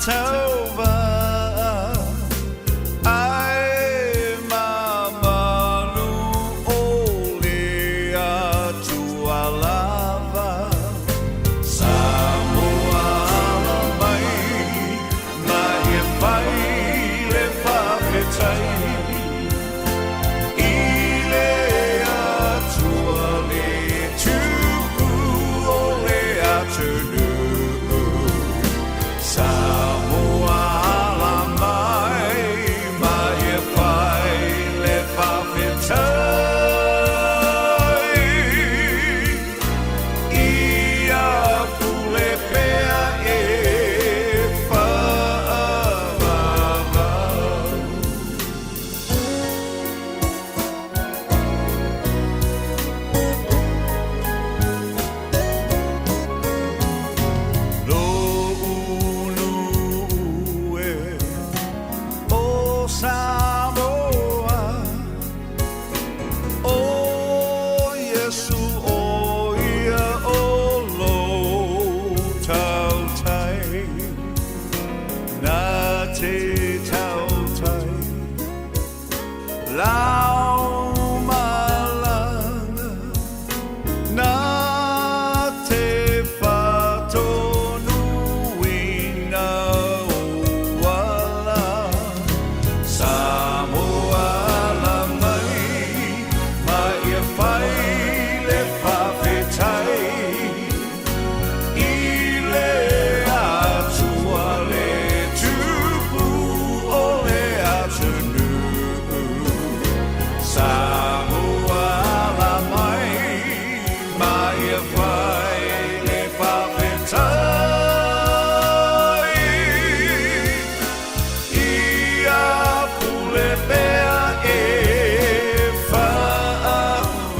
Tauva Ae mamalu o le Atua lava Samoa ala mai ma e fai le faafetai I le Atua le tupu o le atunuu Samoa ala mai ma e fai le faafetai Ia pule pea e faavavau. Lo'u nuu e o Samoa, ʻO Iesu ʻo ia o lou tautai, Na te tautai lau malaga, Na te faatonuina ou ala. Samoa ala mai ma ia fai le faafetai I le Atua le tupu o le atunuu Samoa ala mai ma ia fai le faafetai Ia pule pea e faavavau.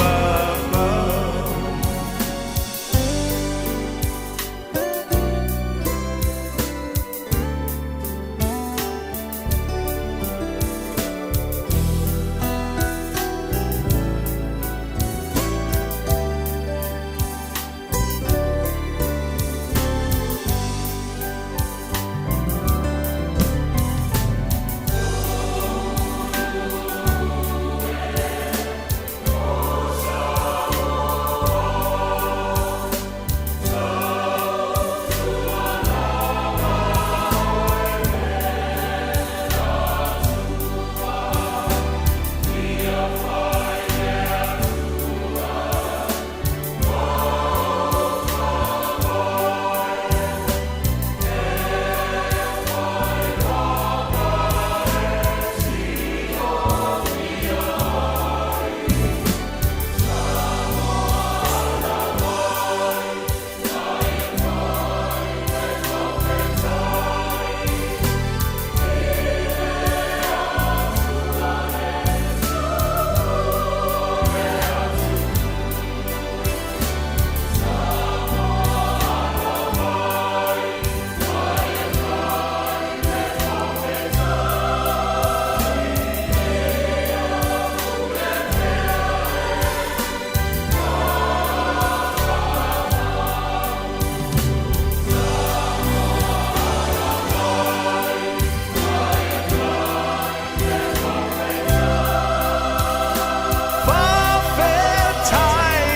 Faafetai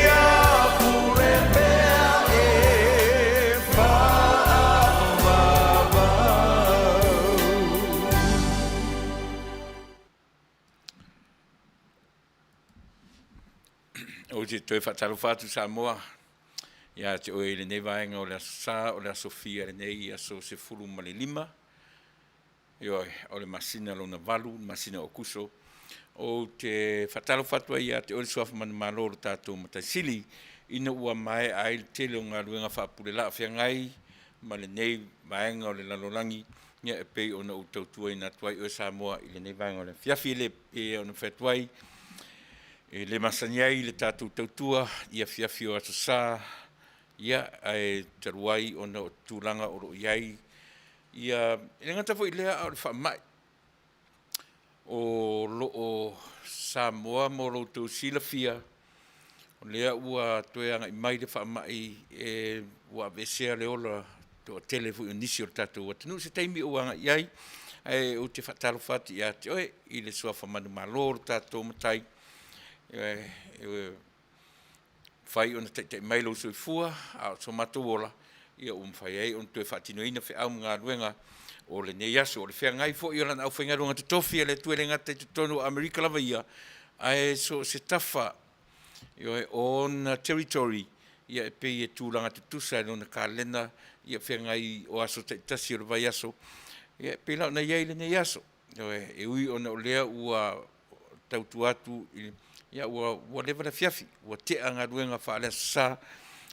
ia pule pea e faavavau. Ou te toe faatalofa atu Samoa ia te oe i lenei vaega o le Aso Sa, o le Aso Fia lenei, aso 15, Ioe, o le masina lona valu, le masina o Akuso. Ou te faatalofa atu ai ia te oe le Suafa Manumalo o lo tatou Matai Sili, ina ua maea ai le tele o galuega faapule laafeagai ma lenei vaega o le lalolagi, ia e pei ona ou tautuaina atu ai oe Samoa i lenei vaega o le afiafi. E le pei ona fai atu ai, e le masani ai le tatou tautua i afiafi o Aso Sa, ia ae talu ai ona o tulaga o lo o i ai Ia, e le gata foi i lea a o le faamai o lo o Samoa mo lo outou silafia, o lea ua toe agai mai le faamai e ua aveesea le ola toatele foi o nisi o le tatou atunuu se taimi ou agai i ai, ae ou te faatalofa atu ia te oe i le suafa manumalo o le tatou Matai, e mafai ona taitai mai lou soifua a o so matou ola, ia ua mafai ai ona toe faatinoina feau ma galuega o lenei aso. O le feagai foi o Lana aufaigaluega totofi a le Atua e le gata i totonu o Amerika lava ia, ae so o se tafa, ioe, o ona territory, ia e pei e tulaga tutusa i lona kalena, ia feagai o aso taitasi o le vaiaso, ia e pei la ona i ai lenei aso. Ioe, e ui ona o lea ua tautua atu i, ia ua leva le afiafi, ua tea galuega faale-Aso Sa,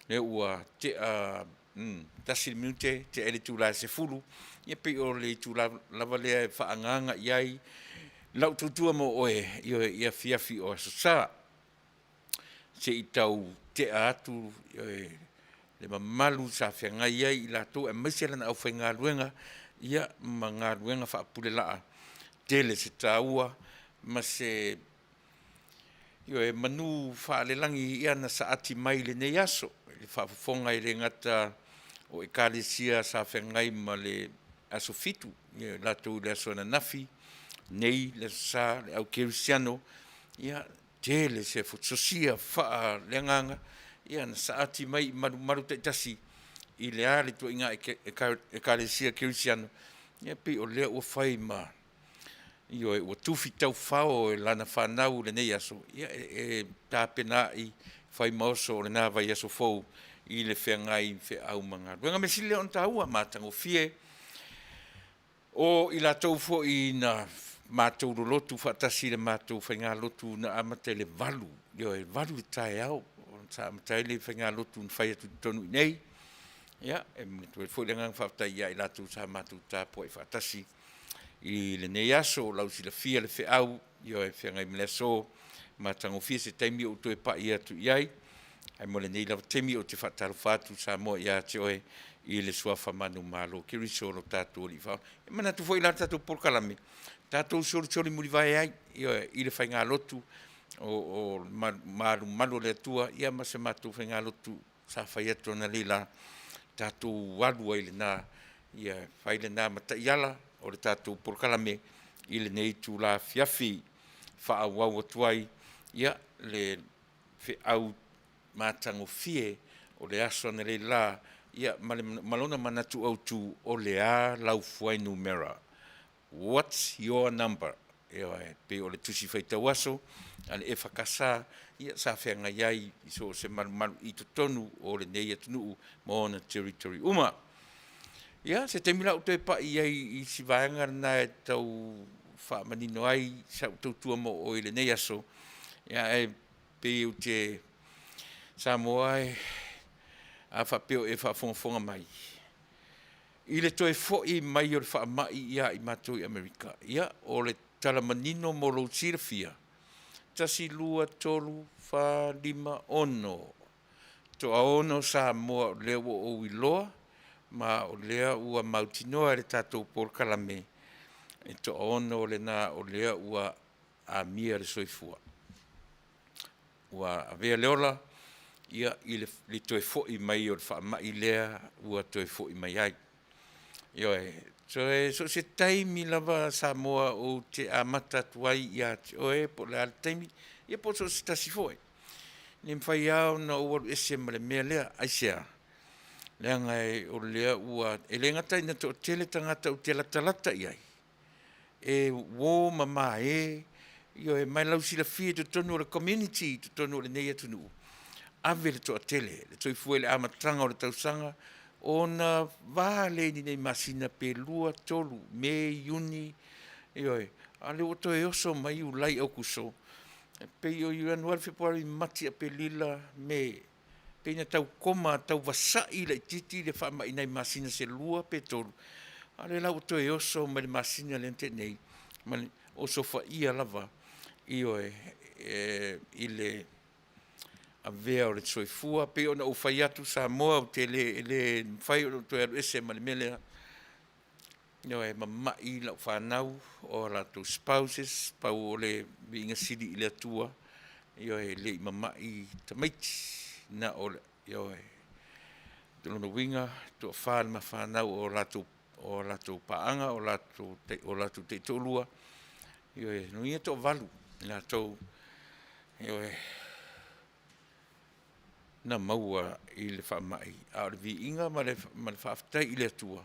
lea ua tea 1 le minute tea ai le itula e 10, ia pei o le itula lava lea e faaagaaga i ai lau tautua mo oe, ioe, i afiafi o Aso Sa, se i tau tea atu le mamalu sa feagai ai i latou aemaise lana aufaigaluega, ia ma galuega faapulelaa, tele se taua ma se, ioe, manu faalelagi na saati mai i lenei aso i le faafofoga e le gata o Ekalesia sa feagai ma le aso Fitu, latou i le aso ananafi, nei le Aso Sa le au kerisiano, ia tele se sosia faaleagaga na saati mai i malumalu taitasi i le a le ituaiga Ekalesia Kerisiano, ia pei o lea ua fai ma, ioe, ua tufi taufao e lana fanau i lenei aso, ia e tapenaai e fai ma oso o lena vaiaso fou i le feagai ma feau ma galuega. O le mea sili lea ona taua ma matagofie, o i latou foi na matou lolotu faatasi i le matou faigalotu na amata i le 8, ioe, e 8 i le taeao sa amata ai le faigalotu na fai atu i totonu i inei. Ia, e momoli atu ai foi le agaga faafetai ia i latou sa matou tapuai faatasi i lenei aso. O lau silafia le feau, ioe, e feagai ma le aso, matagofie se taimi ou toe pai atu i ai, ae mo lenei lava taimi ou te faatalofa atu Samoa ia te oe i le suafa manumalo o Keriso o lo tatou Alii Faaola. E manatu foi la le tatou polokalame, tatou solisolimulivae ai, ioe, i le faigalotu o malumalu o le Atua, ia ma se matou faigalotu sa fai atu analeila, tatou alu ai i lena, ia fai lena ma taiala o le tatou polokalame i lenei itula afiafi. Faaauau atu ai ia le feau matagofie o le aso analeila ma lona manatu autu, o le a lau fuainumera? What's your number? Ioe, e pei o le tusi faitau aso a le EFKS sa feagai ai i so o se malumalu i totonu o lenei atunuu ma ona territory uma. Ia, se taimi la ou toe pai i ai i si vaega lena e tau faamanino ai sau tautua mo oe i lenei aso, ae pei ou te Samoa e, a faapea o e faafogafoga mai, i le toe foi mai o le faamai ia i matou i Amerika, ia, o le tala manino mo lou silafia, 1, 2, 3, 4, 5, 6, toaono Samoa o lea ua ou iloa ma o lea ua mautinoa e le tatou polokalame, e toaono lena o lea ua amia le soifua. Ua avea le ola i le toe foi mai o le faamai lea ua toe foi mai ai. Ioe, so o se taimi lava Samoa ou te amata atu ai ia te oe po o le a le taimi, ia po o so o se tasi foi. E le mafai lava ona ou alu ese ma le mea lea. Aisea? Leaga o lea ua, e le gata ina toatele tagata ou te latalata i ai, e uo ma mae, ioe, ma e lausilafia i totonu o le community i totonu o lenei atunuu, ave le toatele, le soifua i le amataga o le tausaga, ona va lea i ni nei masina pe 2, 3, Me, Iuni, ioe, a o lea ua toe oso mai Iulai, Aokuso, e pei o Ianuari, Fepuari, Mati, Aperila, Me, pei na tau koma, tau vasai laitiiti le faamai i nai masina se 2 pe 3, a o lea la ua toe oso mai le masina lea na tea nei, ma le osofaia lava, ioe, i le avea o le soifua. E pei ona ou fai atu Samoa, ou te le, e le mafai ona ou toe alu ese ma le mea lea, ioe, e mamai lau fanau, o latou spouses, pau o le viiga sili i le Atua, ioe, e le i mamai tamaiti, na o le, ioe. Lona uiga, toafa le mafanau o latou o latou paaga, o latou o latou taitoalua, ioe, lona uiga e toavalu i latou, ioe, na maua i le faamai, a o le viiga ma le faafetai i le Atua,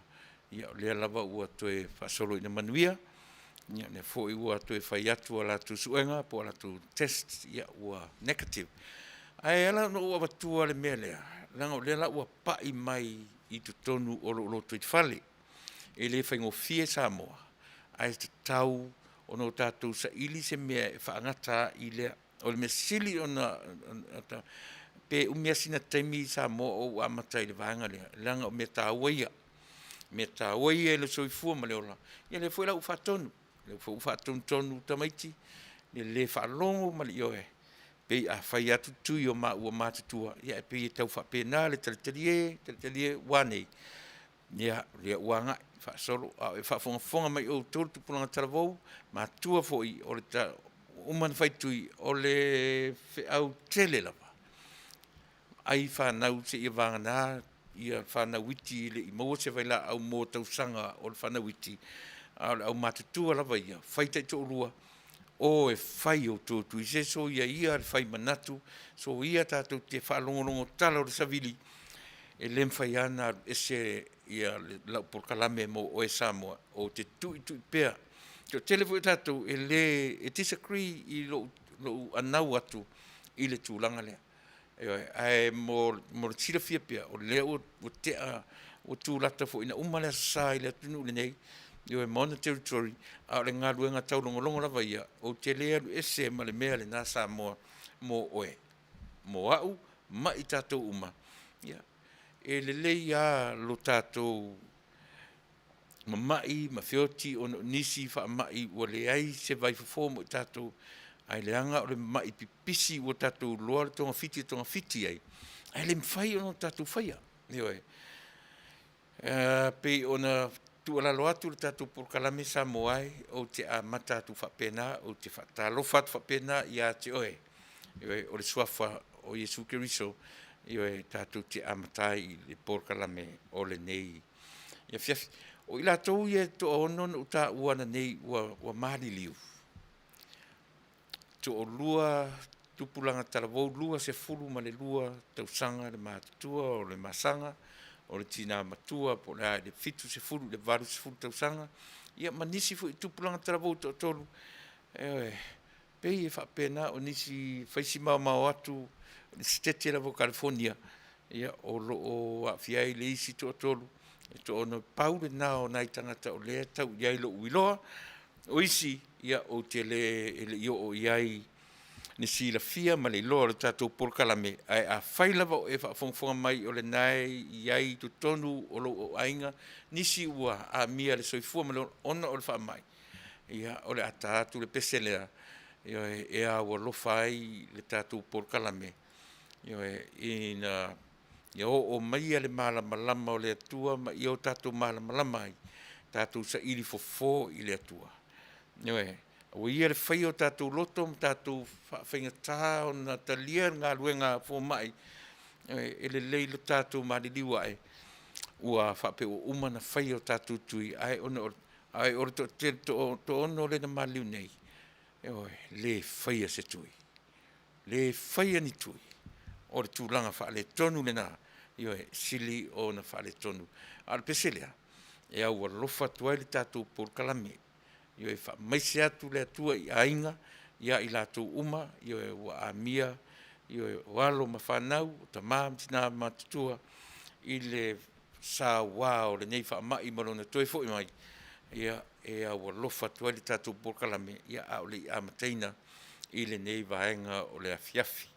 ia o lea lava ua toe faasolo ina manuia, ia lea foi ua toe fai atu a latou suega po o latou test, ia ua negative. Ae ala ona ou avatua le mea lea, leaga o lea la ua pai mai i totonu o lou lotoifale. E le faigofie Samoa, ae tatau ona o tatou saili se mea e faagata ai lea. O le mea sili ona, pe umi lava sina taimi Samoa o ou amata ai i le vaega lea, leaga o mea taua ia. O mea taua ia i le soifua ma le ola, ia lea foi la ua faatonu, lea foi ua faatonutonu tamaiti i le le faalogo ma le, ioe. Pei a fai atu tui o maua matutua, ia e pei e tau faapena le talitalie, talitalie, ua a nei? Ia, o lea ua agai faasolo a o faafogafoga mai outou le tupulaga talavou, matua foi ua uma ona fai tui, o le feau tele lava, ai fanau seia vagana fanau iti e le i maua se vailaau mo tausaga o le fanau iti, a o le aumatutua lava ia, fai taitoalua, o e fai a outou tui, se soia ia le fai manatu, soia tatou te faalogologo tala o le savili, e le mafai lava ona alu ese lau polokalame mo oe Samoa, ou te tuitui pea. E toatele foi tatou e le, e disagree i lou anau atu i le tulaga lea. Ioe. Ae mo le silafia pea, o lea ua tea, ua tulata foi ina uma le Aso Sa i le atunuu lenei, ioe ma ona territory, a o le galuega taulogologo lava ia, ou te le alu ese ma le mea lena Samoa mo oe, mo au ma i tatou uma. Ia, e lelei lava lo tatou mamai ma feoti ona o nisi faamai ua leai se vaifofo mo i tatou, ae leaga o le mai pipisi ua tatou iloa le togafiti e togafiti ai, ae le mafai ona tatou faia. Ioe. E pei ona tuualalo atu le tatou polokalame Samoa e, ou te amata atu faapena, ou te faatalofa atu faapena ia te oe, ioe, o le suafa o Iesu Keriso, ioe, tatou te amata ai i le polokalame o lenei afiafi. O i latou ia e toaono na ou taua ananei ua maliliu, toalua tupulaga talavou, 22 tausaga le matutua o le masaga, o le tina matua po o le a i le 70 i le 80 tausaga, ia ma nisi foi tupulaga talavou e toatolu, ioe, pei e faapena o nisi fai si maomao atu i le Setete lava o Kalifonia, ia o lo o aafia ai le isi toatolu, e toaono. Pau lena o nai tagata o lea e tau i ai lou iloa. O isi, ia ou te le, e le i oo i ai le silafia ma le iloa o le tatou polokalame, ae afai lava o e faafogafoga mai o lena e i ai i totonu o lou aiga nisi ua amia le soifua ma le ola ona o le faamai, ia o le a ta atu le pese lea, ioe, e aualofa ai le tatou polokalame, ioe, ina ia oo maia le malamalama o le Atua ma ia o tatou malamalama ai, tatou saili fofo i le Atua. Ioe. Aua ia le faia o tatou loto ma tatou faafaigata ona talia le galuega a fomai, e lelei lo tatou maliliu ae ua faapea ua uma ona fai o tatou tui, ae o le toaono lea na maliliu nei, ioe, le faia se tui, le faia ni tui, o le tulaga faaletonu lena, ioe, e sili ona faaletonu. A o le pese lea, e aualofa atu ai le tatou polokalame, ioe, faamaise atu le Atua i aiga ia i latou uma, ioe, ua amia, ioe, o alo ma fanau, o tama ma tina matutua i le saua o lenei faamai ma lona toe foi mai, ia e aualofa atu ai le tatou polokalame, a o le i amataina i lenei vaega o le afiafi.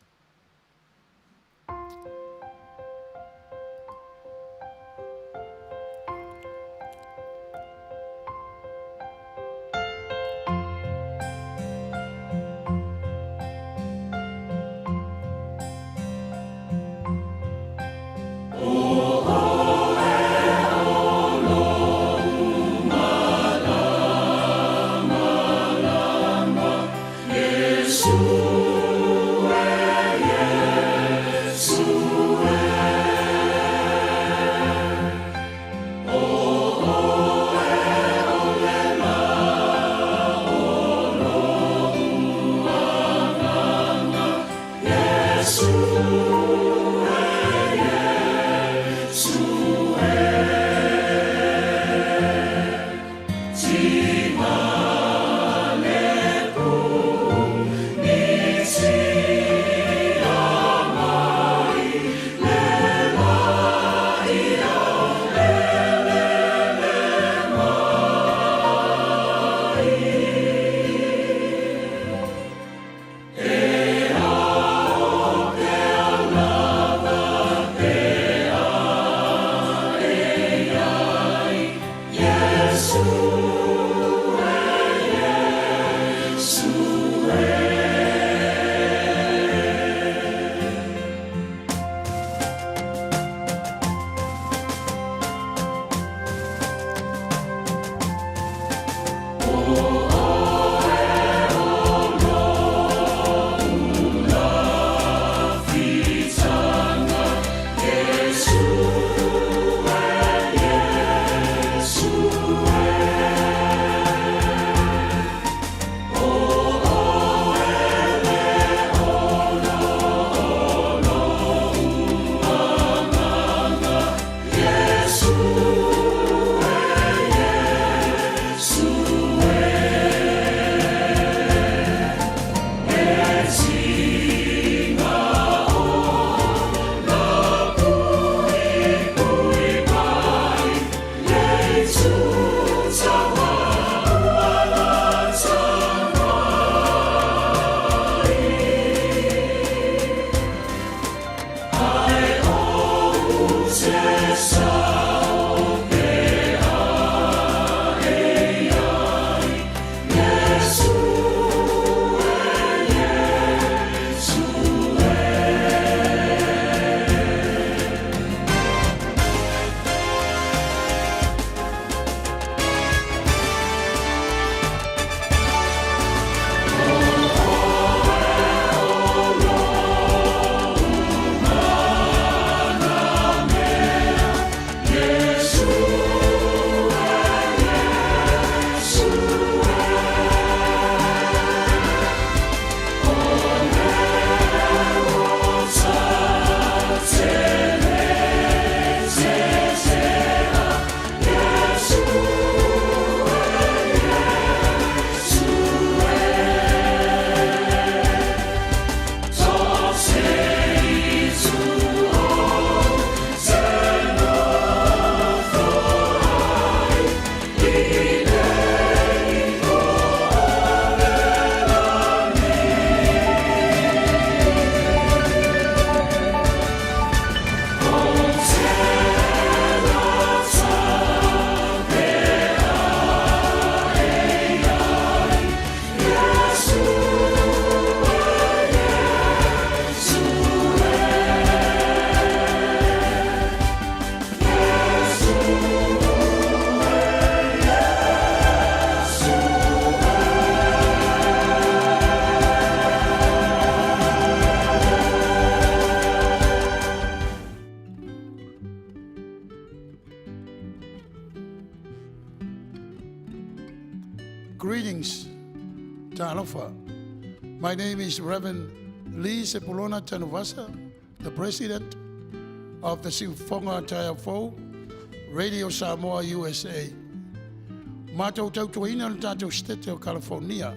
Greetings, Talofa. My name is Reverend Lee Sepulona Tanuvasa, the president of the Siufoga Taiafou, Radio Samoa USA. Matou tautuaina le tatou Setete o California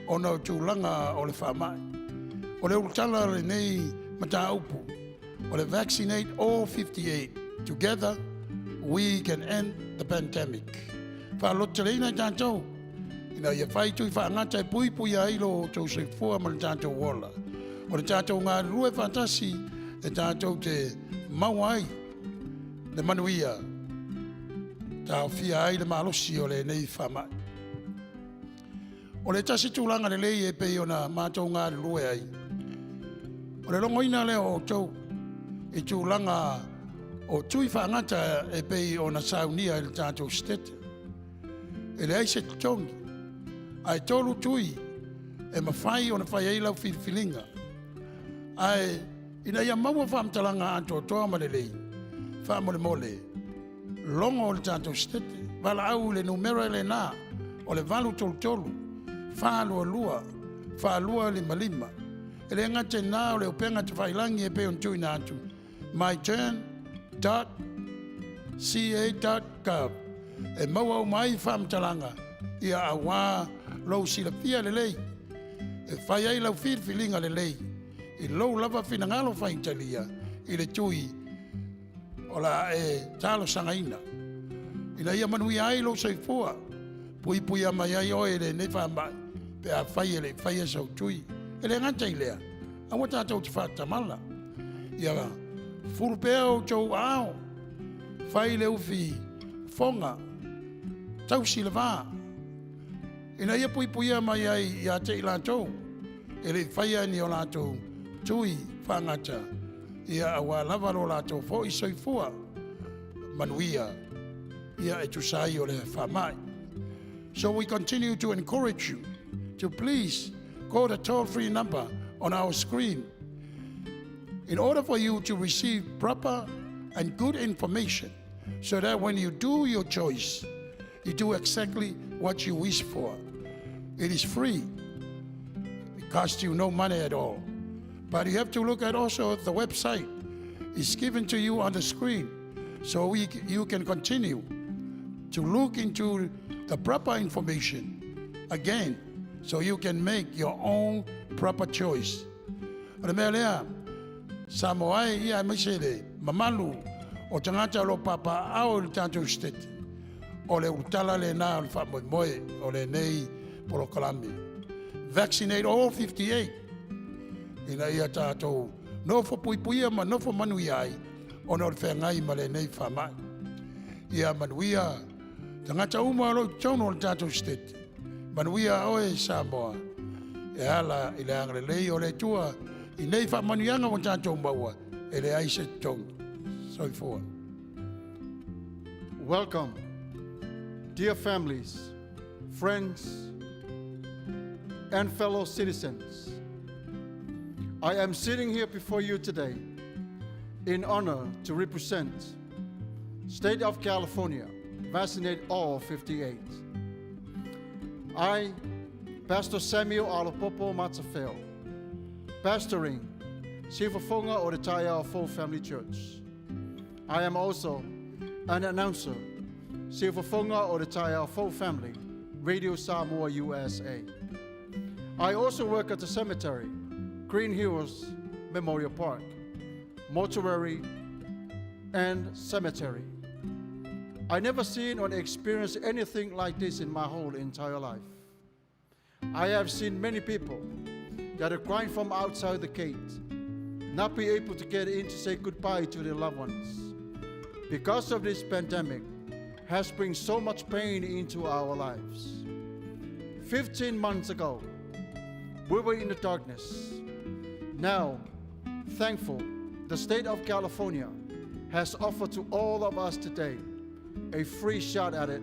ona o tulaga o le faamai. O le ulutala o lenei mataupu, o le Vaccinate All 58, Together We Can End the Pandemic. Faalototeleina i tatou ina ia fai tui faagata e puipuia ai lo outou soifua ma le tatou ola. O le tatou galulue faatasi e tatou te maua ai le manuia, taofia ai le malosi o lenei faamai. O le tasi tulaga lelei e pei ona matou galulue ai, o le logoina lea o outou i tulaga o tui faagata e pei ona saunia i le tatou Setete. E leai se totogi, ae 3 tui e mafai ona fai ai lau filifiliga. Ae ina ia maua faamatalaga atoatoa ma lelei, faamolemole, logo o le tatou Setete, valaau i le numera lena o le 833 422 4255. E le gata i lena o le upega tafailagi e pei ona tuuina atu, myturn dot ca dot gov, e maua uma ai faamatalaga ia auā lou silafia lelei e fai ai lau filifiliga lelei i lou lava finagalo faitalia i le tui o le a e talosagaina ina ia manuia ai lou soifua, puipuia mai ai oe i lenei faamai pe afai e le i faia sou tui. E le gata i lea, aua tatou te faatamala. Ia fulu pea outou aao, fai le ufi fofoga, tausi le va, ina ia puipuia mai ai ia te i latou e le i faia ni o latou tui faagata, ia aua lava lo latou foi soifua manuia ia e tusa ai o le faamai. So we continue to encourage you to please call the toll-free number on our screen in order for you to receive proper and good information so that when you do your choice, you do exactly what you wish for. It is free. It costs you no money at all. But you have to look at also the website. It's given to you on the screen so you can continue to look into the proper information again so you can make your own proper choice. O le mea lea, Samoa e, ia aemaise le mamalu o tagata o lo o papaaao i le tatou Setete, o le ulutala lena o le faamoemoe o lenei polokalame. Vaccinate all 58 ina ia tatou nofo puipuia ma nofo manuia ai ona o le feagai ma lenei faamai. Ia manuia tagata uma o lo o i totonu o le tatou Setete. Manuia oe Samoa e ala i le agalelei o le Atua i nei faamanuiaga ua tatou maua e leai se totogi. Soifua. Welcome, dear families, friends, and fellow citizens. I am sitting here before you today in honor to represent State of California, vaccinate all 58. I, Pastor Samuel Alapopo Matafeo, pastoring Siufafoga o le Taeao Fou Family Church. I am also an announcer, Siufafoga o le Taeao Fou Family, Radio Samoa USA. I also work at the cemetery, Green Hills Memorial Park, mortuary, and cemetery. I never seen or experienced anything like this in my whole entire life. I have seen many people that are crying from outside the gate, not be able to get in to say goodbye to their loved ones. Because of this pandemic has bring so much pain into our lives. 15 months ago, we were in the darkness. Now, thankful, the state of California has offered to all of us today a free shot at it.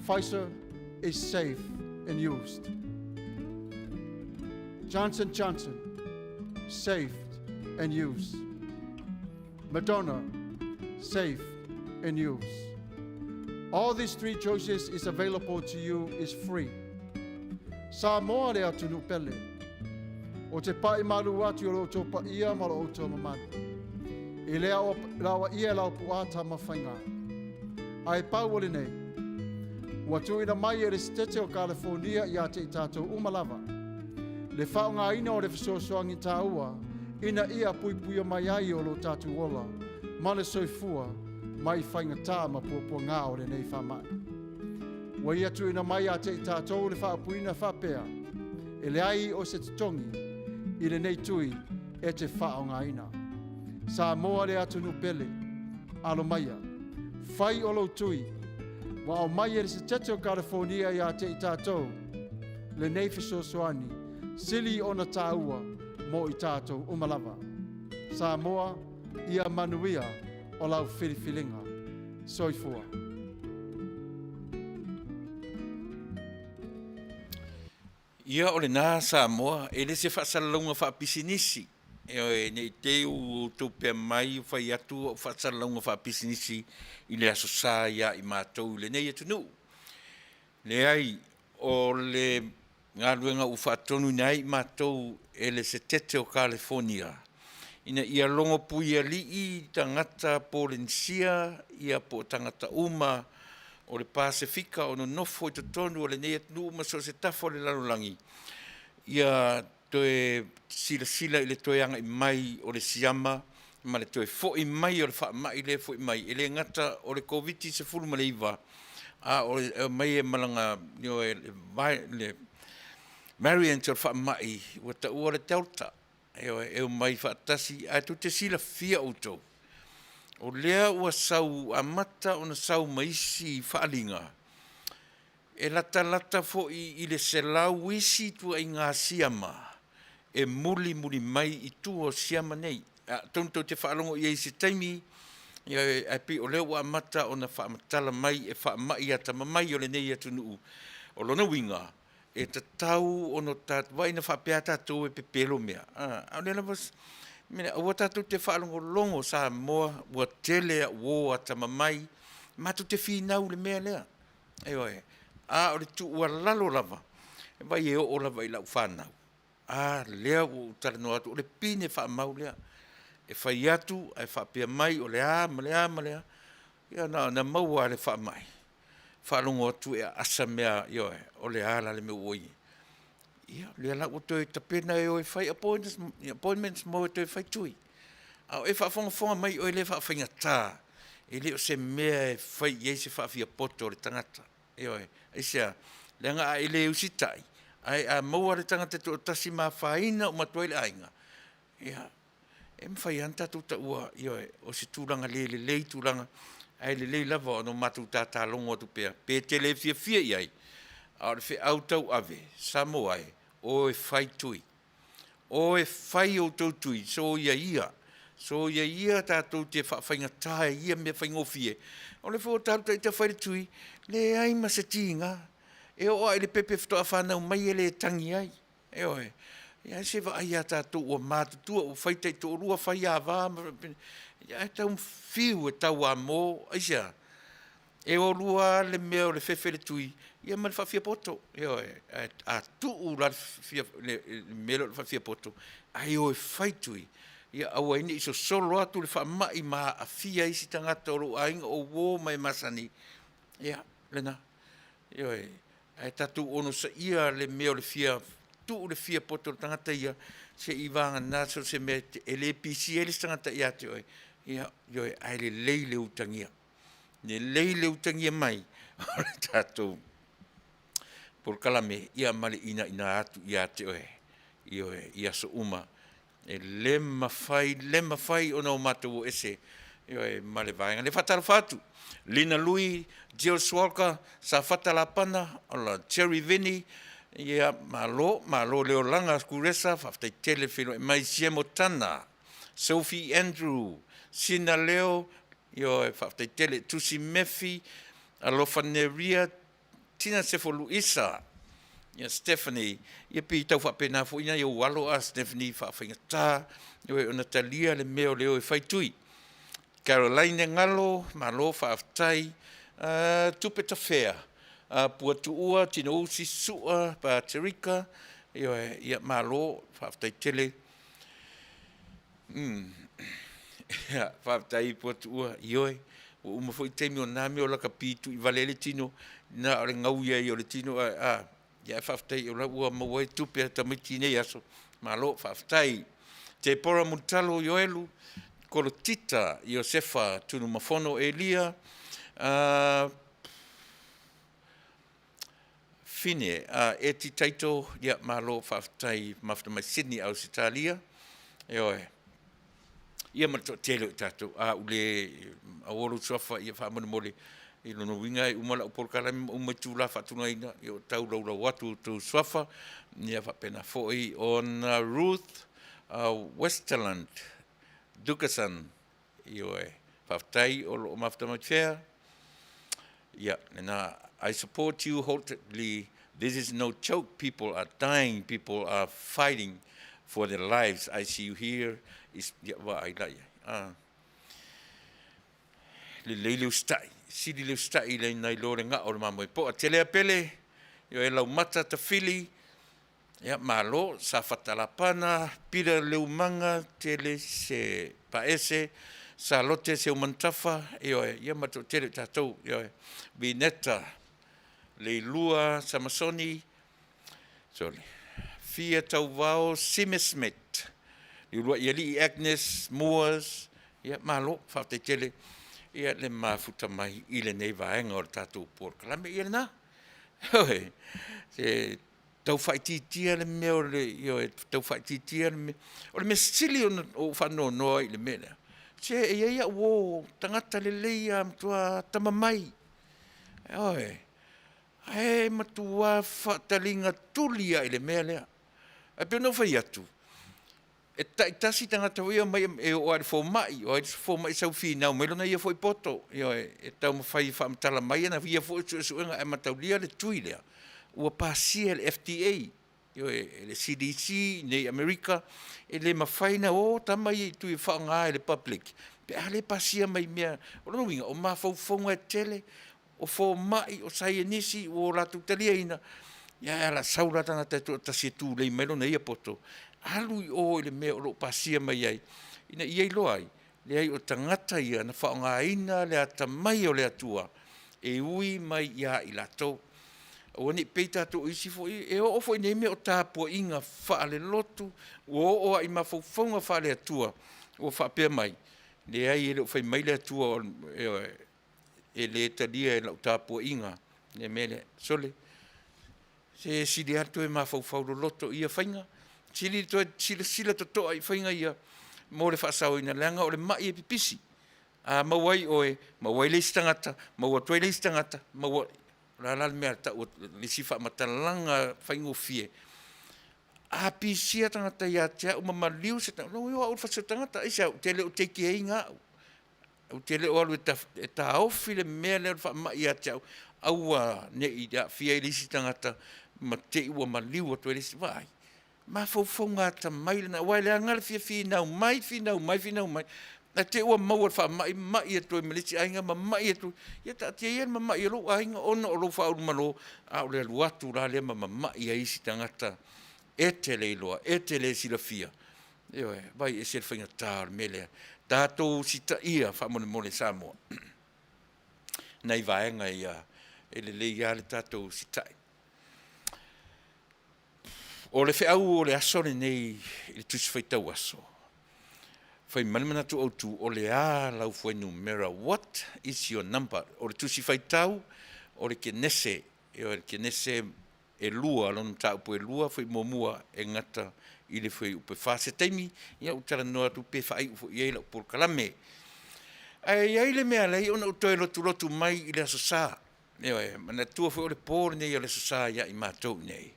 Pfizer is safe and used. Johnson Johnson, safe and used. Moderna, safe and used. All these three choices is available to you is free. Samoa le atunuu pele. Ou te pai malu atu i lo outou paia ma lo outou mamalu. I le aoaia e lau puaa Tamafaiga. Ae pau o lenei, ua tuuina mai e le Setete o Kalifonia ia te i tatou uma lava le faaaogaina o le fesoasoani taua ina ia puipuia mai ai o lo tatou ola ma le soifua mai faigata ma puapuaga o lenei faamai. Ua ia tuuina mai ia te i tatou le faaupuina faapea, E leai o se totogi i lenei tui e te faaaogaina. Samoa le atunuu pele, alo maia, fai o lou tui, ua aumai e le Setete o Kalifonia ia te i tatou lenei fesoasoani sili ona taua mo i tatou uma lava. Samoa, ia manuia o lau filifiliga. Soifua. Ia o lena Samoa, e le se faasalalauga faapisinisi. Ioe, ne i te i ua outou pea mai ua fai atu au faasalalauga faapisinisi i le Aso Sa ia i matou i lenei atunuu. Leai, o le. galuega ua faatonuina ai i matou e le Setete o Kalefonia ina ia logo puialii tagata Polenisia ia po o tagata uma o le Pasefika o nonofo i totonu o lenei atunuu ma so o se tafa o le lalolagi, ia toe silasila i le toe agai mai o le siama ma le toe foi mai o le faamai lea e foi mai, e le gata o le Koviti-19, a o le aumai ai ma lana, ioe, le variant o le faamai ua taua o le Delta. Ioe, e omai faatasi, ae tou te silafia outou, o lea ua sau amata ona sau ma isi faaaliga, e latalata foi i le 100 isi ituaiga siama e mulimuli mai i tua o siama nei. Atonu tou te faalogo i ai i se taimi, ioe, ae pei o lea ua amata ona faamatala mai e faamai atamamai o lenei atunuu. O lona uiga, e tatau ona tatou vaai na faapea lava tatou e pepelo mea, a, a o lea lava, aua tatou te faalogologo Samoa ua tele au uo atamamai, matou te finau i le mea lea. Ioe. A o le tuualalo lava, vaai e oo lava i lau fanau, a lea ua ou talanoa atu, o le pine faamau lea. E fai atu ae faapea mai o le a ma le a ma le a, ia na ona maua lava i le faamai, faalogo atu e aasa mea, ioe, o le a la le mea ua i ai? Ia, o lea la ua toe tapena e o e fai appointments ma o e toe fai tui. A o e faafogafoga mai oe lea e faafaigata, e le o se mea e fai i ai se faafiapoto a le tagata. Ioe. Aisea? Leaga a e le usitai, ae a maua le tagata e toatasi ma afaina uma atu ai le aiga, ia, e mafai lava ona tatou taua, ioe, o se tulaga le lelei tulaga, ae lelei lava ona matou tatalogo atu pea, pe e te le fiafia i ai, a o le feau tauave, Samoa e, o e fai tui, o e fai a outou tui, soia ia, soia ia tatou te faafaigata i ia mea faigofie. O lea foi ua ta alu ita fai le tui, leai ma se tiga, e oo lava i le pepe faatoa fanau mai e le tagi ai. Ioe. Ae se i vaai ia tatou ua matutua ua fai taitoalua fai ava, ae tau fiu e tauamo. Aisea? E o lua lava le mea o le fefe i le tui ia ma le faafiapoto. Ioe. Ae a tuu la le mea lea o le faafiapoto ae o e fai tui, ia aua ai ne i sosolo atu le faamai ma aafia isi tagata o lou aiga, o uo ma e masani, ia lena. Ioe. Ae tatou onosaia le mea o le fia tuu le fiapoto o le tagata ia seivagana so o se mea e le pisi ai le isi tagata ia te oe, ia, ioe, ae lelei le utagia, lelei le utagia mai o le tatou polokalame ia ma le inaina atu ia te oe, ioe, i aso uma. E le mafai, le mafai ona o matou o ese, ioe, ma le vaega lea. E faatalofa atu, Lina Lui, Jill Swalker, Safata Lapana, Jerry Vinny, ia malo, malo le olaga Kuresa, faafetai tele le feiloai mai, Siemo Tana, Sophie Andrew, Sina Leo, ioe, faafetai tele, Tusi Mefi, Alofa Neria, Tina Sefo Luisa, ia Stephanie, ia pei tau faapena foi nai ou alo a Stephanie faafaigata ona talia le mea o le o e fai tui. Caroline Galo, malo faafetai. Tupe Tafea, Puatuua, Tinousi Sua, Paterika, ioe, ia malo faafetai tele. Ia, faafetai Puatuua, ioe, ua uma foi taimi o na mea o lakapi tui vale ai le tino, na o le gaui ai o le tino, ae a, ia ae faafetai o la ua maua ai tupe a tamaiti i nei aso, malo faafetai. Tepora Mulitalo Ioelu, Kolotita Iosefa Tunumafono Elia, Fine, Eti Taito, ia malo faafetai mafuta mai Sydney Ausetalia, ioe, ia ma le toatele o i tatou, a ou le aua lou suafa, ia faamolemole, i lona uiga e uma lau polokalame ma uma itula faatulagaina, ia ua taulaulau atu outou suafa, ia faapena foi ona Ruth Westerlund Dukason, ioe, faafetai o lo o mafuta mai fea. Ia, lena, I support you wholeheartedly. This is no joke. People are dying. People are fighting for their lives. I see you here. Is, ia, vaai la i ai. Ah. Lelei le usitai. Sili le usitai i le nai lo le gao o le mamoe poa. Telea Pele, ioe, Laumata Tafili. Ia, malo, Safata Lapana, Peter Leumaga, Tele se Paese, Salote Seumanutafa, ioe, ia ma le toatele o tatou, ioe, Vineta Leilua Samasoni, sorry, Fia Tauvao Sime Smith, Liuluai Alii Agnes Moores, ia malo, faafetai tele ia le mafuta mai i lenei vaega o le tatou polokalame. Ia lena, ioe, se tau faaitiitia le mea o le, ioe, tau faaitiitia le mea. O le mea sili ona ou faanoanoa ai i le mea lea, se e i ai au uo tagata lelei lava matua atamamai, ioe, ae matua faataliga tuli lava i le mea lea. Ae pei ona ou fai atu, e taitasi tagata foi ia e omai e oo lava i le fomai, o ai le isi fomai e sau e finau mai lona ia foi poto, ioe, e taumafai e faamatala mai ana ia foi suesuega ae mataulia le tui lea ua pasia e le FDA, ioe, e le CDC i inei i Amerika, e le mafai ona o tama ia i tui e faaaoga e le public pe a le pasia mai i mea. O lona uiga, o mafaufauga e tele o fomai, o saienisi ua o latou taliaina, ae o le a sau la le tagata e toatasi e tulei mai lona ia poto, alu i o i le mea o lo o pasia mai ai, ina ia iloa ai, leai o tagata ia na faaaogaina le atamai o le Atua e ui mai ia i latou. Aua ne i pei tatou o isi foi, e oo foi i nei mea o tapuaiga faalelotu, ua oo lava i mafaufauga faale-Atua ua faapea mai, leai e le o fai mai le Atua, ioe, e le talia e lau tapuaiga le mea lea. Sole, se e sili lava le toe mafaufau loloto i ia faiga, sili le toe silasila totoa i faiga ia mo le faasaoina, leaga o le mai e pipisi. A maua ai oe, maua ai le isi tagata, maua atu ai le isi tagata, maua. O le a la le mea e tau atu, le isi faamatalaga faigofie, a pisia tagata ia te au ma maliu se tagata, o au o le fasi o le tagata, aisea? Ou te le o take ina au, ou te le o alu e taofi le mea lea o le faamai ia te au, aua ne i aafia ai le isi tagata ma te i ua maliu atu ai le isi. Vaai, mafaufauga atamai lena, aua e leaga le fia finau mai, finau mai, finau mai, ae te i ua maua i le faamai, mai atu ai ma le isi aiga ma mamai atu, ia taatia ia le mamai o lou aiga ona o lou faaulumalo, a o le alu atu la lea ma mamai ai isi tagata e te le iloa, e te le silafia. Ioe, vaai e ese le faigata o le mea lea. Tatou usitaia faamolemole Samoa nai vaega ia e lelei lava le tatou usitai. O le feau o le aso lenei i le Tusi Faitau Aso, fai mai le manatu autu, o le a lau fuainumera? What is your number? O le Tusi Faitau o le Kenese, ioe, le Kenese e lua, lona mataupu e lua, foi muamua e gata i le fuaiupu e fa. Se taimi, ia ou talanoa atu pe faaiu foi i ai lau polokalame. Ae i ai le mea lea ona ou toe lotulotu mai i le Aso Sa. Ioe, manatua foi o le po lenei o le Aso Sa ia i matou nei.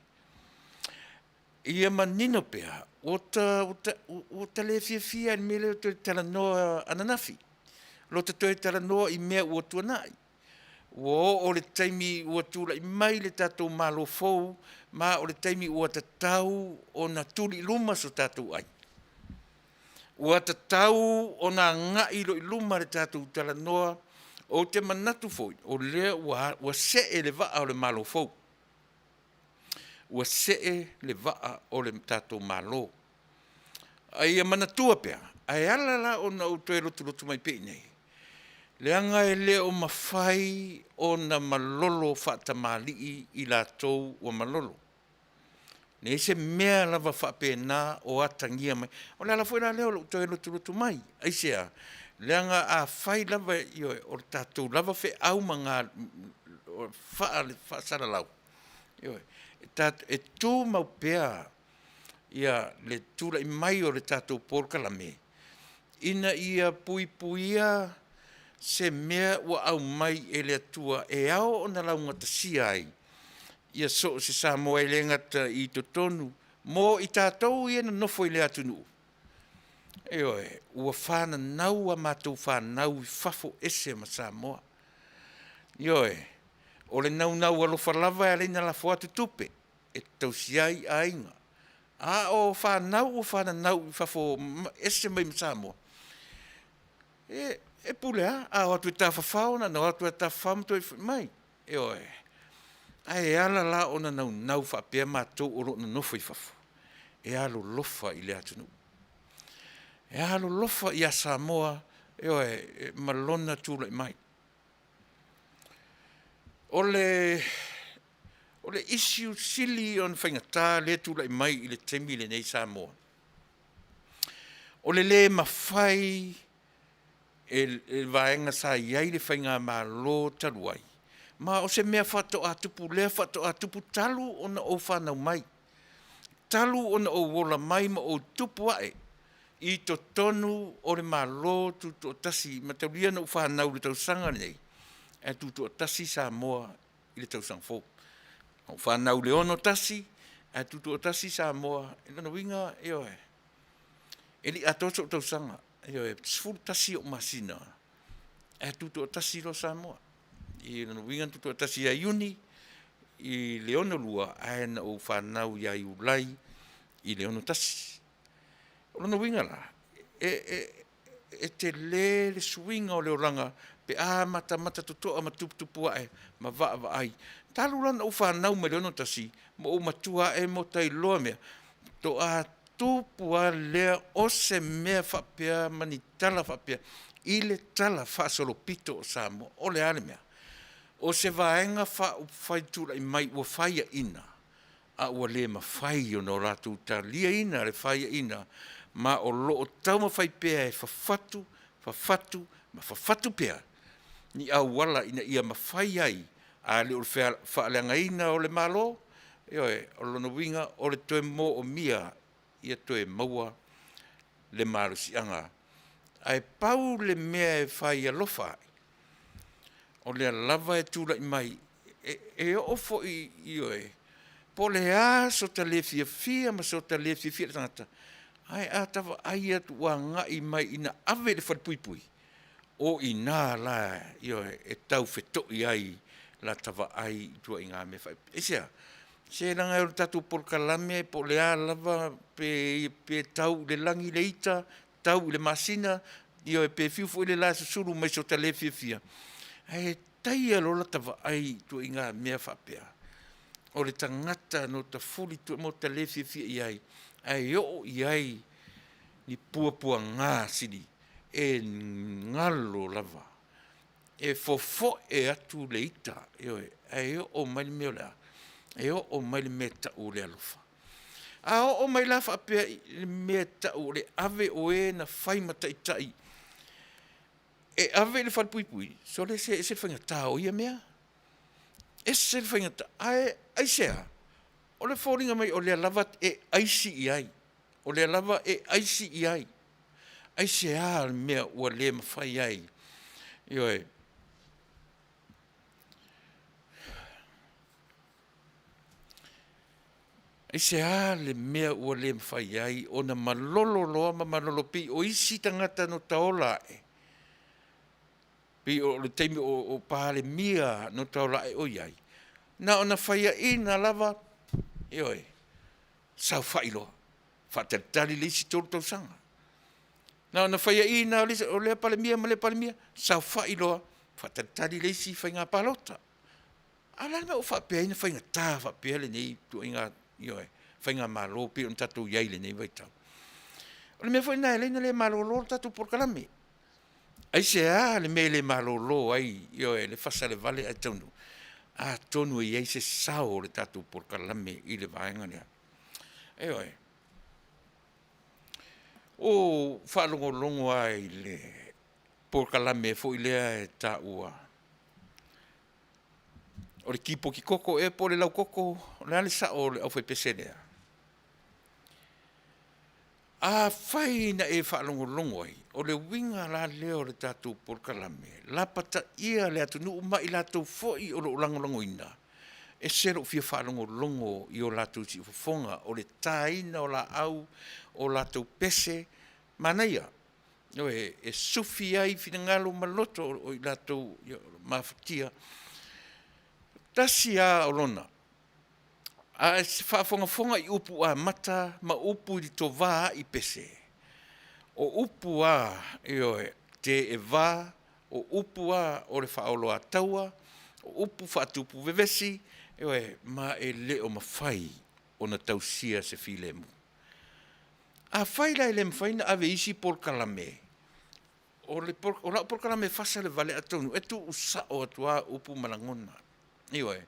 Ia manino pea, ua ta, ua ta, ua ta le fiafia i le mea lea o toe talanoa ananafi. Lo ta toe talanoa i mea ua tuanai. Ua oo le taimi ua tulai mai le tatou Malo fou, ma o le taimi ua tatau ona tuli i luma so tatou ai. Ua tatau ona agai loa i luma le tatou talanoa. Ou te manatu foi, o lea ua, ua see le vaa o le Malo fou. Ua see le vaa o le tatou Malo. A ia manatua pea, ae ala la ona ou toe lotulotu mai pea i inei, leaga e le o mafai ona malolo faatamalii i latou ua malolo. Leai se mea lava faapena o atagia mai. O le ala foi la lea o lou toe lotulotu mai. Aisea? Leaga afai lava, ioe, o le tatou lava feau ma faasalalau, ioe, e tumau pea ia le tulai mai o le tatou polokalame ina ia puipuia se mea ua aumai e le Atua e ao ona laugatasia ai ia so o se Samoa e le gata i totonu mo i tatou ia e nonofo i le atunuu. Ioe, ua fananau a matou fanau i fafo ese ma Samoa. Ioe, o le naunau alofa lava e ala ai ona lafo atu tupe e tausi ai aiga, a o fanau ua fananau i fafo ese mai ma Samoa, e pule lava, a o atu e tafafao na ona o atu lava e tafafao ma toe foi mai. Ioe. Ae ala la ona naunau faapea matou o lo o nonofo i fafo e alolofa i le atunuu, e alolofa ia Samoa, ioe, ma lona tulai mai. O le issue sili ona faigata lea e tulai mai i le taimi lenei i Samoa, o le le mafai e le vaega sa i ai le faigamalo talu ai, ma o se mea faatoa tupu lea faatoa tupu talu ona ou fanau mai, talu ona ou ola mai ma ou tupu ae i totonu o le Malo Tutoatasi. Mataulia na ou fanau i le tausaga lenei ae tutoatasi Samoa i le tausaga fou. Na ou fanau i le 61 ae tutoatasi Samoa, o lona uiga, ioe, e le i atoa sou tausaga, ioe, 11 ou masina ae tutoatasi loa Samoa. I lona uiga na tutoatasi ia Iuni i le 62 ae na ou fanau ia Iulai i le 61. O lona uiga la, e tele le suiga o le olaga pe a matamata totoa ma tuputupu ae ma vaavaai. Talu la ona ou fanau mai le 61 ma ou matua ae ma ota iloa mea, faatoa tupu lava lea o se mea faapea ma ni tala faapea i le talafaasolopito o Samoa. O le a le mea? O se Vaega Faaupufai na tulai mai ua faiaina a ua le mafai ona latou taliaina le faiaina, ma o lo o taumafai pea e fafatu, fafatu ma fafatu pea ni auala ina ia mafai ai, a le o le faaleagaina o le Malo, ioe, o lona uiga o le toe moomia ia toe maua le malosiaga. Ae pau le mea e fai alofa ai, o lea lava e tulai mai, e oo foi, ioe, po o le a sota le fiafia ma sota le fiafia i le tagata, ae a ta vaai atu ua agai mai ina ave i le falepuipui, o i ina la, ioe, e taufetoi ai lata vaai i ituaiga mea faapea. Aisea? Se leaga o le tatou polokalame po o le a lava pe tau i le lagi le ita, tau i le masina, ioe, pe fiu foi le la e susulu mai sota le fiafia, ae taia loa lata vaai i ituaiga mea faapea, o le tagata na ota ma le fiafia i ai, ae oo i ai ni puapuaga sili, e galo lava, e fofoe atu le ita, ioe, ae oo mai le mea o le a? E oo mai le mea e tau o le alofa. A oo mai la faapea i le mea e tau o le ave o e na fai ma taitai e ave i le falepuipui, sole se ese le faigata o ia mea, ese le faigata. Ae aisea? O le foliga mai o lea lava e aisi i ai, o lea lava e aisi i ai. Aisea le mea ua le mafai ai? Ioe. Aisea le mea ua le mafai ai ona malolo loa ma malolo pei o isi tagata na ota ola ae, pei o le taimi o Palemia na ota ola ae o i ai, na ona faiaina lava, ioe, saofai loa, faatalitali le isi 3 tausaga. Na ona faiaina lava o lea Palemia ma lea Palemia, saofai loa, faatalitali le isi faiga palota. A o le a le mea ua faapea ai ona faigata faapea lenei ituaiga, ioe, faigamalo pei ona tatou i ai i lenei vaitau? O le mea foi lena e ala ai ona le malolo le tatou polokalame. Aisea le mea e le malolo ai, ioe, le fasa i le vale ae taunuu? Atonu e i ai se sao o le tatou polokalame i le vaega lea. Ioe. Ua ou faalogologo lava i le polokalame foi lea e taua o le tipoti koko ea po o le laukoko, o le a le sao o le aufaipese lea? Afai na e faalogologo ai, o le uiga la lea o le tatou polokalame, lapataia le atunuu ma i latou foi o lo o lagolagoina, e ese lou fia faalogologo i o latou siufofoga, o le taina o laau, o latou pese, manaia, ioe, e sufi ai finagalo ma loto o i latou o lo o mafatia. Tasi lava o lona, a e faafogafoga i upu amata ma upu i le tovaa'i pese, o upu lava, ioe, teeva, o upu lava o le faaoloataua, o upu faatupu vevesi. Ioe, ma e le o mafai ona tausia se filemu. Afai la e le mafai ona ave isi polokalame, o le o lau polokalame e fasa le vale atonu e tuusao atu lava upu ma lagona. Ioe.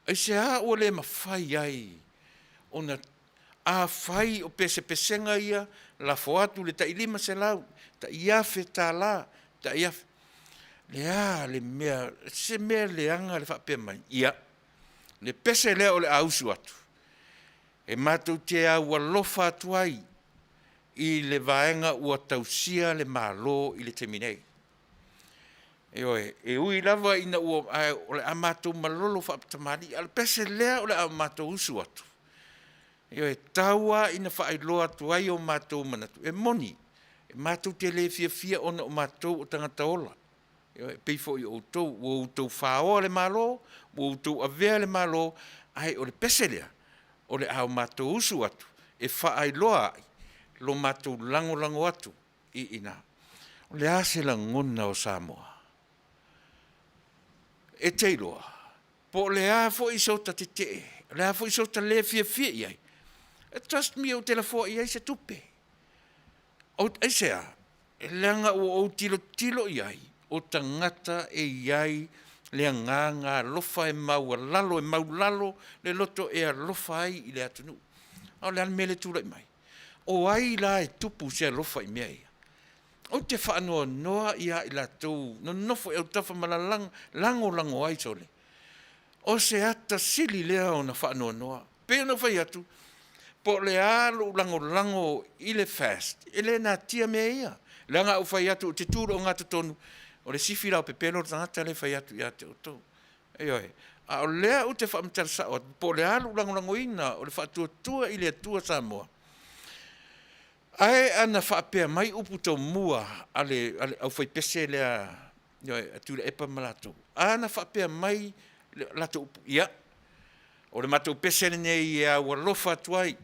Aisea ua le mafai ai ona afai o pesepesega ia lafo atu le tai $500, tai $1000, tai $1000, le a le mea, se mea leaga le faapea mai, ia, le pese lea o le a usu atu, e matou te aualofa atu ai i le vaega ua tausia le Malo i le taimi nei. Ioe, e ui lava ina ua, ae o le a matou malolo faatamalii, a o le pese lea o le a matou usu atu, ioe, tau lava ina faailoa atu ai o matou manatu, e moni, e matou te le fiafia ona o matou o tagata ola, ioe, e pei foi o outou, ua outou faoa le Malo, ua outou avea le Malo, ae o le pese lea o le a matou usu atu e faailoa ai lo matou lagolago atu i ina. O le a se lagona o Samoa? E te iloa, po o le a foi sota tetee, o le a foi sota le fiafia i ai, trust me ou te lafoa i ai se tupe. Aisea? Leaga ua ou tilotilo i ai, o tagata e i ai le agaga alofa e maualalo, e maulalo le loto e alofa ai i le atunuu. A o le a le mea lea e tulai mai? O ai la e tupu se alofa i mea ia? Ou te faanoanoa ia i latou nonofo i autafa ma lagolago ai sole, o se ata sili lea ona faanoanoa. Pei ona ou fai atu, po o le a lou lagolago i le FAST, e le natia mea ia. Leaga a ou fai atu ou te tu i le ogatotonu, o le sifi la o pepelo le tagata lea e fai atu ia te outou. Ioe. A o lea ou te faamatala sao atu, po o le a lou lagolagoina o le Faatuatua i le Atua Samoa, ae ana faapea mai upu tomua a le aufaipese lea a Tuilaepa ma latou, a na faapea mai latou upu, ia, o le matou pese lenei e aualofa atu ai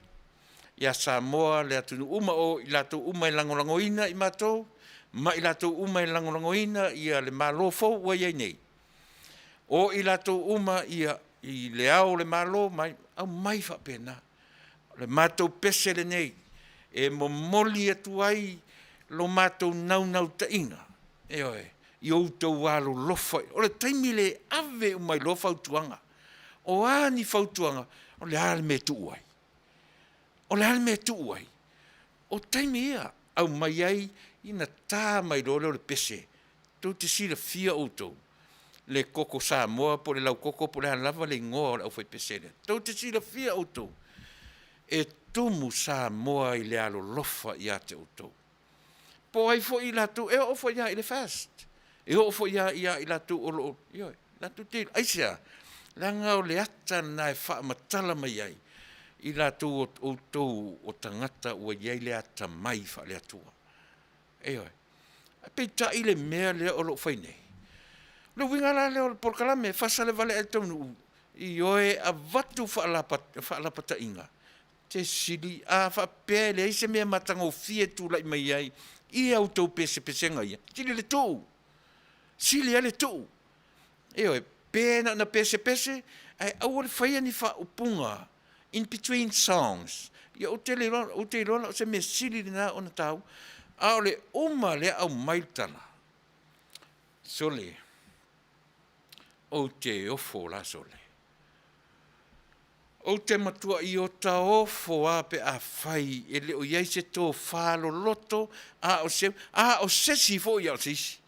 ia Samoa le atunuu uma, o i latou uma e lagolagoina i matou ma i latou uma e lagolagoina le Malo fou ua i ai nei, o i latou uma ia i Le Ao o le Malo, aumai faapena. O le matou pese lenei e momoli atu ai lo matou naunautaiga, ioe, i outou alolofa. O le taimi le ave uma ai loa fautuaga. O a ni fautuaga, o le a le mea e tuu ai? O le a le mea e tuu ai? O taimi ia aumai ai ina ta mai loa lea o le pese. Tou te silafia outou le koko Samoa po o le laukoko po o le a lava le igoa o le aufaipese lea, tou te silafia outou, e tumu Samoa i le alolofa ia te outou. Po o ai foi i latou, e oo foi lava i le FAST, e oo foi lava ia i latou o lo o, ioe, latou te, aisea? Leaga o le ata lena e faamatala mai ai i latou o outou o tagata ua i ai le atamai faale-Atua. Ioe. Ae peitai le mea lea o lo o fai nei, o le uiga la lea o le polokalame, fasa le vale ae taunuu, ioe, avatu faalapataiga, te sili a faapea e leai se mea matagofie e tulai mai ai i a outou pesepesega ia, sili le tuu, sili ai le tuu. Ioe, pe na ona pesepese ae aua le faia ni faaupuga in between songs. Ia ou te le iloa, ou te iloa la o se mea sili lena ona taua. A o le uma lea aumai le tala, sole, ou te ofo la sole. Ou te matuai ota ofo lava pe afai e le o i ai se tofa loloto a o se, a o se isi foi a o se isi.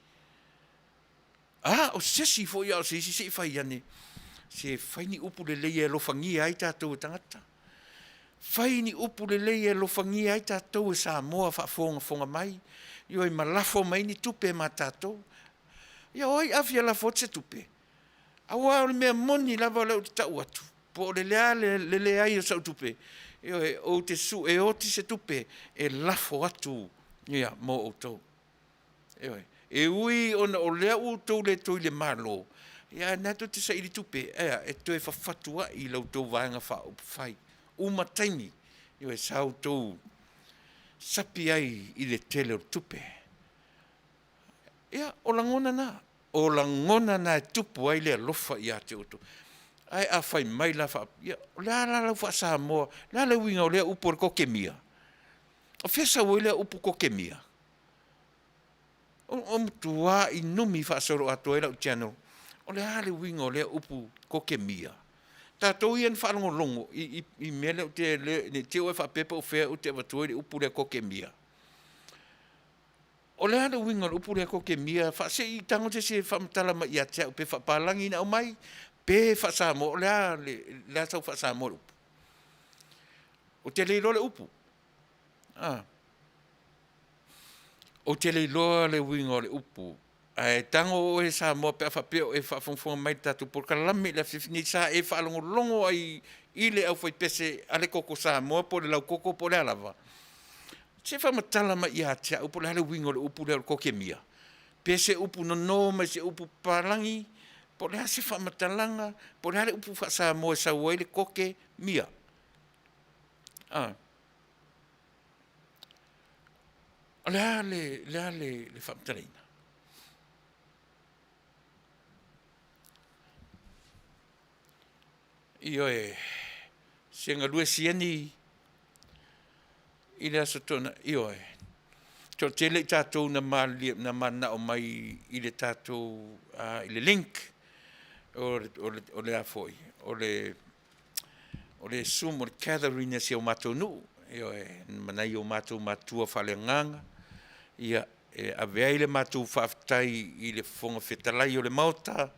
A o se isi foi a o se isi, se i fai ane, se fai ni upu lelei e alofagia ai tatou e tagata. Fai ni upu lelei e alofagia ai tatou e Samoa faafogafoga mai, ioe, ma lafo mai ni tupe ma tatou. Ia o ai a fia lafo atu se tupe? Aua o le mea moni lava lea ou te tau atu, po o le a le leai o sau tupe, ioe, ou te sue oti se tupe e lafo atu ia mo outou. Ioe. E ui ona o lea ua outou le toe i le Malo, ia ae na tou te saili tupe, ea, e toe fafatuai i la outou Vaega Faaupufai. Uma taimi, ioe, sa outou sapi ai i le tele o le tupe. Ia, o lagona na, o lagona na e tupu ai le alofa ia te outou. Ae a fai mai la faa, ia, o le a la lau faa-Samoa, o le a le uiga o lea upu o le kokemia? O fea e sau ai lea upu kokemia? O matuai numi faasoloatoa ai lau channel, o le a le uiga o lea upu kokemia? Tatou ia na faalogologo i i mea lea ou te ne i te i ua e faapea po o fea ou te avatua ai le upu lea kokemia. O le a le uiga o le upu lea kokemia? Se i tago se isi e faamatala mai ia te au pe faapalagi ona aumai pe faa-Samoa, o le a le a sau faa-Samoa o le upu? Ou te le iloa le upu. Ou te le iloa le uiga o le upu, ae tago oe Samoa pe a faapea o e faafogafoga mai i le tatou polokalame i le afiafi nei sa e faalogologo ai i le aufaipese a le Koko Samoa po o le laukoko po o le a lava, se faamatala mai ia te au po o le a le uiga o le upu lea o le kokemia? Pe se upu nono mai se upu papalagi po o le a se faamatalaga po o le a le upu faa-Samoa e sau ai le kokemia? O le a le faamatalaina? Ioe, se galue sieni i le Aso Toonai, ioe. E toatele i tatou na mananao mai i le tatou i le link o le a foi, o le Zoom o le gathering a si o matou nuu, ioe, ma nai o matou matua faaleagaga, ia, e ave ai le matou faafetai i le Fofoga Fetalai o le Maota,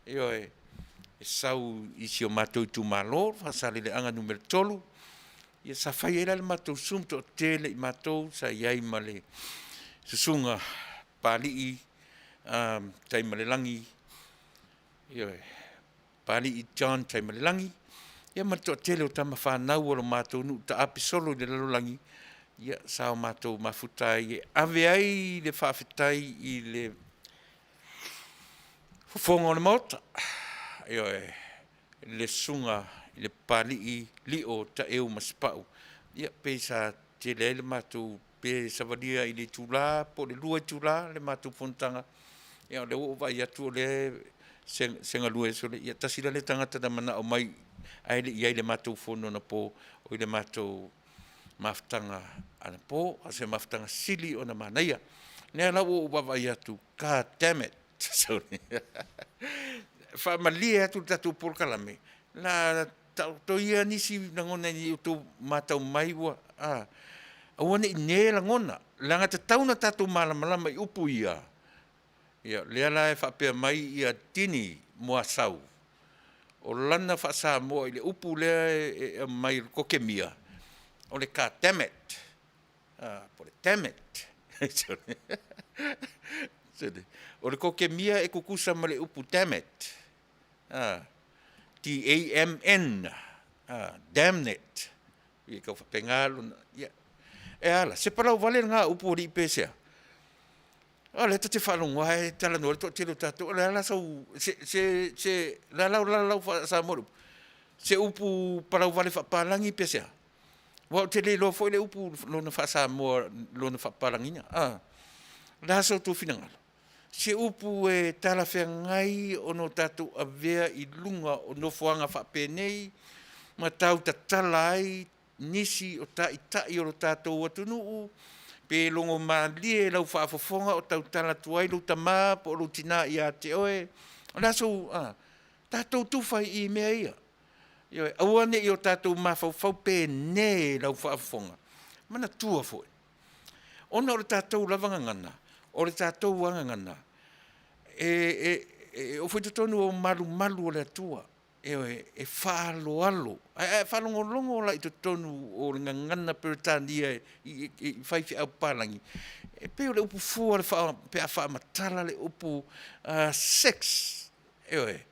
ioe, e sau i si o matou itumalo Faasaleleaga Nu.3, ia sa fai ai la le matou Zoom, toatele i matou sa i ai ma le susuga Papalii Taimalelagi, ioe, Papalii John Taimalelagi, ia ma le toatele o tama fanau a lo matou nuu taape solo i le lalolagi, ia sa o matou mafuta ai e ave ai le faafetai i le Fofoga o le Maota, ioe, le susuga i le Papalii Lio Taeu Masepau. Ia pei sa tele ai le matou, pe savalia i le itula po o le 2 itula le matou fonotaga, ia o lea ua ou vaai atu o lea se galue, sole ia tasi la lea tagata na manao mai ae le i i ai i le matou fono anapo, i le matou mafutaga anapo, o se mafutaga sili ona manaia. O lea la ua ou vaavaai atu, God damn it! Faamalie atu i le tatou polokalame, o le a taoto ia nisi lagona ina ne i outou matau mai ua, a, aua ne i ne lagona, leaga e tatau ona tatou malamalama i upu ia. Ia, lea la e faapea mai Tini Muasau, o lana faa-Samoa i le upu lea e aumai o le kokemia, o le God damn it, po o le damn it. O le kokemia e tutusa ma le upu damn it, D-A-M-N, damn it. Ia tau faapena lona, ia. E a la, se palauvale lena upu alii pe se a? A o lea ta te faalogo lava e talanoa le toatele o tatou, o le a la sau, se, se, se, o le a la lau faa-Samoa o le upu? Se upu palauvale faapapalagi pe se a? Aua ou te le iloa foi le upu lona faa-Samoa, lona faapapalagiina. O le a so outou finagalo? Se upu e talafeagai ona o tatou avea i luga o nofoaga faapenei ma tau tatala ai nisi o taitai o lo tatou atunuu, pe logomalie i lau faafofoga o tautala atu ai lou tama po o lou tina ia te oe. O le a sou… tatou tufa i mea ia. Ioe, aua ne i o tatou mafaufau pe ne i lau faafofoga. Manatua foi, ona o le tatou lava gagana, o le tatou lava gagana, e oo foi i totonu o malumalu o le Atua, ioe, e faaaloalo. Ae a e faalogologo la i totonu o le gagana Peretania i faifeau papalagi, e pei o le upu fua pe a faamatala le upu sex, ioe,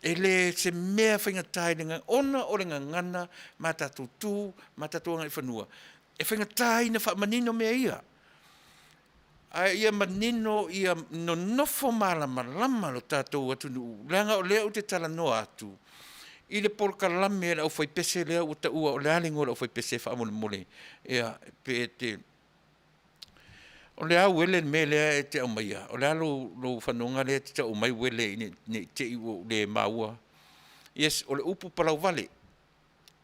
e le o se mea faigata i le gagana, ona o le gagana ma tatou tu ma tatou agaifanua, e faigata ai ona faamanino mea ia. A ia manino ia nonofo malamalama lo tatou atunuu, leaga o lea ou te talanoa atu i le polokalame a le aufaipese lea ua taua, o le a le igoa o le aufaipese faamolemole? Ia, pe e te… O le a Uele le mea lea e te aumaia? O le a lou fanoga lea e te tau mai Uele ne i te i ua ou le maua? Yes, o le upu palauvale.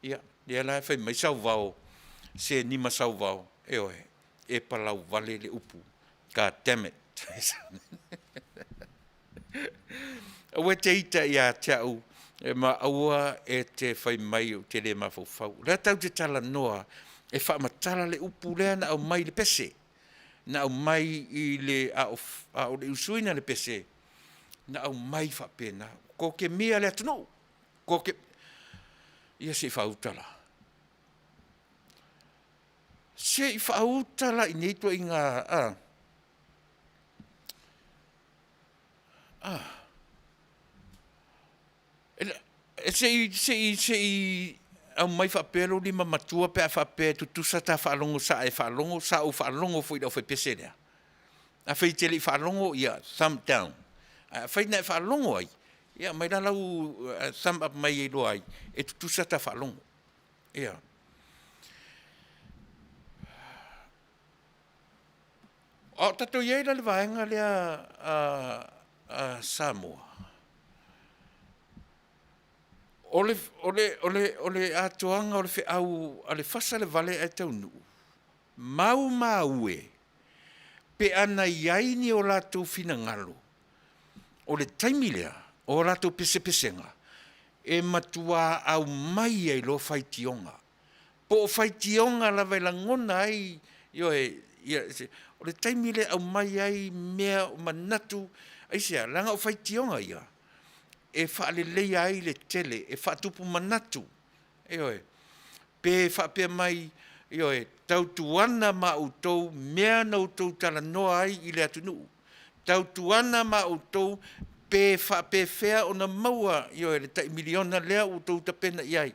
Ia, lea la e fai mai sauvao, se nima sauvao, ioe, e palauvale le upu. God damn it. Aua e te ita ia te au, e ma aua e te fai mai ou te le mafaufau. O lea tatou te talanoa e faamatala le upu lea na aumai i le pese, na aumai i le a o, a o le usuina le pese, na aumai faapena. Kokemia le atunuu. Koke ia se i faauta la. Se i faauta la i nei ituaiga a a e se i se i se i aumai faapea lou lima matua pe a faapea e tutusa ta faalogo sa e faalogo sa ou faalogo foi i le aufaipese lea. Afai e te le i faalogo, ia thumb down. Ae afai na e faalogo ai, ia aumai la lau thumb up mai e iloa ai e tutusa ta faalogo. Ia. A o tatou i ai la i le vaega lea a, a Samoa, o le, o le, o le, o le atoaga o le feau a le fasa le vale ae taunuu, maumau e pe ana i ai ni o latou finagalo o le taimi lea o a latou pesepesega e matua aumai ai loa faitioga, po o faitioga lava e lagona ai, ioe, ia, o le taimi lea e aumai ai mea o manatu. Aisea? Leaga o faitioga ia e faaleleia ai le tele, e faatupu manatu, ioe, pe faapea mai, ioe, tautuana ma outou mea na outou talanoa ai i le atunuu, tautuana ma outou pe faapefea ona maua, ioe, le tai miliona lea ua outou tapena i ai.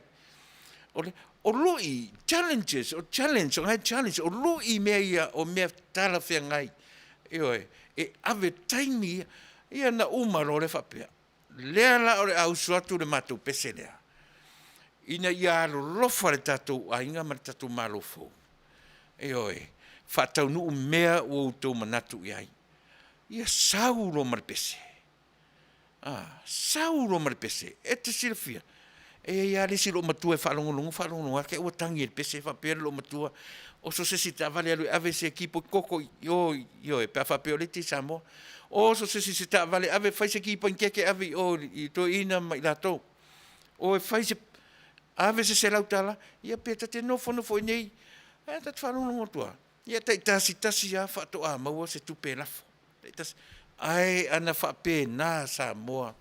O le, o lui, challenges, o challenge, o nai challenge, o lui mea ia o mea talafeagai, ioe, e ave taimi ia, ia na uma loa lea faapea, lea la o le a usu atu le matou pese lea, ina ia alolofa le tatou aiga ma le tatou Malo fou, ioe, faataunuu mea ua outou manatu i ai. Ia sau loa ma le pese, a, sau loa ma le pese. E te silafia, e i ai lava le isi loomatua e faalogologo faalogologo lava te i ua tagi e le pese faapea le loomatua, oso se isi taavale e alu e ave se kipoi koko i o, ioe, pe a faapea o lea e te i Samoa. Oso se isi i se taavale ave fai se ki panikeke ave i o i toeaiina ma i latou. O e fai se, ave se $100, ia pe ta te nofonofo i inei ae ta te faalogologo atu lava, ia taitasitasi lava faatoa maua se tupe e lafo, taitasi. Ae ana faapena Samoa,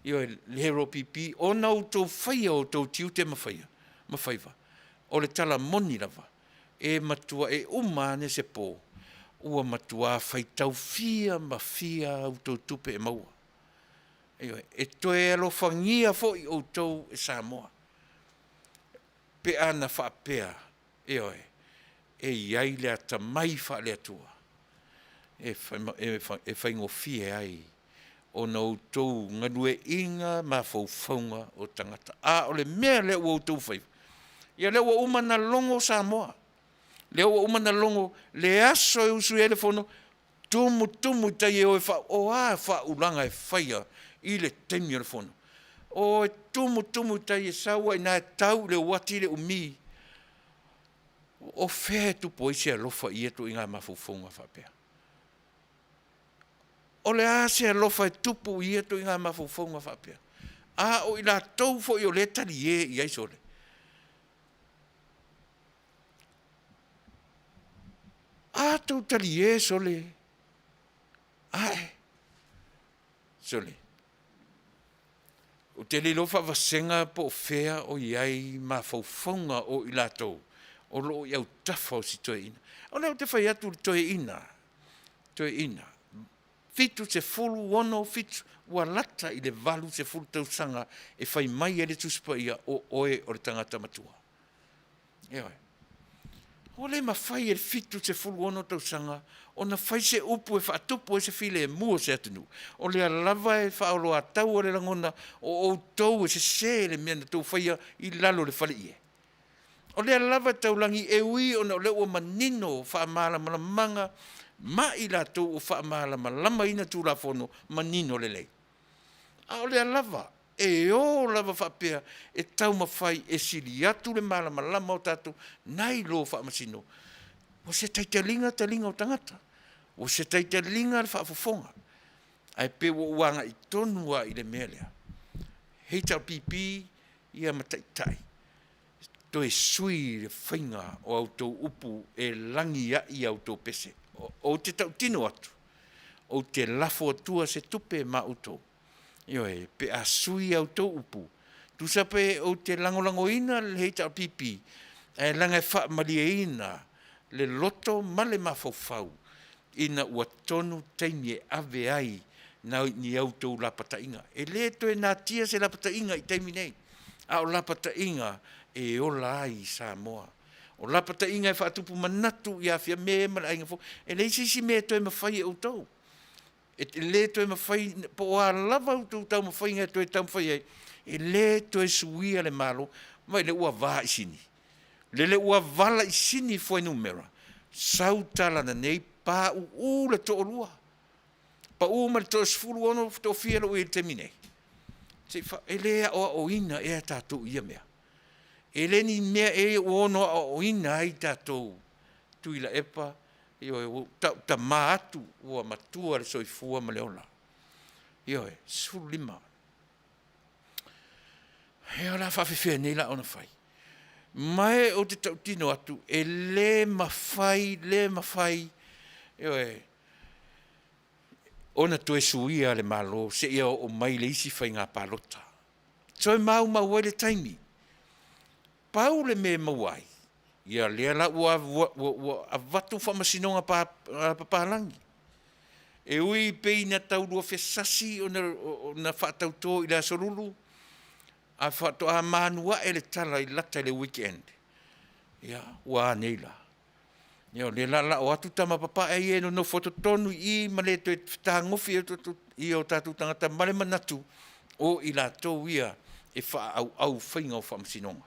ioe, le HRPP, ona outou faia o outou tiute ma ma faiva, o le tala moni lava, e matua e uma ane se po, ua matua faitau fia ma fia a outou tupe e maua. Ioe, e toe alofagia foi outou e Samoa pe ana faapea, ioe, e i ai le atamai faale-Atua e faigofie ai ona outou galueaiina mafaufauga o tagata. A o le mea lea ua outou faia, ia lea ua uma ona logo Samoa, lea ua uma ona logo le aso e usuia ai le fono, tumutumu i tai e o e o a faaulaga e faia i le taimi o le fono. O e tumutumu i tai e sau ai i ina e tau i le uati le umi. O fea e tupu ai se alofa i ia ituaiga mafaufauga faapea? O le a se alofa e tupu i ia ituaiga mafaufauga faapea? A o i latou foi o lea e talie i ai sole. A tou talie sole, ae sole, ou te le iloa faavasega po o fea o i ai mafaufauga o i latou o lo o i autafa o si toeaina. O lea ou te fai atu i le toeaina, toeaina, 76, 7, ua lata i le 80 tausaga e fai mai ai le Tusi Paia, o oe o le tagata matua. Ioe. Ua le mafai e le 76 tausaga ona fai se upu e faatupu ai se filemu o se atunuu. O lea lava e faaoloataua le lagona o outou e sese le mea na outou faia i lalo o le faleie. O lea lava e taulagi e ui ona o lea ua manino faamalamalamaga ma i latou ua faamalamalamaina Tulafono manino lelei. A o lea lava. E o lava faapea e taumafai e sili atu le malamalama o tatou nai lo Faamasino. Ua se taitaliga taliga o tagata, ua se taitaliga le faafofoga, ae pei ua ou agai tonu lava i le mea lea, HRPP ia ma Taitai, toe sui le faiga o a outou upu e lagi ai a outou pese. Ou te tautino atu, ou te lafo atua se tupe ma outou, ioe, pe a sui a outou upu, tusa pe ou te lagolagoina le HRPP, ae leaga e faamalieina le loto ma le mafaufau ina ua tonu taimi e ave ai ni a outou lapataiga. E le toe natia se lapataiga i taimi nei, a o lapataiga e ola ai Samoa. O lapataiga e faatupu manatu ia Fiame ma le aiga fou, e leai se isi mea e toe mafai e outou. E le toe mafai, po o a lava outou taumafaiga e toe taumafai ai, e le toe suia le Malo. Vaai o lea ua va i Sini, lele ua vala i Sini fuainumera, sau tala nanei pauu le toalua, pau mai le toasefuluono toafia lea ua i ai i le taimi nei. Se i e le aoaoina ea tatou i ia mea? E le ni mea ea ua ono aoaoina ai tatou Tuilaepa, ioe, ua ou tautama atu ua matua le soifua ma le ola. Ioe, 15. Ia o le a faapefea nei la ona fai? Ma ou te tautino atu, e le mafai, le mafai, ioe, ona toe suia le Malo seia oo mai le isi faiga palota. Toe maumau ai le taimi. Pau le mea e maua ai, ia lea la ua avatu faamasinoga papalagi. E ui pei ina tau luafesasi ona faatauto i le Aso Lulu, ae faatoa manu ae le tala i lata i le weekend, ia ua a nei la? Ia o lea o le a la'o atu tama papae ia e nonofo totonu i i ma le toe fetagofi i o tatou tagata ma le manatu o i latou ia e faaauau faiga o faamasinoga.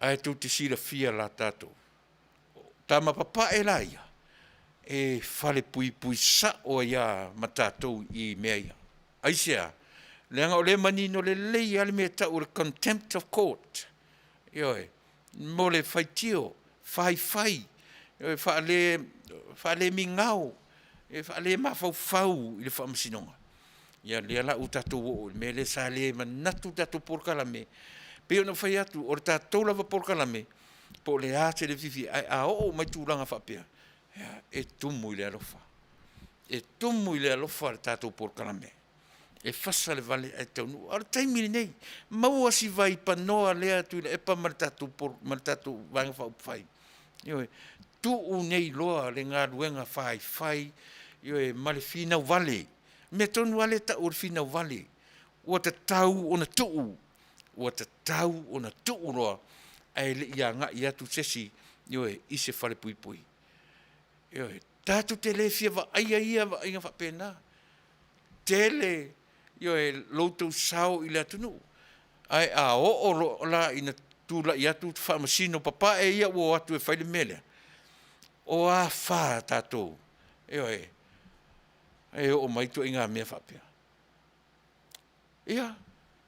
Ae tou te silafia la tatou tama papae la ia e falepuipui sao ai lava ma tatou i mea ia. Aisea? Leaga o lea e manino lelei lava le mea e tau o le contempt of court. Ioe, mo le faitio, faifai, faalemigao, e faalemafaufau i le faamasinoga. Ia lea la ua tatou oo i le mea lea sa le manatu le tatou polokalame. E pei ona ou fai atu, o le tatou lava polokalame, po o le a se le fiafia, ae a oo mai tulaga faapea, ia, e tumu i le alofa. E tumu i le alofa le tatou polokalame. E fasa le vale ae taunuu. A o le taimi lenei, maua si vaipanoa lea Tuilaepa ma le tatou Vaega Faaupufai, ioe, tuu nei loa le galuega faifai, ioe, ma le finau vale. O le mea tonu lava lea e tau o le finau vale, ua tatau ona tuu, ua tatau ona tuu loa ae le i agai atu se isi, ioe, i se falepuipui. Ioe, tatou te le fia vaaia ia vaaiga faapena. Tele, ioe, lo outou sao i le atunuu, ae a oo loa la ina tulai atu faamasino papae ia ua o atu e fai le mea lea, o a fa a tatou, ioe, e oo mai ituaiga mea faapea. Ia,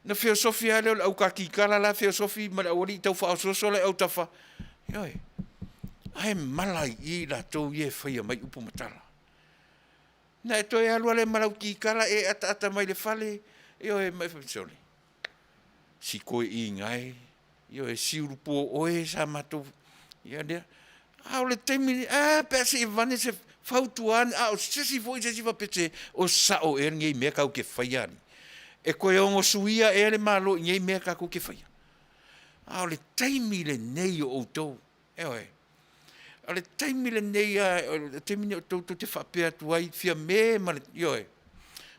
ona feosofi lava lea o le au kakikala la e feosofi ma le aualii tau faaosooso la e i autafa, ioe, ae mala ai i i latou ia e faia mai upu ma tala. Ona e toe alu lava lea ma lau kikala e ataata mai le fale, ioe, ma e fai mai, sole, si toeaina e, ioe, siulupu o oe sa matou, ia lea. A o le taimi lenei, ae a pe a se i aveane se fautua ane, a o se isi foi se isi faapea, se o sao ea lenei mea tatou te faia alii? E toe ono suia ea le Malo i nei mea tatou te faia? A o le taimi lenei o outou, ioe, o le taimi lenei lava, o le taimi lenei o outou tou te faapea atu ai Fiame ma le, ioe,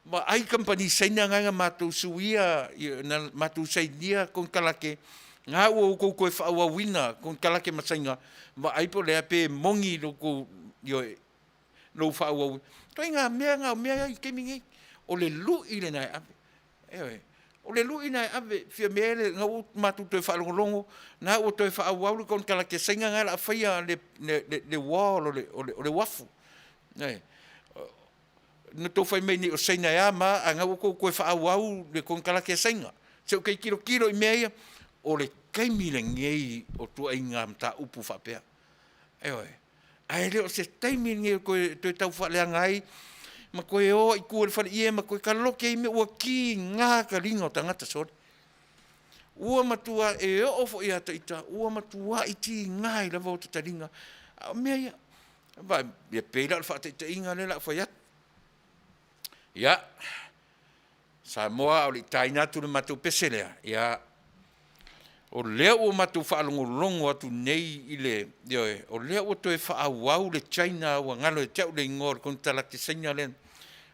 vaai kamupani Saina na na matou suia, na matou sainia konekarate, na ua outou toe faaauauina konekarate ma Saina, vaai po o le a pe moni lo outou, ioe, lou faaauauina. O ituaiga mea na o mea ia i le taimi lenei. O le lui lena e ave, ioe. O le lui lena e ave, Fiame lena ua matou toe faalogologo, lena ua toe faaauau le konekarate Saina lena o le a faia le wall o le uafu. Na outou fai mai nei o Saina e a ma a, ae na ua outou toe faaauau le konekarate a Saina. Se ou te tilotilo i mea ia, o le taimi lenei o tuaiga mataupu faapea. Ioe. Ae le o se taimi lenei e toe tau faaleaga ai ma toe o ai i tua i le faleie ma toe taloke ai mea, ua tiga taliga o tagata sole. Ua matua, e oo foi ia te ita, ua matuai tiga ai lava ota taliga. A o mea ia, vaai, e pei la o le faataitaiga lea o le a ou fai atu. Ia, Samoa a o le i taina atu le matou pese lea, ia, o lea ua matou faalogologo atu nei i le, ioe, o lea ua toe faaauau le China, ua galo ia te au le igoa o le konekarate Saina lea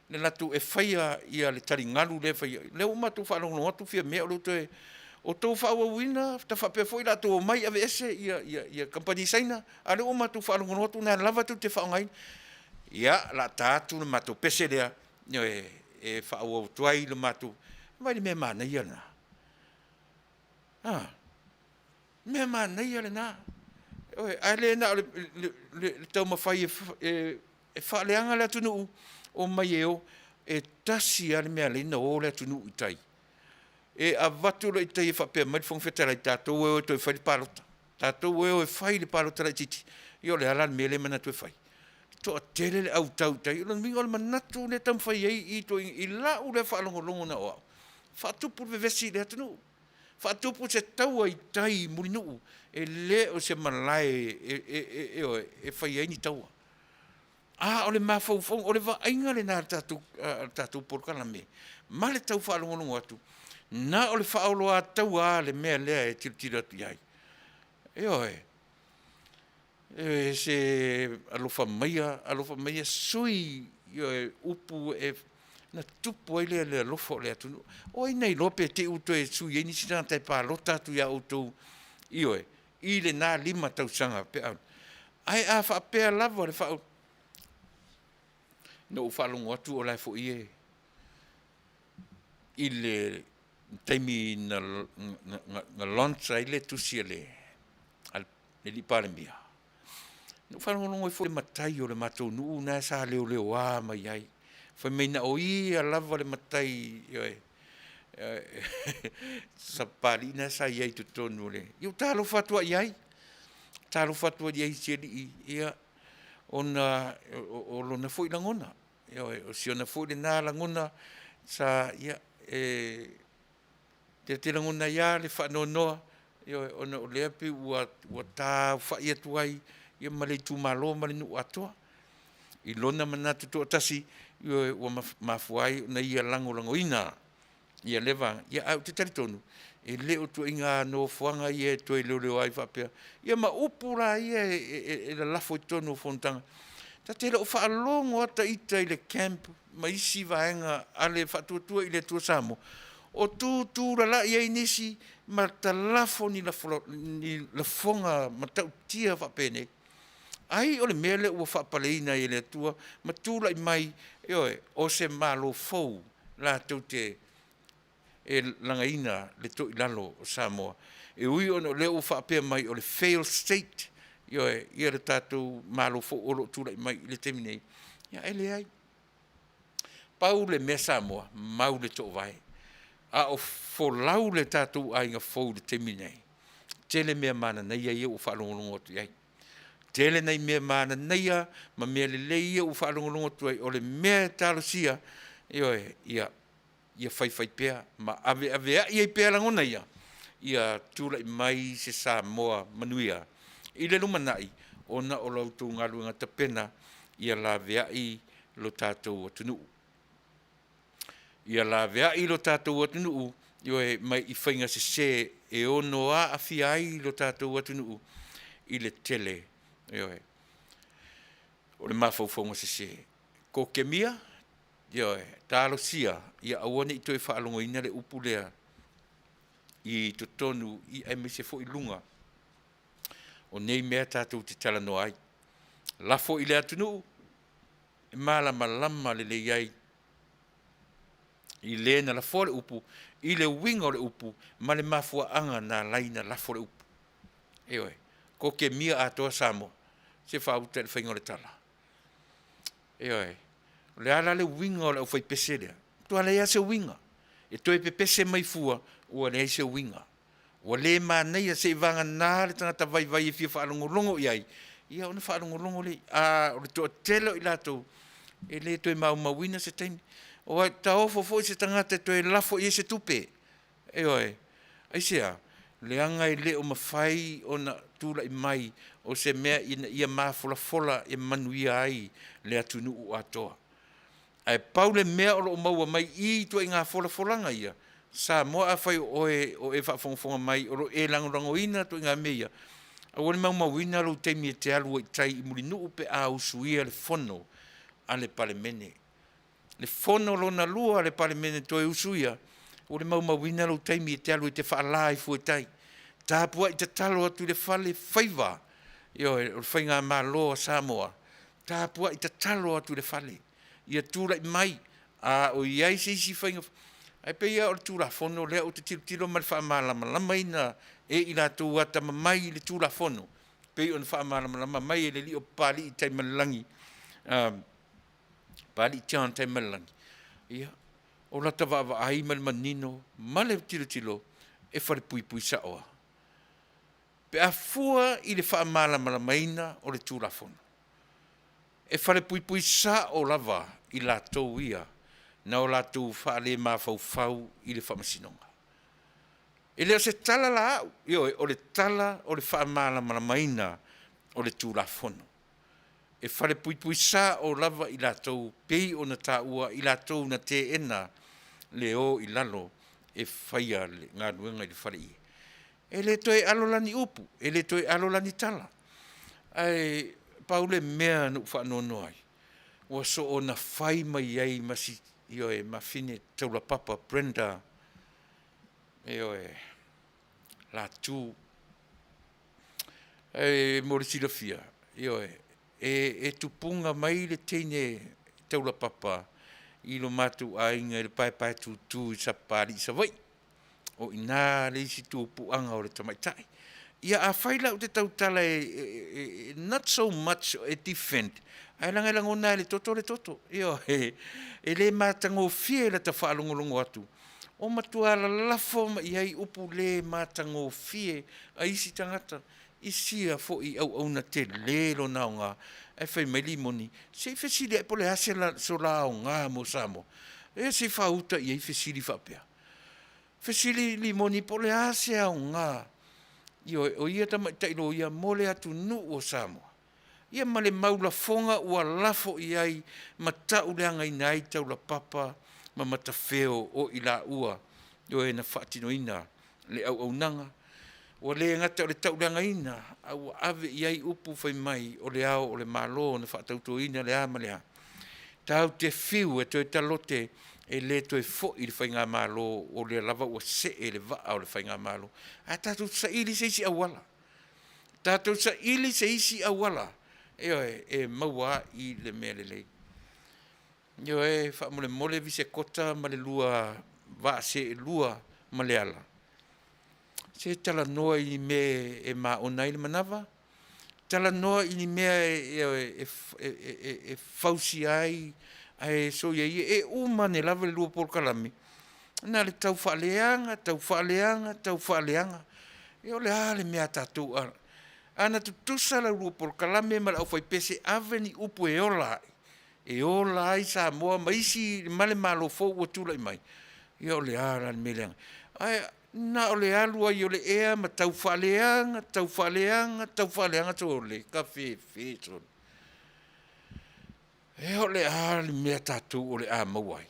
na latou e faia le taligalu lea e faia, lea ua matou faalogologo atu Fiame o lea ua toe, o outou faaauauina ta faapea foi o latou omai aveese kamupani Saina, a o lea ua matou faalogologo atu o lena lava tou te faaaogaina. Ia, o le a ta atu le matou pese lea, ioe, e faaauau atu ai le matou, vaai i le mea manaia lena. A, mea manaia lena. Ioe, ae le na o le taumafai e faaleaga le atunuu, omai e o. E tasi lava le mea e ala ai ona o le atunuu i tai, e avatu loa i tai e faapea mai le Fofoga Fetalai, tatou e o e toe fai le palota, tatou e o e fai le palota laitiiti. Ia o le a la le mea lea e manatu e fai? E toatele le au tau i tai. O lona uiga o le manatu lea e taumafai ai i i lau lea faalogologo na o au, faatupu le vevesi i le atunuu, faatupu se taua i tai i Mulinuu, e le o se malae ioe, e fai ai ni taua. A o le mafaufauga, o le vaaiga lena a le tatou polokalame ma le tau faalogologo atu, na o le faaoloataua lava le mea lea e tilotilo atu i ai. Ioe. Se alofa maia, alofa maia sui usufono, ioe, upu ona tupu ai lea o le alofa o le atunuu. O ai na iloa pe te i ua toe sui ai nisi tagata e palota atu ia outou, ioe, i lena 5 tausaga pe a. Ae a faapea lava le faa… Na ou faalogo atu o la e foi e i le taimi na launch ai le tusi a le alii Palemia, na ou faalogologo ai foi i le matai o le matou nuu lena sa leoleoa mai ai, fai mai na o ia lava le matai, ioe, Sapapalii lena sa i ai i totonu o le… Ia ou talofa atu lava i ai, talofa atu ai i si alii, ia, ona o lona foi lagona, ioe, o si ona foi lena lagona sa, ia, e ta te lagona ai lava le faanoanoa, ioe, ona o lea e pei ua taaofai atu ai ma le itumalo ma le nuu atoa i lona manatu toatasi, ioe, ua mafua ai ona ia lagolagoina lea vaega. Ae ou te talitonu, e le o ituaiga nofoaga ia e toe leoleo ai faapea, ia ma upu la ia e lalafo i totonu o fonotaga. Ta te le o faalogo lava ita i le camp ma isi vaega a le Faatuatua i le Atua Samoa o tutulalai ai nisi ma talafo ni lafoga matautia faapenei. Ai o le mea lea ua faapaleina ai e le Atua ma tulai mai, ioe, o se Malo fou latou te lagaina le toilalo o Samoa. E ui ona o lea ua faapea mai o le fail state, ioe, ia le tatou Malo fou o lo o tulai mai i le taimi nei, ae leai. Pau le mea Samoa, mau le toovae, a o folau le tatou aiga fou i le taimi lenei, tele mea mananaia ia ua faalogologo atu i ai. Tele nai mea mananaia ma mea lelei ia ua faalogologo atu ai, o le mea e talosia, ioe, ia faifaipea ma aveaveai ai pea lagona ia, ia tulai mai se Samoa manuia i le lumanai ona o la outou galuega tapena ia laveai lo tatou atunuu. Ia laveai lo tatou atunuu, ioe, mai i faiga sese e ono aafia ai lo tatou atunuu i le tele, ioe, o le mafaufauga sese. Kokemia, ioe, talosia ia aua ne i toe faalogoina le upu lea i totonu aemaise foi luga o nei mea tatou te talanoa ai. Lafo i le atunuu e malamalama lelei ai i le na lafoa le upu, i le uiga o le upu ma le mafuaaga na ala ai ona lafo le upu. Ioe, kokemia atoa Samoa, se faauta i le faiga o le tala. Ioe. O le a la le uiga o le aufaipese lea? Matua leai lava se uiga. E toe pepese mai fua, ua leai se uiga. Ua le manaia seivagana le tagata vaivai e fia faalogologo i ai, ia ona faalogologo lea, a o le toatele o i latou, e le toe maumauina se taimi. Ua taofo foi se tagata e toe lafo i ai se tupe. Ioe. Aisea? Leaga e le o mafai ona tulai mai o se mea ina ia mafolafola e manuia ai le atunuu atoa. Ae pau le mea o lo o maua mai i ituaiga folafolaga ia, Samoa afai o oe o e faafogafoga mai o lo o e lagolagoina ituaiga mea ia, aua le maumauina lou taimi e te alu ai i tai i Mulinuu pe a usuia le fono a le Palemene. Le fono lona lua a le Palemene toe usuia, ua le maumauina lou taimi e te alu e te faala ai fua i tai. Tapuai tatalo atu i le fale faiva, ioe, o le faigamalo a Samoa, tapuai tatalo atu i le fale ia tulai mai a o i ai se isi faiga. Ae pei lava o le Tulafono lea ou te tilotilo ma le faamalamalamaina e i latou atamamai i le Tulafono, pei ona faamalamalama mai e le alii o Papalii Taimalelagi, Papalii John Taimalelagi, ia, o lata vaavaai ma le manino ma le tilotilo e falepuipui sao lava pe a fua i le faamalamalamaina o le Tulafono. E falepuipui sao lava i latou ia na o latou faalemafaufau i le faamasinoga. E le o se tala la au, ioe, o le tala o le faamalamalamaina o le Tulafono. E falepuipui sao lava i latou pei ona taua i latou na teena le o i lalo e faia le galuega i le faleie. E le toe alo la ni upu, e le toe alo la ni tala, ae pau le mea na ou faanoanoa ai, ua soona fai mai ai ma si, ioe, ma afine Taulapapa Brenda, ioe, Latu. E mo le silafia, ioe, e tupuga mai le teine Taulapapa i lo matou aiga i le paepaetutu i Sapapalii Savaii. O i ina le isi tupuaga o le tamaitai. Ia afai la ou te tautala e not so much e defend, ae leaga e lagona lava e le toto le toto. Ioe, e le matagofie i lata faalogologo atu o matua lalafo mai i ai upu le matagofie a isi tagata i sia foi auauna tele lona aoga. Ae fai mai Limoni, se i fesili ae po o le a so la aoga mo Samoa. Ia se i faauta i ai fesili faapea. Fesili Limoni po o le a se aoga, ioe, o ia tamaitai loia mo le atunuu o Samoa. Ia ma le mau lafoga ua lafo i ai ma tauleagaina ai taulapapa ma matafeo o i laua o e na faatinoina le auaunaga. Ua le gata o le tauleagaina, a ua ave i ai upu fai mai o le Ao o le Malo na faatautoina le a ma le a. Tatou te fiu e toe talote e le toe foi le faigamalo o lea lava ua see le vaa o le faigamalo. Ae tatou saili se isi auala, tatou saili se isi auala, ioe, e maua ai le mea lelei. Ioe, faamolemole Visekota ma le lua vaa seelua ma Leala, se talanoa i ni mea e maona ai le manava, talanoa i ni mea e fausia ai, ae soia ia, e uma ane lava le lua polokalame, na o le tau faaleaga, tau faaleaga, tau faaleaga. Ia o le a le mea a tatou? Ana tutusa la ulua polokalame ma le aufaipese, ave ni upu e ola ai, e ola ai Samoa ma isi ma le Malo fou ua tulai mai, ia o le a la le mea leaga ai? Ae na o le alu ai o le ea ma tau faaleaga, tau faaleaga, tau faaleaga, sole kafefe sole. Ea o le a le mea tatou o le a maua ai?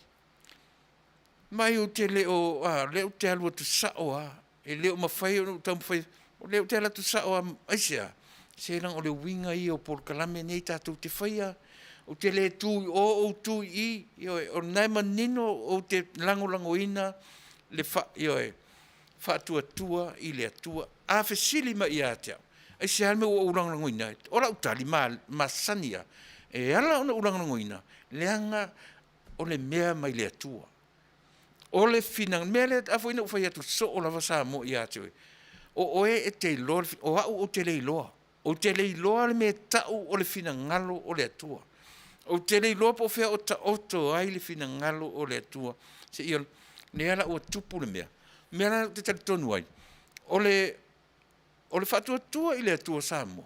Mai ou te le o, a, o lea ou te alu atu sao lava, e le o mafai ona ou taumafai, o lea ou te alu atu sao lava. Aisea? Se leaga o le uiga ia o polokalame nei tatou te faia, ou te le tu i o ou tu i i, ioe, o lena e manino ou te lagolagoina le ioe, faatuatua i le Atua. A fesili mai ia te au, aisea le mea ua ou lagolagoina ai? O lau tali masani lava, e ala ona ou lagolagoina, leaga o le mea mai le Atua. O le finagalo, mea lea a foi na ou fai atu soo lava Samoa ia te oe, o oe e te iloa, o au ou te le iloa. Ou te le iloa le mea e tau o le finagalo o le Atua. Ou te le iloa po o fea o taoto ai le finagalo o le Atua seia lea la ua tupu le mea. O le mea la ou te talitonu ai, o le, o le faatuatua i le Atua Samoa,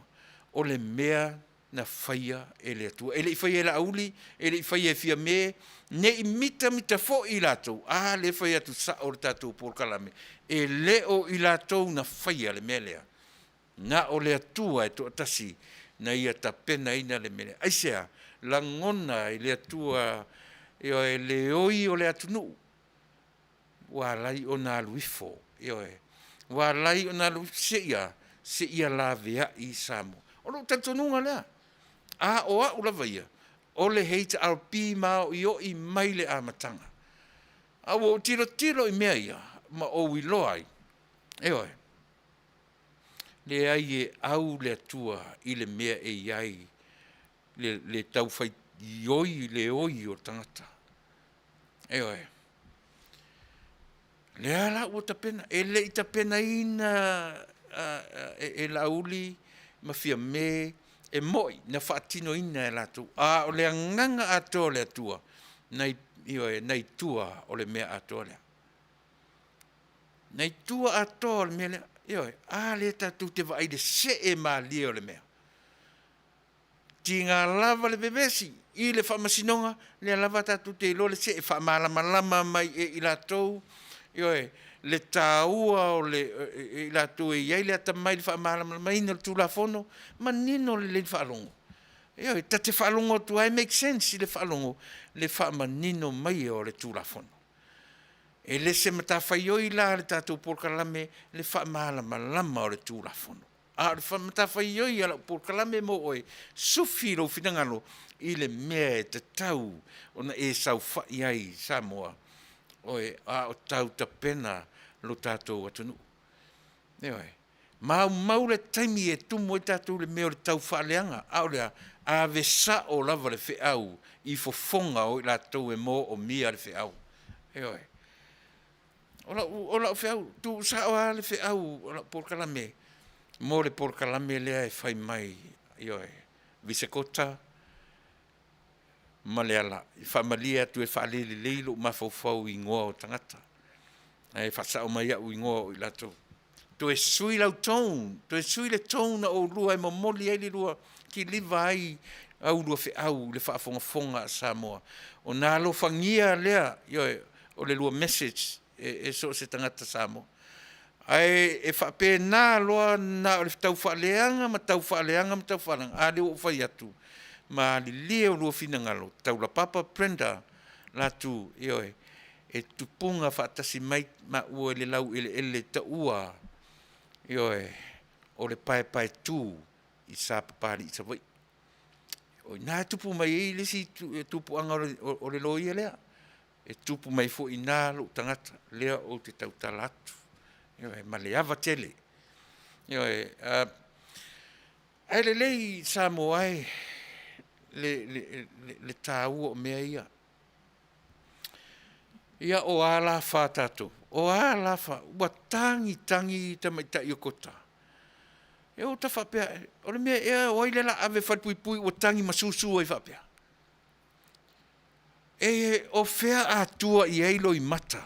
o le mea na faia e le Atua. E le i faia e Laauli, e le i faia e Fiame, ne i mitamita foi i latou, a lea e fai atu sao le tatou polokalame, e le o i latou na faia le mea lea, na o le Atua e toatasi na ia tapenaina le mea lea. Aisea? Lagona e le Atua, ioe, le oi o le atunuu ua ala ai ona alu ifo, ioe, ua ala ai ona alu ifo seia, seia laveai Samoa. O lou talitonuga lea, a o au lava ia, o le HRP maoioi mai le amataga. A ua ou tilotilo i mea ia ma ou iloa ai, ioe, leai e au le Atua i le mea e i ai le, le taufai oi le oi o le tagata. Ioe. Lea la ua tapena, e le i tapenaina e Laauli ma Fiame, e moi na faatinoina e latou, a o le agaga atoa o le Atua na i, ioe, na i tua o le mea atoa lea. Na i tua atoa o le mea lea, ioe, a lea tatou te vaai i le see malie o le mea. Tiga lava le vevesi i le faamasinoga, lea lava tatou te iloa le see faamalamalama mai e i latou, ioe, le taua o le, e i latou e i ai le atamai i le faamalamalamaina o le Tulafono, manino lelei le faalogo. Ioe, ta te faalogo atu lava e make sense i le faalogo le faamanino mai o le Tulafono. E le se matafaioi la a le tatou polokalame le faamalamalama o le Tulafono. A o le matafaioi a lau polokalame mo oe, sufi lou finagalo i le mea e tatau ona e saofai ai Samoa, oe, a o tau tapena lo tatou atunuu. Ioe. Maumau le taimi e tumu ai tatou i le mea o le taufaaleaga, a o le a? Ave sao lava le feau i fofoga o i latou e moomia le feau. Ioe. O lau, o lau feau, tuusao lava le feau o lau polokalame mo le polokalame lea e fai mai, ioe, Visekota ma Leala. E faamalie atu e faalelelei lou mafaufau i igoa o tagata, ae faasao mai au igoa o i latou. Toe sui lau tone, toe sui le tone a oulua e momoli ai le lua kiliva ai au lua feau i le faafogafoga a Samoa. Ona alofagia lea, ioe, o le lua message e so o se tagata Samoa. Ae e faapena loa na o le taufaaleaga ma taufaaleaga ma taufaaleaga, a lea ua ou fai atu, malilie o lua finagalo, Taulapapa Brenda Latu, ioe, e tupuga faatasi mai maua i le laueleele taua, ioe, o le paepaetu i Sapapalii Savaii. O i ina e tupu mai ai le isi tupuaga o le loia lea. E tupu mai foi i ina lou tagata lea ou te tautala atu, ioe, ma le ava tele. Ioe, ae lelei Samoa e le taua o mea ia. Ia o a la fa tatou? O a la fa? Ua tagi tagi tamaitai o Kota. E ua ta faapea, o le mea ea o ai lea o le a ave i falepuipui ua tagi ma susu ai faapea? E o fea a tua i ai loimata?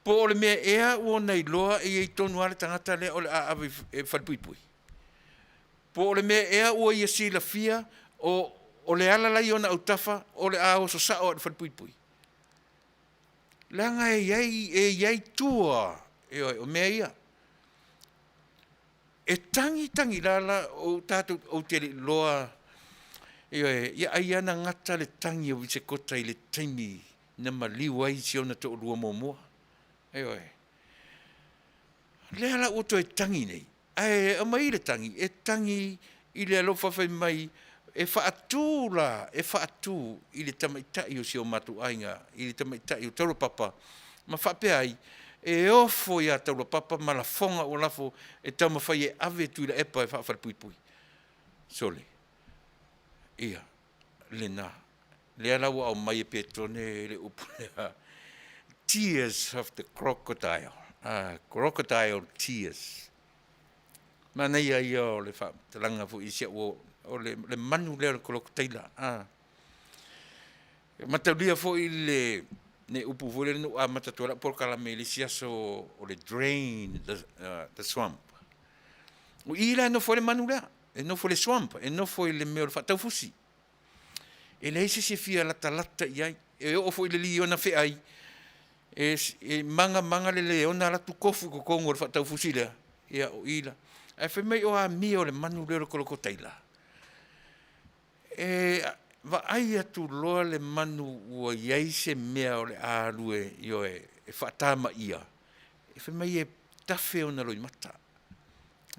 Po o le mea ea ua ona iloa e i ai tonu lava le tagata lea o le a ave i falepuipui? Po o le mea ea ua ia silafia o, o le ala la i ona autafa o le a oso sao lava i le falepuipui? Leaga e i ai, e i ai tua, ioe, o mea ia. E tagi tagi la la o tatou ou te le i iloa, ioe, ia ai lava na gata le tagi o Visekota i le taimi na maliu ai si ona toalua muamua. Ioe. Lea la ua toe tagi nei, ae aumai le tagi, e tagi i le alofa fai mai e faatu la, e faatu i le tamaitai o si o matou aiga, i le tamaitai o Taulapapa, ma faapea ai, e ofo iā Taulapapa ma lafoga ua lafo e taumafai e ave Tuilaepa e faafalepuipui. Sole, ia, lena. Lea la ua aumai e Petone le upu lea, tears of the crocodile, crocodile tears. Manaia ia o le faamatalaga foi i si au O le, le manu lea o le kolokotaila. A. E mataulia foi le, le upu foi lea na ou amata atu ai lau polokalame i le isi aso o le drain the, the swamp. O i la e nofo ai le manu lea, e nofo i le swamp, e nofo i le mea o le faataufusi. E leai se isi e fia latalata i ai. E oo foi i le liona feai, e, e maga maga le leona alu atu kofu i totonu o le faataufusi lea, ia o i la. Ae fai mai o amio a le manu lea o le kolokotaila, e vaai atu loa le manu ua i ai se mea o le a alu e, ioe, e faatamaia, e fai mai e tafe ona loimata.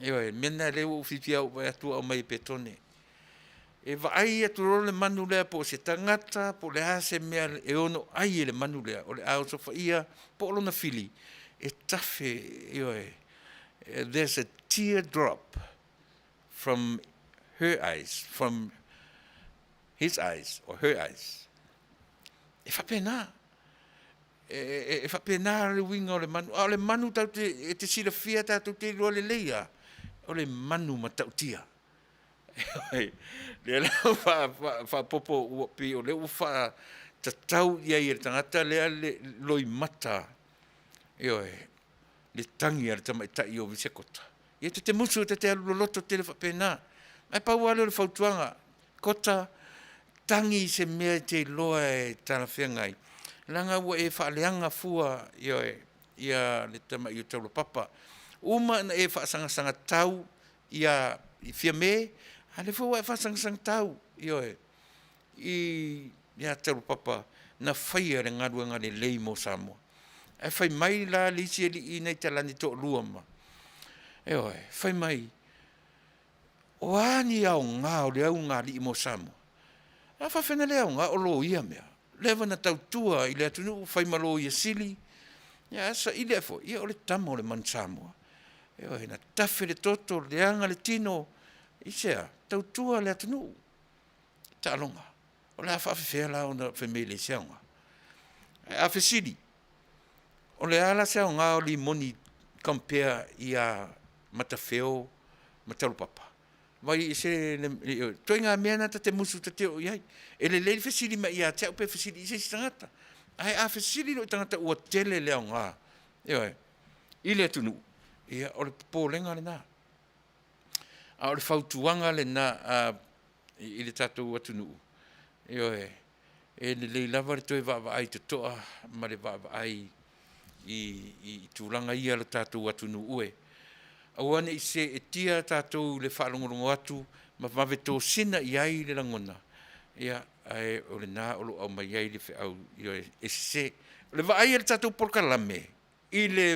Ioe, o le mea lena lea ua ou fiafia ai ua ou vaai atu ua aumai e Petone. E vaai atu loa le manu lea po o se tagata po o le a se mea e ono ai e le manu lea, o le a osofaia po o lona fili e tafe, ioe, there's a tear drop from her eyes, from his eyes or her eyes. E faapena, e, e faapena le uiga o le manu. A o le manu tatou te, e te silafia tatou te iloa lelei lava, o le manu matautia. Lea la ua faaopoopo ua pei o lea ua faatatau i ai e le tagata lea le loimata, ioe, le tagi a le tamaitai o Visekota. Ia ta te musu ta te alu loloto tele faapena. Ae pau lava lea o le fautuaga, Kota, tagi i se mea e te iloa e talafeagai, leaga ua e faaleaga fua, ioe, ia le tamai o Taulapapa. Uma ona e faasagasaga tau ia i Fiame, a o lea foi ua e faasagasaga tau, ioe, ia Taulapapa na faia le galuega lelei mo Samoa. Ae fai mai la le isi alii nai talani toalua ma, ioe, fai mai, o a ni aoga o le ulugalii mo Samoa? A faapefea ona le aoga o loia mea? Leva ona tautua i le atunuu, fai ma Loia Sili, ia a saili ae foi, ia o le tama o le Manu Samoa. Ioe, na tafe le toto, leaga le tino, aisea? Tautua le atunuu. Taaloga, o le a faapefea la ona fai mai e leai se aoga? Ae a fesili, o le a la se aoga o limoni compare ia Matafeo ma Taulapapa? Vaai ese le ituaiga mea lena ta te musu ta te oo i ai. E lelei le fesili mai ia te au pe fesili i se isi tagata. Ae a fesili loa i tagata ua tele le aoga, ioe, i le atunuu, ia o le popolega lena. A o le fautuaga lena a i le tatou atunuu, ioe, e lelei lava le toe vaavaai totoa ma le vaavaai i, i tulaga ia lo tatou atunuu e. Aua ne i seetia tatou i le faalogologo atu ma vave tosina i ai le lagona, ia, ae o lena o lo o aumai ai le feau, ioe, e sese. O le vaai a le tatou polokalame i le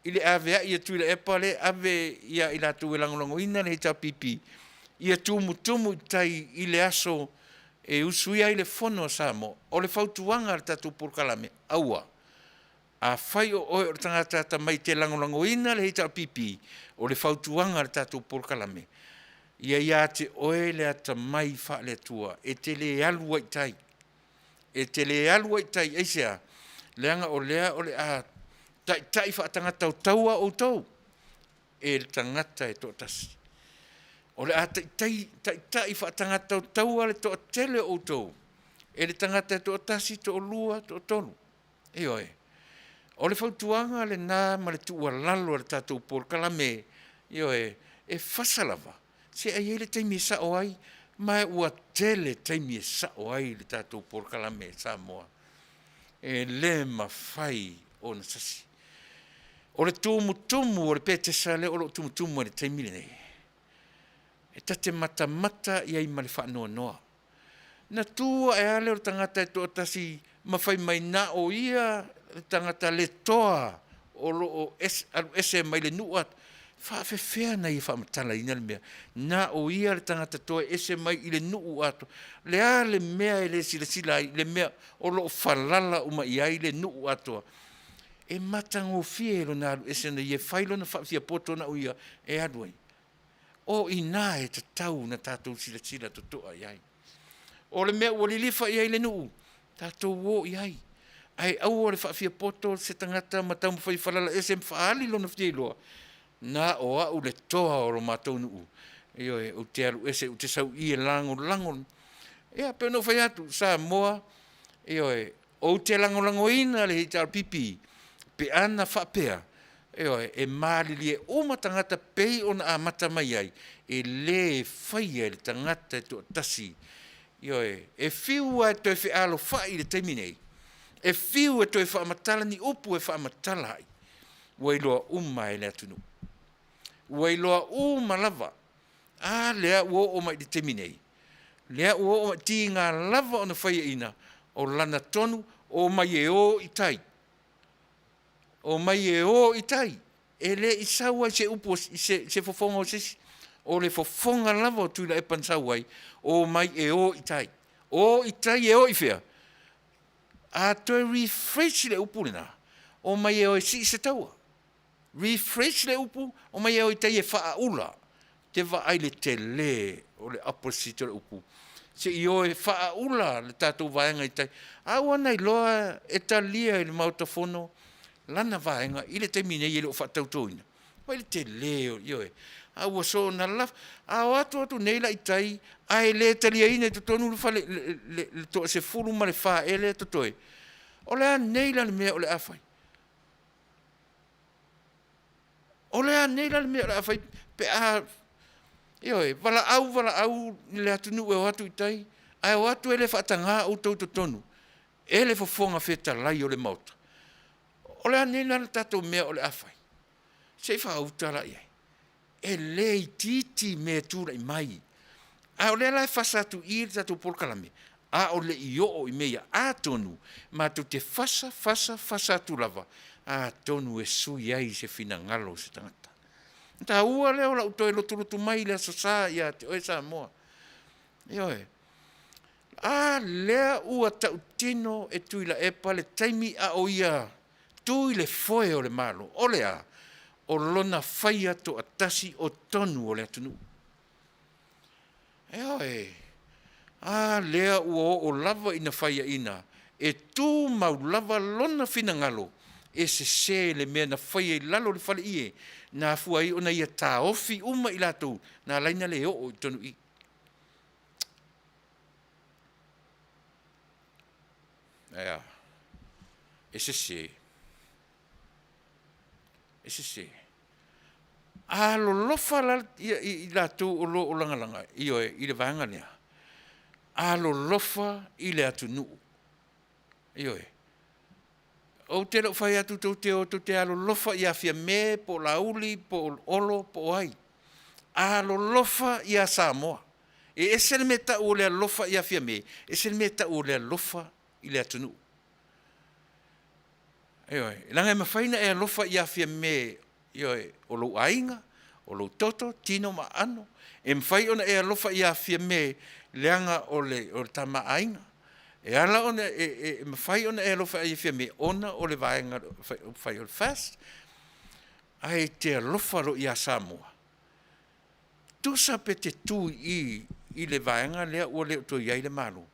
i le aveai e Tuilaepa lea e ave ia i latou e lagolagoina le HRPP ia tumutumu i tai i le aso e usuia ai le Fono a Samoa. O le fautuaga a le tatou polokalame, aua. Afai o oe o le tagata atamai e te lagolagoina le HRPP, o le fautuaga a le tatou polokalame, ia ia te oe le atamai faale-Atua e te le alu ai i tai. E te le alu ai i tai, aisea? Leaga o lea o le a taitai faatagatautaua outou e le tagata e toatasi. O le a taitai, taitai faatagatautaua le toatele o outou e le tagata e toatasi, toalua, toatolu. Ioe. O le fautuaga lena ma le tuualalo a le tatou polokalame, ioe, e fasa lava, se i ai le taimi e sao ai, ma ua tele taimi e sao ai le tatou polokalame Samoa. E le mafai ona sasi. O le tumutumu o le petesa lea o lo o tumutumu ai i le taimi lenei, e ta te matamata i ai ma le faanoanoa. Na tu ae lava lea o le tagata e toatasi ma fai mai na o ia le tagata le toa o lo o alu ese mai le nuu a faafefea ona ia faamatalaina le mea na o ia le tagata toa e ese mai i le nuu atoa. O le a le mea e le silasila ai i le mea o lo o falala uma i ai le nuu atoa? E matagofie lona alu ese ona ia e fai lona faafiapoto na o ia e alu ai. O i ina e tatau ona tatou silasila totoa i ai. O le mea ua lilifa i ai le nuu, tatou o i ai. Ae aua le faafiapoto se tagata ma taumafai e falala ese ma faaali lona fiailoa, na o au le toa o lo matou nuu. Ioe, ou te alu ese, ou te sau i i e lagolago. Ia, pei ona ou fai atu, Samoa, ioe, ou te lagolagoina le HRPP pe ana faapea, ioe, e malilie uma tagata pei ona amata mai ai, e le faia e le tagata e toatasi. Ioe, e fiu lava e toe fealofai i le taimi nei, e fiu e toe faamatala ni upu e faamatala ai, ua iloa uma e le atunuu. Ua iloa uma lava. A lea ua oo mai i le taimi nei, lea ua oo mai, tiga lava ona faiaina o lana tonu, omai e o i tai, omai e o i tai. E le i sau lava i se upu i se fofoga o se isi. O le fofoga lava o Tuilaepa na sau ai, omai e o i tai. O i tai e o i fea? A toe rephrase le upu lena, omai e o e sii se taua. Rephrase le upu, omai e o i tai e faaula. Ou te vaai i le tele o le opposite o le upu, se i o e faaula le tatou vaega i tai. A ua na iloa e talia e le Maota Fono lana vaega i le taimi nei e le o faatautoina. Vaai i le tele, ioe, a ua soona lafo, a o atu atu nei la i tai ae le taliaina i totonu le fale, le toa-14 ea lea e totoe, o le a nei la le mea o le a fai? O le a nei la le mea o le a fai pe a, ioe, valaau, valaau le atunuu e o atu i tai, ae o atu e le faataga outou i totonu e le Fofoga Fetalai o le Maota. O le a nei la le tatou mea o le a fai? Se i faauta la i ai. E le itiiti mea e tulai mai, a o lea la e fasa atu i i le tatou polokalame, a o le i oo i mea ia, atonu matou te fasa, fasa, fasa atu lava, atonu e sui ai se finagalo o se tagata. Ona taua lea o lau toe lotulotu mai i le Aso Sa ia te oe Samoa. Ioe. A lea ua tautino e Tuilaepa le taimi a o ia tu i le foe o le Malo, o le a? O lona faia toatasi o tonu o le atunuu. Ioe. A lea ua oo lava ina faiaina e tumau lava lona finagalo e sese le mea na faia i lalo o le faleie na afua ai ona ia taofi uma i latou na ala ai ona le oo i totonu i i. Ae a? E sese. E sese. Alolofa la i latou o lo o lagalaga, ioe, i le vaega lea, alolofa i le atunuu. Ioe. Ou te le o fai atu tou te o tou te alolofa ia Fiame po o Laauli po o Olo po o ai. Alolofa ia Samoa. E ese le mea e tau o le alofa ia Fiame, ese le mea e tau o le alofa i le atunuu. Ioe, leaga e mafai ona e alofa ia Fiame, ioe, o lou aiga, o lou toto, tino ma aano. E mafai ona e alofa ia Fiame leaga o le Tama a Aiga. E ala ona e mafai ona e alofa ia Fiame ona o le vaega fai o le FAST. Ae e te alofa loa ia Samoa, tusa pe te tu i i i le vaega lea ua le o toe i ai le Malo,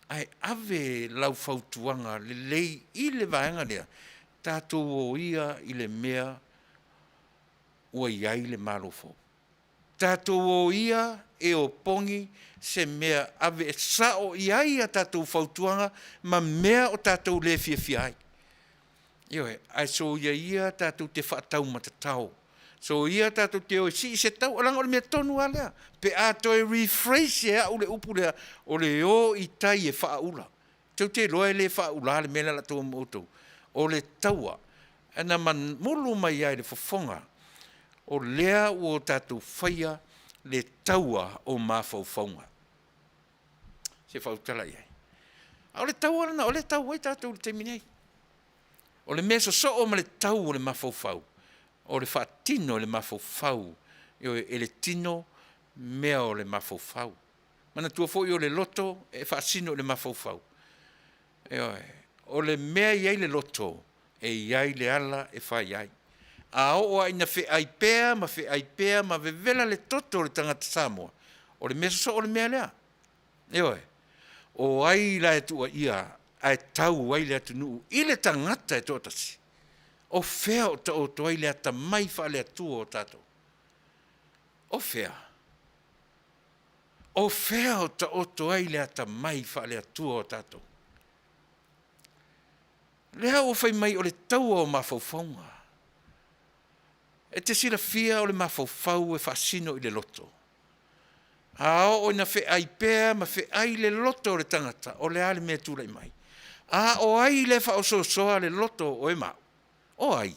ae ave lau fautuaga lelei i le vaega lea, tatou o ia i le mea ua i ai le Malo fou. Tatou o ia e opogi se mea ave e sao i ai a tatou fautuaga ma mea o tatou le fiafia ai. Ioe, ae soia ia tatou te faataumatatao, soia tatou te o e sii se tau, leaga o le mea tonu lava lea pe a toe rephrase e au le upu lea, o le o i tai e faaula. Tou te iloa e le faaulaina le mea lea o le a taua ma outou. O le taua na mamulu mai lava i le fofoga, o lea ua tatou faia le taua o mafaufauga. Se i faautala i ai. A o le taua lena o lea e tau ai tatou i le taimi nei. O le mea sosoo ma le tau o le mafaufau, o le faatino e le mafaufau, ioe, e le tino mea o le mafaufau. Manatua foi o le loto e faasino i le mafaufau. Ioe. O le mea e i ai le loto, e i ai le ala e fai ai. A oo lava ina feai pea ma feai pea ma vevela le toto o le tagata Samoa, o le mea sosoo le mea lea. Ioe. O ai la e tuuaia ae tau ai le atunuu i le tagata e toatasi? O fea o taoto ai le atamai faale-Atua o tatou? O fea? O fea o taoto ai le atamai faale-Atua o tatou? Lea ua fai mai o le taua o mafaufauga. E te silafia o le mafaufau e faasino i le loto. A oo ina feai pea ma feai le loto o le tagata, o le a le mea e tulai mai? A o ai le faaosoosoa le loto o oe ma au? O ai?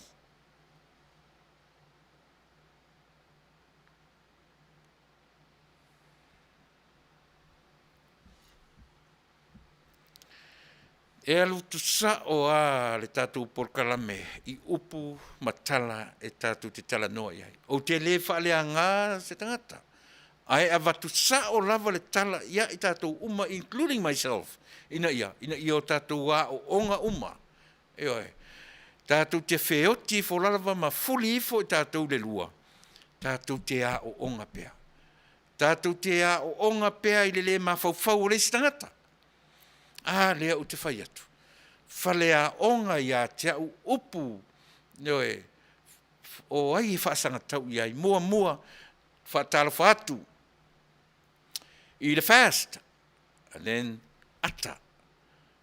E alu tusao lava le tatou polokalame i upu ma tala e tatou te talanoa i ai. Ou te le faaleaga se tagata, ae avatu sao lava le tala ia i tatou uma including myself ina ia o tatou aooga uma, ioe, tatou te feoti ifo lava ma fuli ifo i tatou i le lua, tatou te aooga pea. Tatou te aooga pea i le le mafaufau o le isi tagata. A lea ou te fai atu, faleaoga ia te au upu, ioe, o ai e faasagatau i ai? Muamua, faatalofa atu i le FAST and then ata.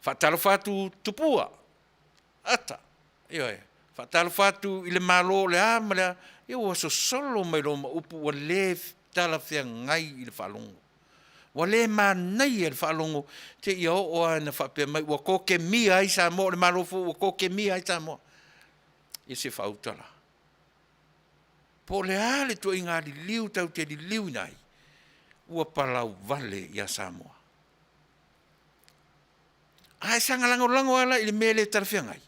Faatalofa atu Tupua, ata. Ioe. Faatalofa atu i le Malo o le a ma le a, ia ua sosolo mai loa ma upu ua le talafeagai i le faalogo. Ua le manaia i le faalogo seia oo lava ina faapea mai ua kokemia ai Samoa, o le Malo foi ua kokemia ai Samoa. Ia se faauta la. Po o le a le ituaiga liliu tatou te liliuina ai, ua palauvale ia Samoa. A e saga lagolago lava la i le mea e le talafeagai,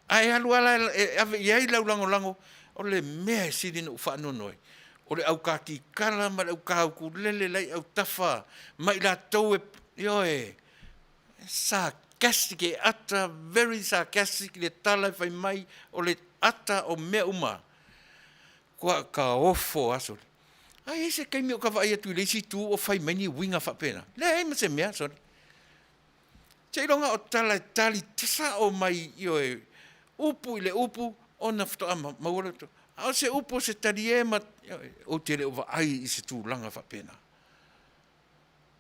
a e alu lava la e ave i ai lau lagolago, o le mea e sili ona ou faanoanoa ai, o le au katikara ma le au kaukulele la e i autafa ma i latou e, ioe, sarcastic, e ata, very sarcastic le tala e fai mai, o le ata o mea uma. Ua ta ofo lava sole. A i ai se taimi o ta vaai atu i le isi itu o fai mai ni uiga faapena? Leai ma se mea sole. Seiloga o tala e tali sao mai, ioe, upu i le upu ona faatoa maua lea o le… A o se upu o se talie ma, ioe, ou te le o vaai i se tulaga faapena.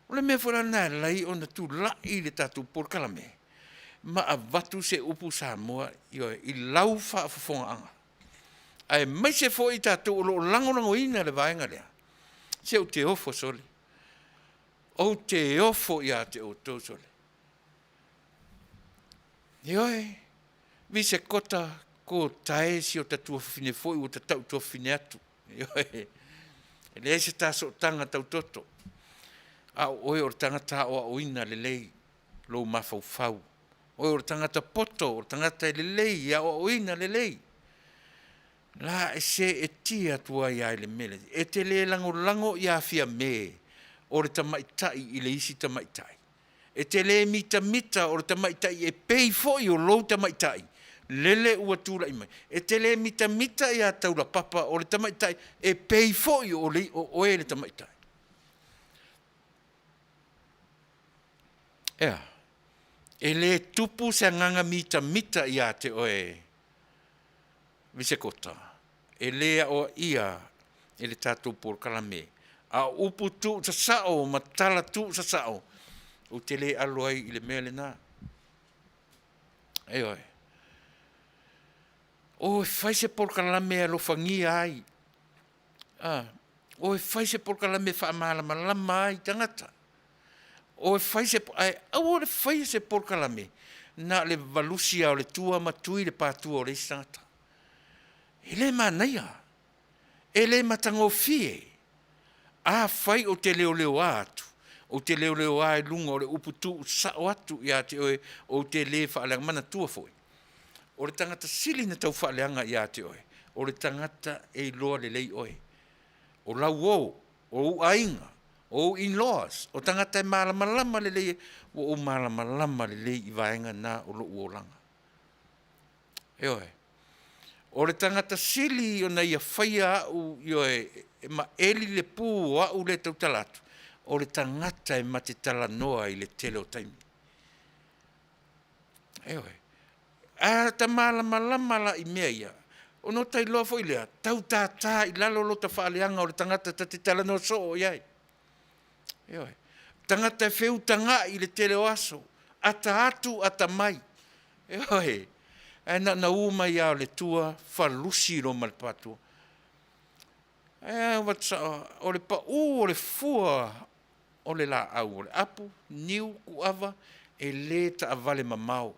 O le mea foi la lena e ala ai ona tulai le tatou polokalame ma avatu se upu Samoa, ioe, i lau faafofogaaga, aemaise foi i tatou o lo o lagolagoina le vaega lea. Se ou te ofo sole, ou te ofo ia te outou sole. Ioe, Visekota, ko tae si o ta tuafafine foi ua ta tau tuafafine atu. Ioe, e leai se ta sootaga tau toto, a o oe o le tagata aoaoina lelei lou mafaufau. O oe o le tagata poto, o le tagata e lelei e aoaoina lelei. La e seetia atu ai lava i le mea lea, e te le lagolago ia Fiame o le tamaitai i le isi tamaitai. E te le mitamita o le tamaitai e pei foi o lou tamaitai lele ua tulai mai. E te le mitamita ia Taulapapa o le tamaitai e pei foi o oe le tamaitai. E a? E le tupu se agaga mitamita ia te oe Visekota, e le aoaia e le tatou polokalame, a o upu tuusasao ma tala tuusasao, ou te le alo ai i le mea lena. Ioe. O e fai se polokalame e alofagia ai, o e fai se polokalame e faamalamalama ai tagata, o e fai se, ae aua le faia se polokalame na o le valusi lava o le tua ma tui le patua o le isi tagata. E le manaia, e le matagofie. Afai ou te leoleoa atu, ou te leoleoa i luga o le upu tuusao atu ia te oe, ou te le faaleaga. Manatua foi, o le tagata sili ona taufaaleaga ia te oe, o le tagata e iloa lelei oe. O lau uo, o ou aiga, o ou in-laws, o tagata e malamalama lelei, ua ou malamalama lelei i vaega na o lou olaga. Ioe. O le tagata sili ona ia faia au, ioe, e maeli le pu o au lea e tautala atu, o le tagata e ma te talanoa i le tele o taimi. Ioe. A ta malamalama la i mea ia, ona ota iloa foi lea, tau tātā i lalo lota faaleaga o le tagata ta te talanoa soo i ai. Ioe. Tagata e feutaga'i i le tele o aso, ata atu ata mai. Ioe. Ae na ona u mai lava o le tua falusi loa ma le patua. Ae avatu sao, o le pau o le fua o le laau o le apu, niu, kuava, e le taavale mamao.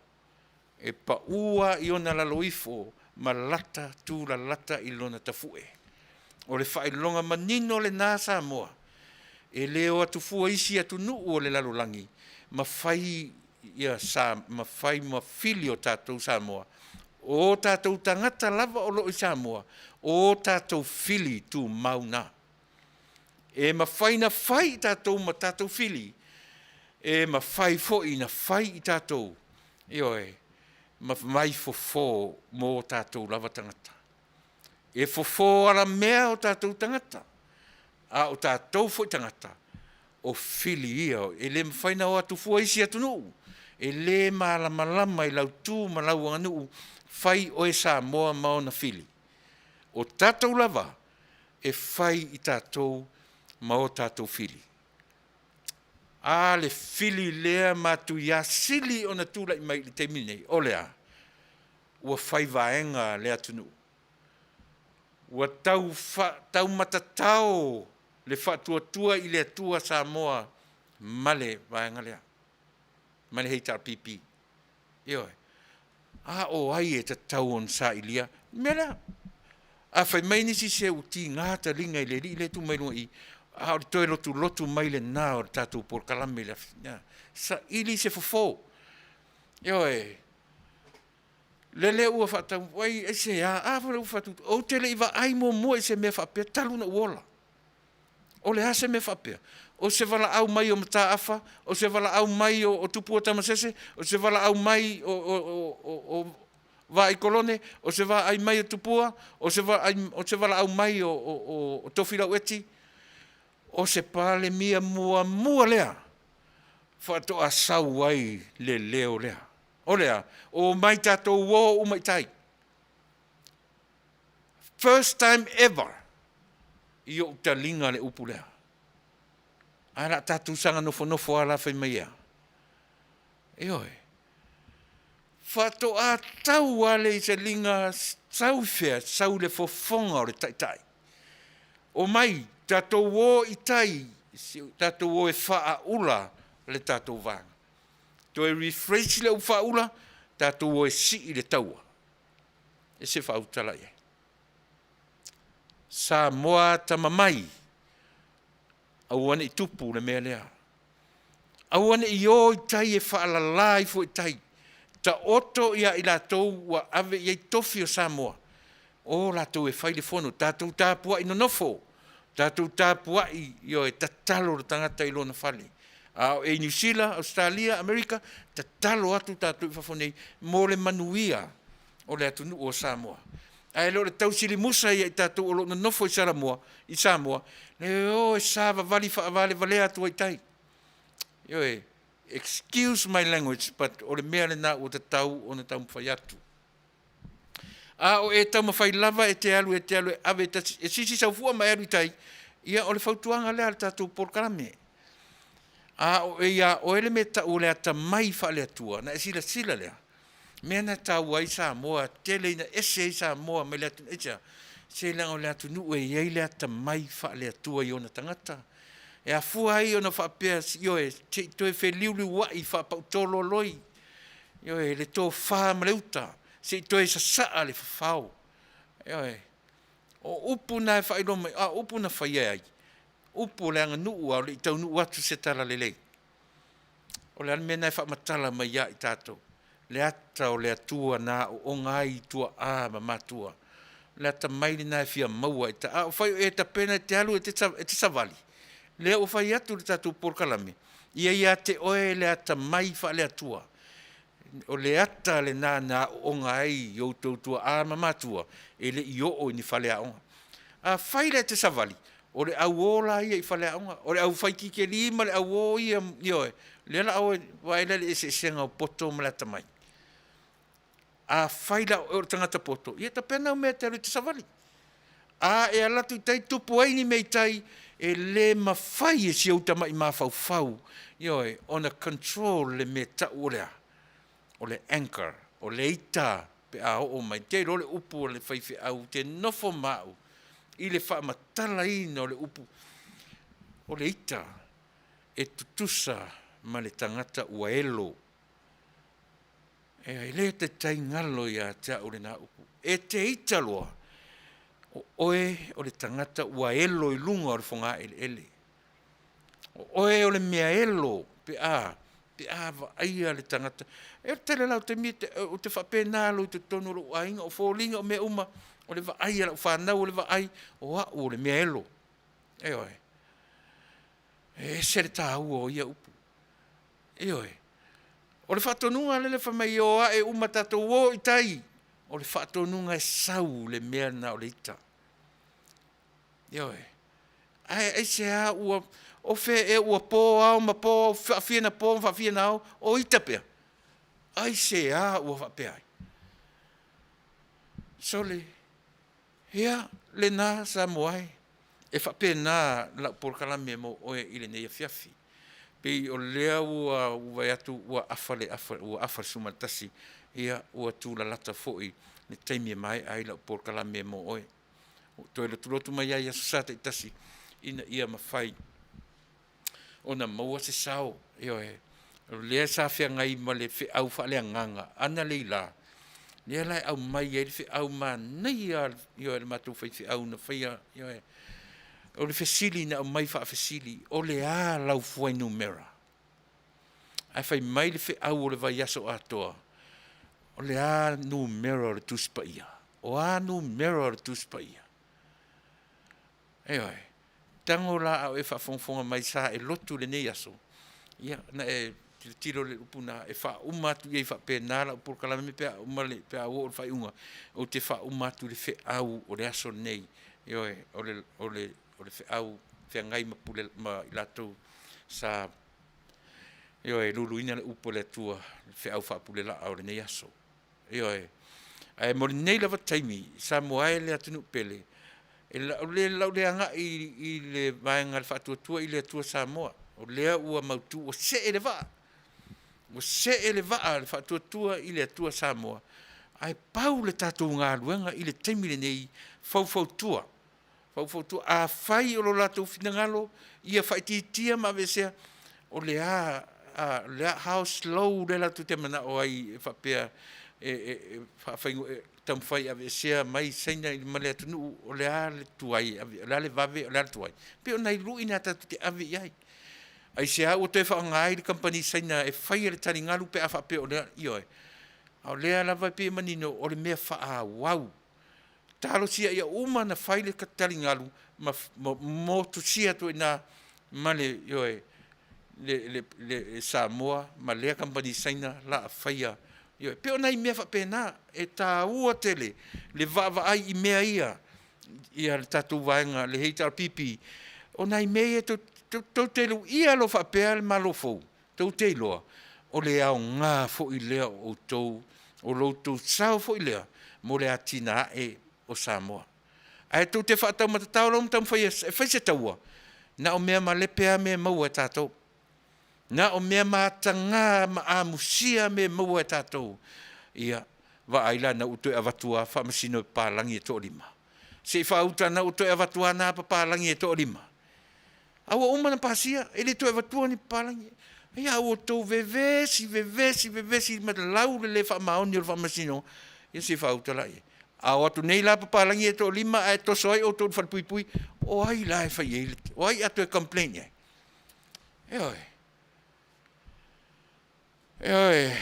E pau lava i ona lalo ifo ma lata tulalata i lona tafue. O le faailoga manino lena Samoa, e le o atu fua isi atunuu o le lalolagi ma fai ia sa ma fai ma fili o tatou Samoa. O o tatou tagata lava o lo o i Samoa, o o tatou fili tumau na. E mafai ona fai i tatou ma tatou fili, e mafai foi ona fai i tatou, ioe, ma vaifofo mo o tatou lava tagata. E fofo alamea o tatou tagata, a o tatou foi tagata, o fili ia, e le mafai ona o atu fua isi atunuu, e le malamalama i lau tu ma lau aganuu, fai oe Samoa ma ona fili. O tatou lava e fai i tatou ma o tatou fili. A le fili lea matuia sili ona tulai mai i le taimi lenei, o le a? Ua fai vaega le atunuu, ua tau taumatatao le Faatuatua i le Atua Samoa ma le vaega lea, ma le HRPP. Ioe. A o ai e tatau ona sailia le mea lea? A fai mai nisi, se ua tiga taliga i le alii lea e tu mai luga i i, a o le toe lotulotu mai lena o le tatou polokalame i le saili se fofo. Ioe. Lele ua faatau, ai aisea? A foi la ua fai atu, ou te le i vaai muamua i se mea faapea talu ona ou ola. O le a se mea faapea? O se valaau mai o Mataafa, o se valaau mai o Tupua Tamasese, o se valaau mai o Vaai Kolone, o se vaai mai o Tupua, o se valaau mai o Tofilau Eti, o se Palemia muamua lea faatoa sau ai le leo lea. O le a? Omai tatou o uma i tai. First time ever i ou taliga le upu lea. Ae o le a tatou saga nofonofo lava la fai mai e a? Ioe. Faatoa tau lava lea i se liga sau i fea? Sau i le fofoga o le taitai. Omai tatou o i tai, tatou o e faaula le tatou vaega. Toe rephrase le upu faaula, tatou o e sii le taua. E se faautala i ai. Samoa atamamai, aua ne i tupu le mea lea. Aua ne i o i tai e faalala ifo i tai. Taoto ia i latou ua ave i ai tofi o Samoa, o latou e fai le fono, tatou tapuai nonofo, tatou tapuai, ioe, tatalo le tagata i lona fale. A o e i Niu Sila, Ausetalia, Amerika, tatalo atu tatou i fafo nei mo le manuia o le atunuu o Samoa. Ae le o le tausilimusa ia i tatou o lo o nonofo i Salamoa, i Samoa, e o e savavali faavalevalea atu ai i tai. Ioe, excuse my language, but o le mea lena ua tatau ona taumafai atu. A o e taumafai lava e te alu e te alu e ave e sisi sau fua ma e alu i tai, ia o le fautuaga lea a le tatou polokalame. A o e ia oe le mea e tau o le atamai faale-Atua, ona e silasila lea, mea na e taua ai Samoa, tele ina ese ai Samoa mai le atunuu, aisea? Se leaga o le atunuu e i ai le atamai faale-Atua i ona tagata. E afua ai ona faapea, ioe, se i toe feliuliuai faapautololoi, ioe, le tofa ma le uta, se i toe sasaa le fafao. Ioe. O upu na e faailoa mai, a o upu na faia e ai? Upu o le aganuu a o le i taunuu atu se talalelei. O le a le mea lena e faamatala mai ia i tatou? Le ata o le Atua na aooga ai i tuaa ma matua. O le atamai lena e fia maua e a fai o e tapena e te alu e te savali, lea ua fai atu le tatou polokalame, ia ia te oe le atamai faale-Atua. O le ata lena na aooga ai i outou tuaa ma matua e le i oo i ni faleaoga. Afai la e te savali, o le auo la ia i faleaoga, o le aufai kikeli ma le auo ia, ioe, lea la a vaai la i le eseesega o poto ma le atamai. Afai la o oe o le tagata poto, ia tapena au mea e te alu e te savali. A e alu atu i tai tupu ai ni mea i tai, E lē mafai e si ou tama'i mafaufau, ioe, ona control le mea ta'u o le a? O le anchor, o le ita pe a oo mai. Te iloa le upu a le faifeau te nofo ma a'u i le faamatalaina o le upu, o le ita e tutusa ma le tagata ua elo. E le taitai galo ia te au lena upu. E te ita loa, o oe o le tagata ua elo i luga o le fogaeleele. O oe o le mea elo pe a pe a vaaia le tagata. E o le tele la o taimi ou te faapena loa i totonu o lou aiga, o foliga o mea uma, o le vaai a lau fanau o le vaai, o au o le mea elo. Ioe. E ese le taua o ia upu. Ioe. O le faatonuga lea fai mai e o ae uma tatou o i tai, o le faatonuga e sau le mea lena o le ita. Ioe. Ae aisea ua o fea ea ua po ao ma po, faafia ona po ma faafia ona ao o ita pea? Aisea ua faapea ai? Sole, ia lena Samoa e, e faapena lau polokalame mo oe i lenei afiafi. Pei o lea ua ou vaai atu ua afa le afa ua afa le 11, ia ua tulalata foi le taimi e maea ai lau polokalame mo oe. Ua ou toe lotulotu mai lava i aso Sa taitasi ina ia mafai ona maua se sao, ioe, o lea sa feagai ma le feau faaleagaga analeila, lea la e aumai ai le feau manaia lava, ioe, le matou faifeau na faia, ioe. O le fesili na aumai faafesili, o le a lau fuainumera? Ae fai mai le feau o le vaiaso atoa, o le a numera o le Tusi Paia? O a numera o le Tusi Paia? Ioe. Tago la a o e faafogafoga mai sa e lotu i lenei aso, ia ona e tilotilo lea i le upu lena, e faauma atu i ai faapena lau polokalame pe a uma le, pe a oo i le faaiuga, ou te faauma atu i le feau o le aso lenei, ioe, o le, o le, o le feau feagai ma pule ma i latou sa, ioe, luluina le upu a le Atua, le feau faapulelaa o lenei aso. Ioe. Ae mo lenei lava taimi, Samoa e le atunuu pele, e o le a ou le agai i le vaega o le Faatuatua i le Atua Samoa, o lea ua mautu ua see le vaa, ua see le vaa o le Faatuatua i le Atua Samoa, ae pau le tatou galuega i le taimi lenei, faufautua, faufautua. Afai o lo latou finagalo ia faaitiitia ma aveesea, o le a, how slow lea latou te manao ai e faapea e taumafai e aveesea mai Saina ma le atunuu, o le a le tuai, o le a le vave o le a le tuai? E pei o nai lui na tatou te ave i ai. Aisea ua toe faaaoga ai le kamupani Saina e faia le taligalu pe a faapea o lea? Ioe, a o lea lava e pei e manino o le mea faaauau. Talosia ia uma ona fai le taligalu ma motusia atu ai i ina ma le, ioe, le, le Samoa ma lea kamupani Saina la a faia. Ioe, pei o nai mea faapena e taua tele le vaavaai i mea ia, ia le tatou vaega le HRPP, o nai mea ia tou te luia loa faapea le Malo fou, tou te iloa o le aoga foi lea o outou, o lo outou sao foi lea mo le atinae o Samoa. Ae tou te faataumatatao loa ma taumafai e fai se taua, na o mea malepe lava mea e maua e tatou. Na o mea mataga ma amusia mea e maua e tatou. Ia, vaai la ua toe avatu lava faamasino e papalagi e toalima. Se i faauta na ua toe avatu lava na papalagi e toalima. A ua uma ona pasia, e le toe avatua ni papalagi. Ia a ua outou vevesi, vevesi, vevesi ma lau le le faamaoni o le faamasinoga, ia se i faauta laia. A o atu nei la papalagi ia e toalima ae toso ai outou i le falepuipui, o ai la e fai i ai le, o ai a toe complain i ai? Ioe. Ioe.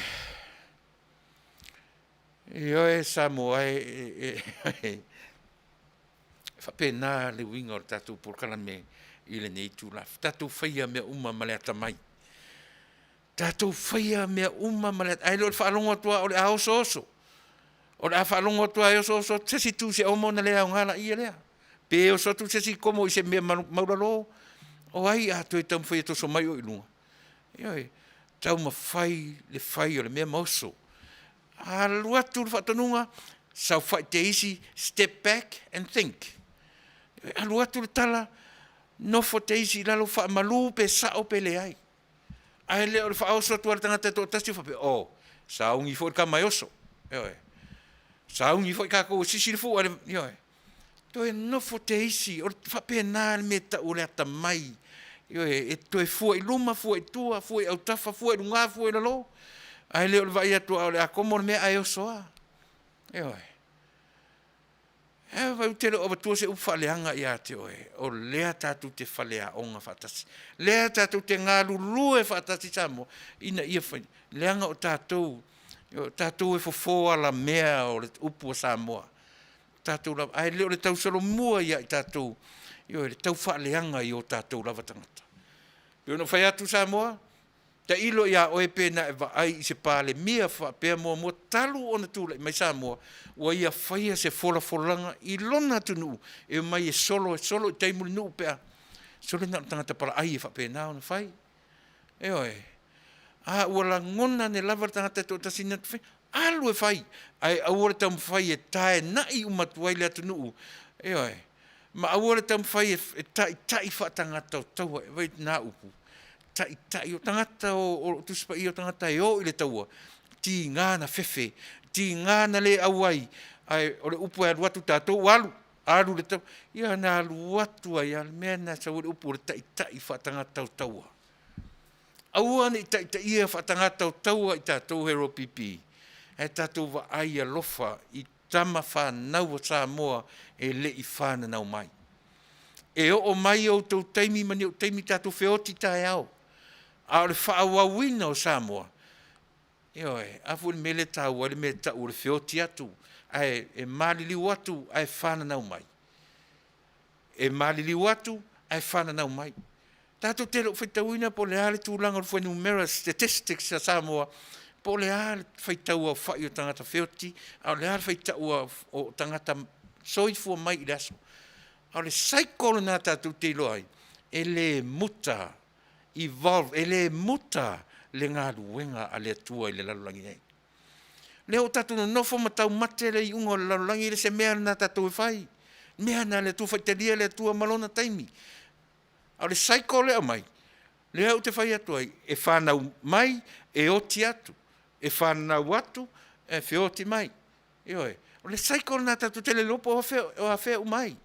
Ioe Samoa e, e faapena le uiga o le tatou polokalame i lenei itula. Tatou faia mea uma ma le atamai. Tatou faia mea uma ma le, ae le o le faalogo atu lava o le a osooso. O le a faalogo atu lava e osooso atu se isi tu i se omo ona le aoga laia lea. Pe oso atu se isi komo i se mea maualalo, o ai a toe taumafai e toso mai oe i luga? Ioe, taumafai le fai o le mea ma oso. Alu atu le faatonuga, saofai te isi, step back and think. Alu atu le tala, Nofo te isi i lalo faamalu pe sao pe leai. Ae le o le faaoso atu a le tagata e toatasi faapea, oh, sauni foi le tama e oso. Ioe. Sauni foi tatou e sisi le fua, ioe. Toe nofo te isi, o le faapena le mea e tau o le atamai. Ioe, e toe fua i luma, fua i tua, fua i autafa, fua i luga, fua i lalo. Ae le o le vaai atu a o le a komo le mea ae oso lava. Ioe. Ae ou te le o avatua se upu faaleaga ia te oe, o lea tatou te faleaoga faatasi, lea tatou te galulue faatasi Samoa ina ia fai, leaga o tatou, o tatou e fofo alamea o le upu a Samoa. O tatou lava, ae le o le tausolomua ia i tatou, ioe, le taufaaleaga i o tatou lava tagata. E pei ona ou fai atu Samoa, Tailo ia oe pe na e vaai i se Palemia faapea muamua talu ona tulai mai Samoa ua ia faia se folafolaga i lona atunuu e omai e solo e solo i tai Mulinuu pe a sole na o le tagata palaai e faapena ona fai. Ioe. A ua lagona ane lava le tagata e toatasi na te fai, alu e fai, ae aua le taumafai e taenai uma atu ai le atunuu. Ioe. Ma aua le taumafai e taitai faatagata o taua, vaai i na upu, taitai, o tagata o Tusi Paia o tagata e o i le taua, tiga na fefe, tiga na le auai, ae o le upu e alu atu tatou ua alu, alu i le taua. Ia na alu atu ai lava, le mea lena e sau ai le upu o le taitai faatagata o taua. Aua ne i taitaia faatagata o taua i tatou e HRPP, ae tatou vaai alofa i tama fanau a Samoa e le i fananau mai. E oo mai outou taimi ma ni ou taimi tatou feoti taeao, a o le faaauauina o Samoa, ioe, a foi le mea lea e taua ai le mea e tau o le feoti atu, ae e maliliu atu ae fananau mai. E maliliu atu ae fananau mai. Tatou te le o faitauina po o le a le tulaga o le fuainumera statistics a Samoa, po o le a le faitauaofai o tagata feoti, a o le a le faitau o tagata soifua mai i le aso. A o le cycle lena tatou te iloa ai, e le muta, evolve, e le muta le galuega a le Atua i le lalolagi nei. Lea ua tatou nonofo ma taumate le iuga o le lalolagi, e le se mea lena tatou e fai. Mea na a le Atua, faitalia le Atua ma lona taimi. A o le cycle lea e aumai, lea ou te fai atu ai, e fanau mai, e oti atu, e fanau atu, e feoti mai. Ioe. O le cycle lena tatou te le iloa po o afea e uma ai.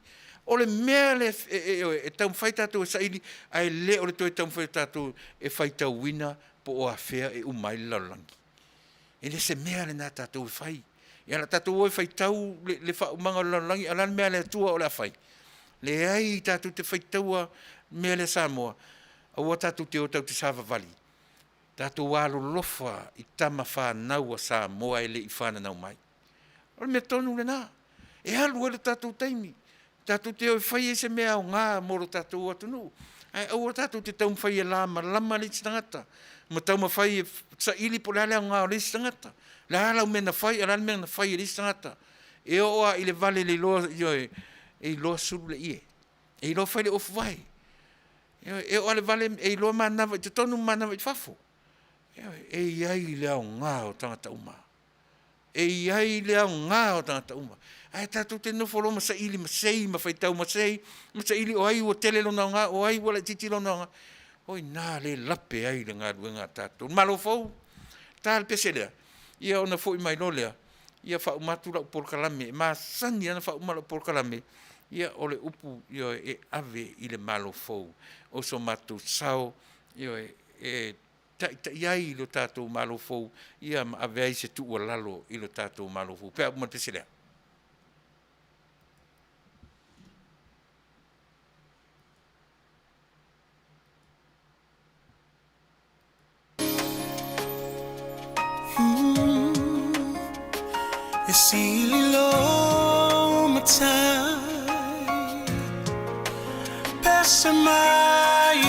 O le mea lea e taumafai tatou e saili, ae le o le toe taumafai o tatou e faitauina po o afea e uma ai le lalolagi. E le se mea lena tatou e fai. Ia o le a tatou o e faitau le faaumaga o le lalolagi, a o le a le mea a le Atua o le a fai? Leai, tatou te faitaua le mea lea Samoa, aua tatou te o tatou te savavali, tatou alolofa i tama fanau a Samoa e le i fananau mai. O le mea tonu lena, e alu ai le tatou taimi, tatou te o e fai ai se mea aoga mo lo tatou atunuu, ae aua tatou te taumafai e lamalama le isi tagata, ma taumafai e saili po o le a le aoga o le isi tagata, le a lau mea na fai, a o le a le mea na fai e le isi tagata. E oo lava i le vale le iloa, ioe, e iloa sulu le ie, e iloa fai le ofu vae. Ioe, e oo lava i le vale e iloa manava i totonu ma manava i fafo. Ioe, e i ai le aoga o tagata uma. E i ai le aoga o tagata uma. Ae tatou te nofo loa ma saili ma sei ma faitau ma sei ma saili o ai ua tele lona aoga, o ai ua laitiiti lona aoga. O i ina lea e lape ai le galuega a tatou. Malo fou, ta le pese lea, ia ona foi mai loa lea, ia faauma atu lau polokalame. E masani lava ona faauma lau polokalame, ia o le upu, ioe, e ave i le Malo fou. O so matou sao, ioe, e taitai ai lo tatou Malo fou, ia ma ave ai se tuualalo i lo tatou Malo fou. Pe a uma le pese lea. E sili lou matai pese mai.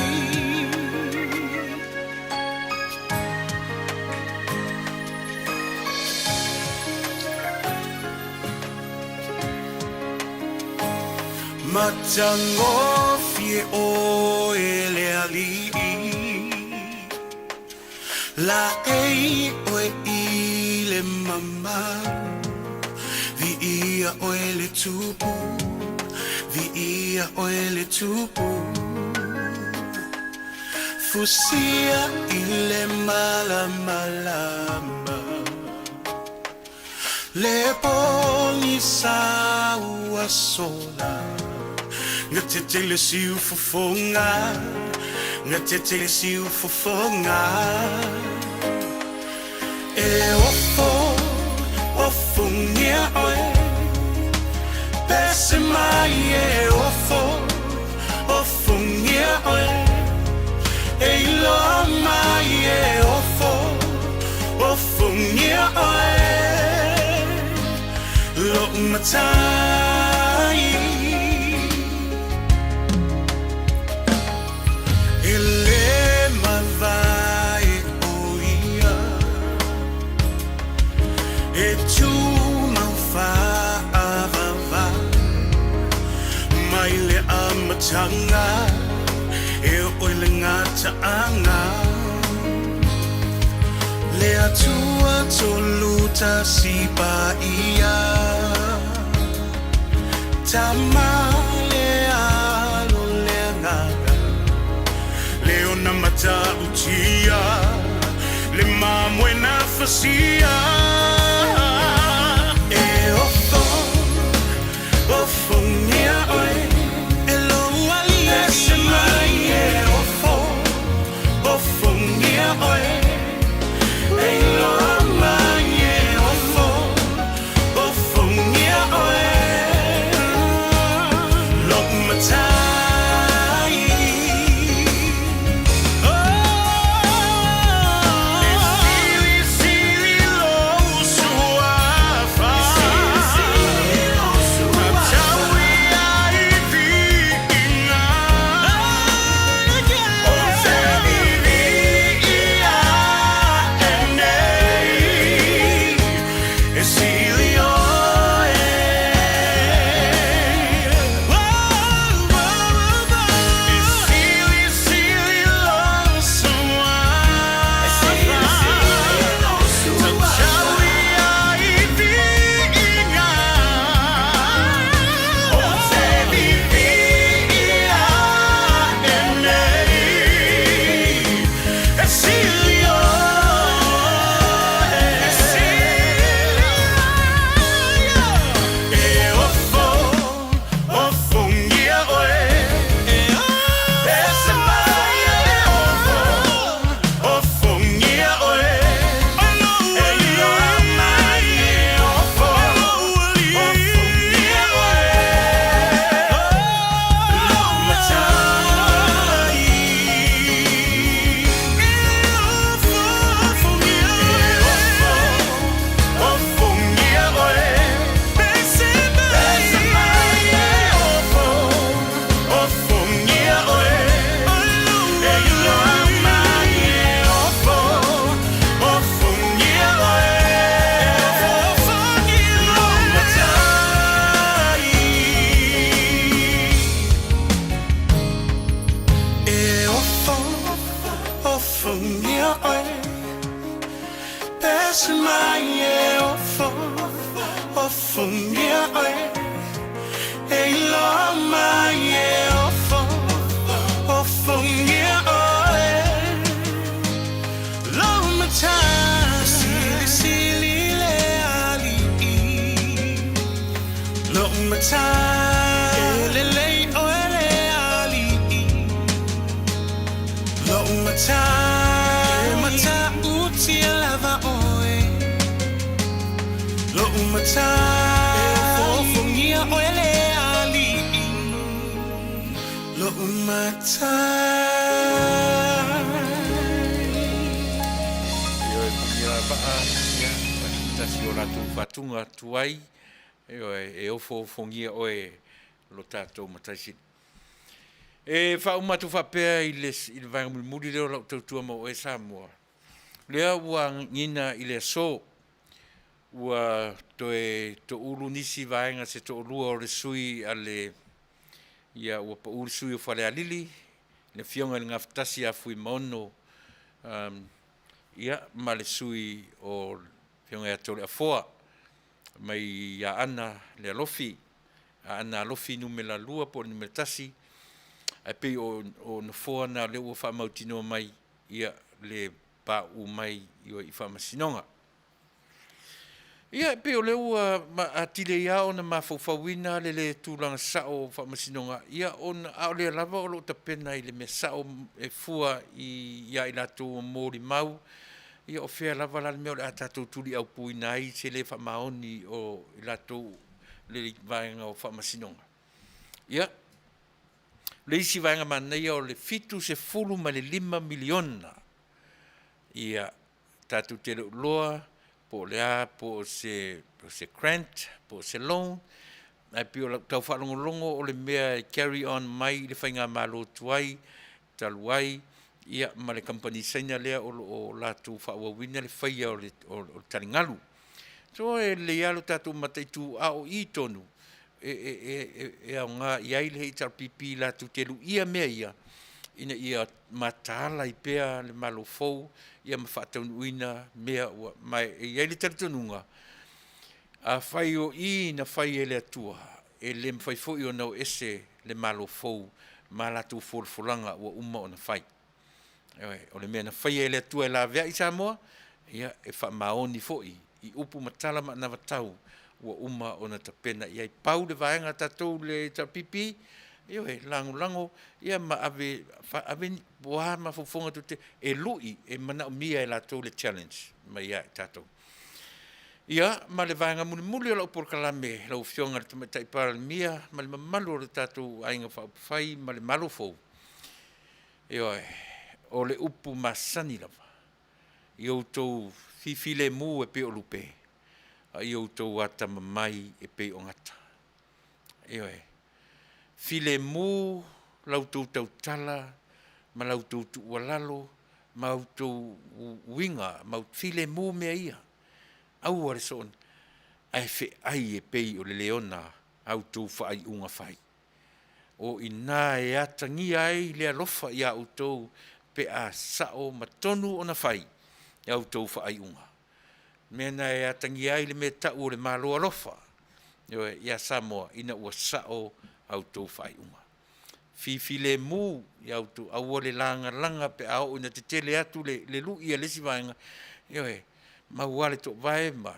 Matagofie oe le alii, Laei oe i le mamalu, Viia oe le Tupu, Viia oe le Tupu. Fusia i le malamalama Le pogisa ua sola Gatete le siufofoga Gatete le siufofoga E ofo ofogia oe Pese mai e ofo ofogia oe E iloa mai e ofo ofogia oe Lo'u matai E lē mavae o ia E tumau faavavau Mai le amataga E oo i le gataaga Le Atua Tolutasi Paia Tama le Alo le Agaga Le ona matautia Le mamoe na fasia E ofo ofogia oe E lou alii Pese mai e ofo ofogia oe E iloa mai e ofo ofogia oe Lo'u matai E silisili lou suafa Tau ia i viiga O te viviia e nei E sili oe E silisili lou suafa Tau ia i viiga O te viviia e nei E sili oe E sili E ofo ofogia oe Pese mai e ofo ofogia oe E iloa mai e ofo ofogia oe Lou matai E ofo ofogia oe Ofogia oe Pese mai e ofo ofogia oe E iloa mai e ofo ofogia oe Lou matai E ofo ofogia oe Pese mai e ofo ofogia oe E iloa mai e ofo ofogia oe Lou matai Silisili le alii Lou matai E lelei oe le alii Lou matai E matautia lava oe Lou matai E ofofogia oe le alii Lou matai. Ioe, manuia vaa, ia, tasi o latou faatuga tuai, ioe, e ofoofogia oe lo tatou Matai Sili. E faauma atu faapea i le, i le vaega mulimuli lea o lau tautua mo oe Samoa, lea ua agiga i le aso, ua toe toulu nisi vaega se toalua o le sui a le, ia ua pau le sui o Falealili, le Afioga i le Gafatasi ia Fuimaono, ia ma le sui o le Afioga ia Toleafoa mai Aana le Alofi, Aana Alofi 2 po o le 1. Ae pei o, o nofoa na lea ua faamautinoa mai, ia, le pauu mai i faamasinoga. Ia, e pei o lea ua atili ai lava ona mafaufauina le le tulaga sao o faamasinoga, ia, ona, a o lea lava o lo o tapena i le mea sao e fua i, ia i latou o molimau, ia, o fea lava la le mea o le a tatou tuliaupuina ai se le faamaoni o i latou le vaega o faamasinoga. Ia, le isi vaega manaia o le $75 miliona, ia, tatou te le o iloa po o le a, po o se, po o se grant, po o se loan, ae pei o lau tau faalogologo o le mea e carry on mai i le faigamalo tuai talu ai, ia, ma le kamupani Saina lea o lo o latou faaauauina le faia o le, o le taligalu. So e lelei lava lo tatou mataitu, a o i tonu e, e, e, e aoga i ai le HRPP latou te luia mea ia, ina ia mataala ai pea le Malo fou, ia ma faataunuuina mea ua, ma e i ai le talitonuga, afai o i na fai e le Atua, e le mafai foi ona o ese le Malo fou ma latou folafolaga ua uma ona fai. Ioe, o le mea na faia e le Atua e laveai Samoa, ia, e faamaoni foi i upu ma tala ma anavatau ua uma ona tapena i ai. Pau le vaega a tatou le HRPP, ioe, lagolago ia ma ave, ave po o a mafaufauga tou te, e lui, e manaomia e latou le challenge mai ia i tatou. Ia, ma le vaega mulimuli o lau polokalame, lau Afioga i le Tamaitai Palemia ma le mamalu o le tatou Aiga Faaupufai ma le Malo fou, ioe, o le upu masani lava, i outou fifilemu e pei o lupe, a ia outou atamamai e pei o gata. Ioe, filemu la outou tautala ma la outou tuualalo ma outou uiga, ma filemu mea ia, aua le soona, ae feai e pei o le leona a outou faaiuga fai. O i ina e atagia ai le alofa ia outou pe a sao ma tonu ona fai e a outou faaiuga. O le mea lena e atagia ai le mea e tau o le Malo alofa, ioe, ia Samoa ina ua sao a outou faaiuga. Fifilemu ia outou, aua le lagalaga pe a oo ina tetele atu le, le lui a le isi vaega, ioe, mau lava le toovae ma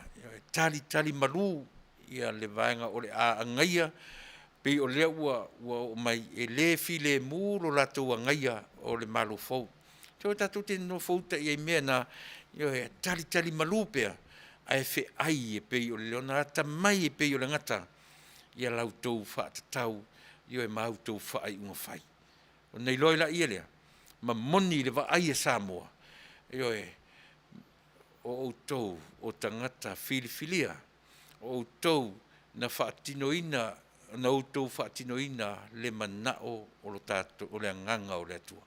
talitali malu ia le vaega o le a agaia, pei o lea ua, ua oo mai e le filemu lo latou agaia o le Malo fou. So tatou te nonofo uta i ai i mea na, ioe, talitali malu pea, ae feai e pei o le leona, atamai e pei o le gata ia la outou faatatau, ioe, ma a outou faaiuga fai. Ona iloa ai laia lea, ma moni i le vaai a Samoa, ioe, o outou o tagata filifilia, o outou na faatinoina, na outou faatinoina le manao o lo tatou, o le agaga o le Atua.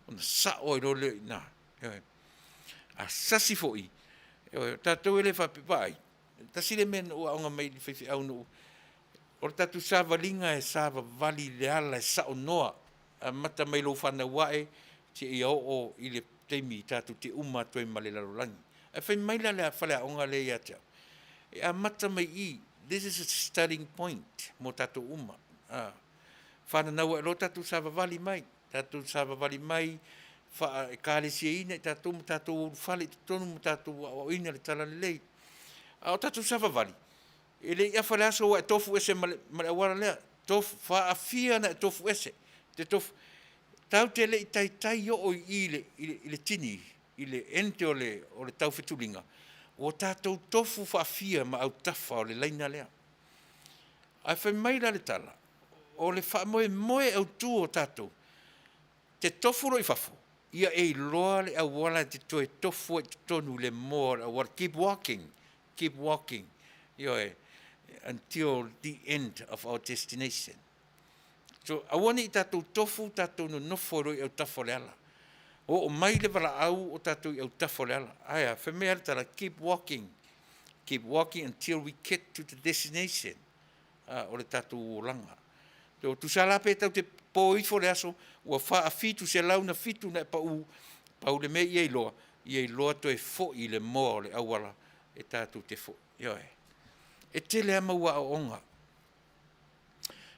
Ona sao ai loa lea i ina. Ioe. A sasi foi, ioe, o tatou e le faapea, vaai, tasi lea mea na ou aoga mai i le faifeau na ou, o le tatou savaliga e savavali i le ala e sao noa, amata mai lou fanau ae seia oo i le taimi tatou te uma atu ai ma le lalolagi. Ae fai mai la le faleaoga lea ia te au, e amata mai i i, this is a starting point mo tatou uma. A fananau ae loa tatou savavali mai, tatou savavali mai faa-ekalesiaina i tatou ma tatou ulufale i totonu ma tatou aoaoina le talalelei. A o tatou savavali, e le i afa le aso ua e tofu ese ma le, ma le auala lea, tofu, faafia ona e tofu ese, te tofu, tatou te le i taitai oo i i le, i le, i le tini, i le end o le, o le taufetuliga, ua tatou tofu faafia ma autafa o le laina lea. Ae fai mai la le tala, o le faamoemoe autu o tatou, te tofu loa i fafo, ia e iloa le auala e te toe tofu ai i totonu i le moa o le auala, keep walking, keep walking, ioe, until the end of our destination. So, aua ne i tatou tofu tatou nonofo ai loa i autafa o le ala. Oo mai le valaau o tatou i autafa o le ala. Ae a? Fai mai lava le tala, keep walking, keep walking until we get to the destination. A, o le tatou olaga. So, tusa la pe tatou te po ifo le aso, ua 707 na e pau, pau le mea ia iloa, ia iloa toe foi i le moa o le auala e tatou te foi. Ioe. E tele lava mau aoaoga.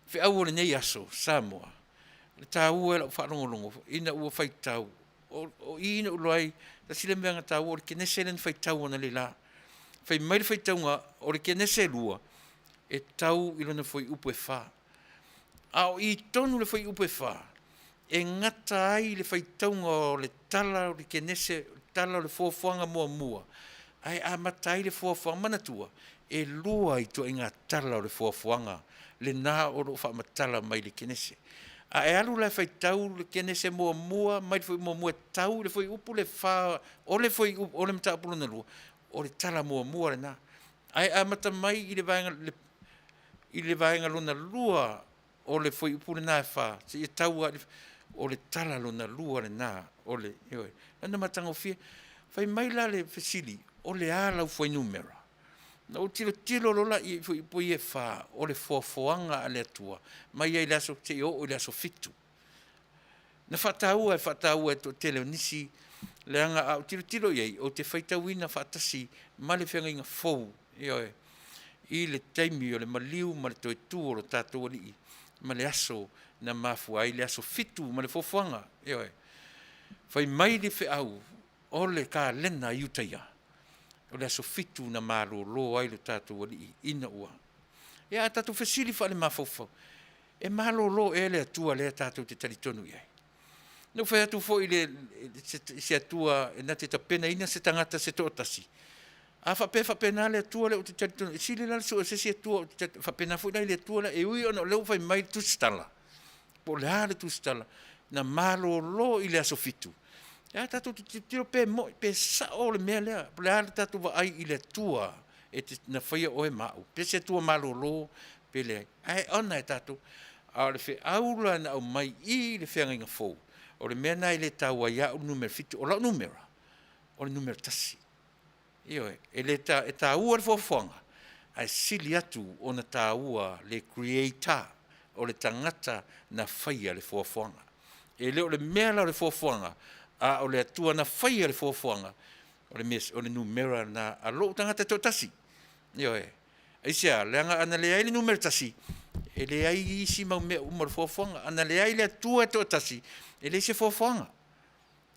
Feau o lenei aso Samoa, Le taua i lau faalogologo ina ua faitau, o, o i na ou iloa ai, tasi lea mea na taua o le Kenese lea na faitau analeila. Fai mai le faitauga o le Kenese 2, e tau i lona fuaiupu e 4. A o i tonu le fuaiupu e 4, e gata ai le faitauga o le tala o le Kenese, tala o le fuafuaga muamua, ae amata ai le fuafuaga. Manatua, e lua ituaiga tala o le fuafuaga lena o lo o faamatala mai i le Kenese. A e alu la e faitau le Kenese muamua mai le fuaiupu muamua e tau i le fuaiupu le 4 o le fuaiupu o le mataupu lona lua, o le tala muamua lena. Ae amata mai i le vaega i le vaega lona lua o le fuaiupu lena e 4 seia tau lava o le tala lona lua lena o le, ioe, lana matagofie. Fai mai la le fesili, o le a lau fuainumera? Na ou tilotilo loa la i fuaiupu ia e 4 o le foafoaga a le Atua mai lava i le aso seia oo i le aso 7. Na faataua e faataua e toatele o nisi leaga a ou tilotilo i ai, ou te faitauina faatasi ma le feagaiga fou, ioe, i le taimi o le maliu ma le toe tu o lo tatou Alii ma le aso na mafua ai le aso 7 ma le foafoaga, ioe. Fai mai le feau o le kalena a Iutaia, o le aso 7 na malolo ai lo tatou Alii ina ua. Ia a tatou fesili faale-mafaufau, e malolo ea le Atua lea tatou te talitonu i ai? Na ou fai atu foi i le, i se Atua na te tapenaina se tagata se toatasi, a faapea e faapena le Atua lea ou te talitonu, e sili la le sue o se isi Atua ou te faapena foi la i le Atua lea, e ui ona o lea ua fai mai le tusitala, po o le a le tusitala, na malolo i le aso 7, ae tatou te tilotilo pe moni, pe sao le mea lea, po o le a le tatou vaai i le Atua e te, na faia oe ma au, pe se Atua malolo pe leai. Ae ona e tatou, a o le feau la na aumai i le feagaiga fou, o le mea lena e le taua ai ia au le numera 7. O lau numera, o le numera 1. Ioe, e le ta, e taua le foafoaga, ae sili atu ona taua le Creator, o le tagata na faia le foafoaga. E le o le mea la o le foafoaga, a o le Atua na faia le foafoaga, o le mea, o le numera lena a lou tagata e toatasi. Ioe. Aisea? Leaga ana leai le numera 1, e leai isi mau mea uma o le foafoaga. Ana leai le Atua e toatasi, e leai se foafoaga.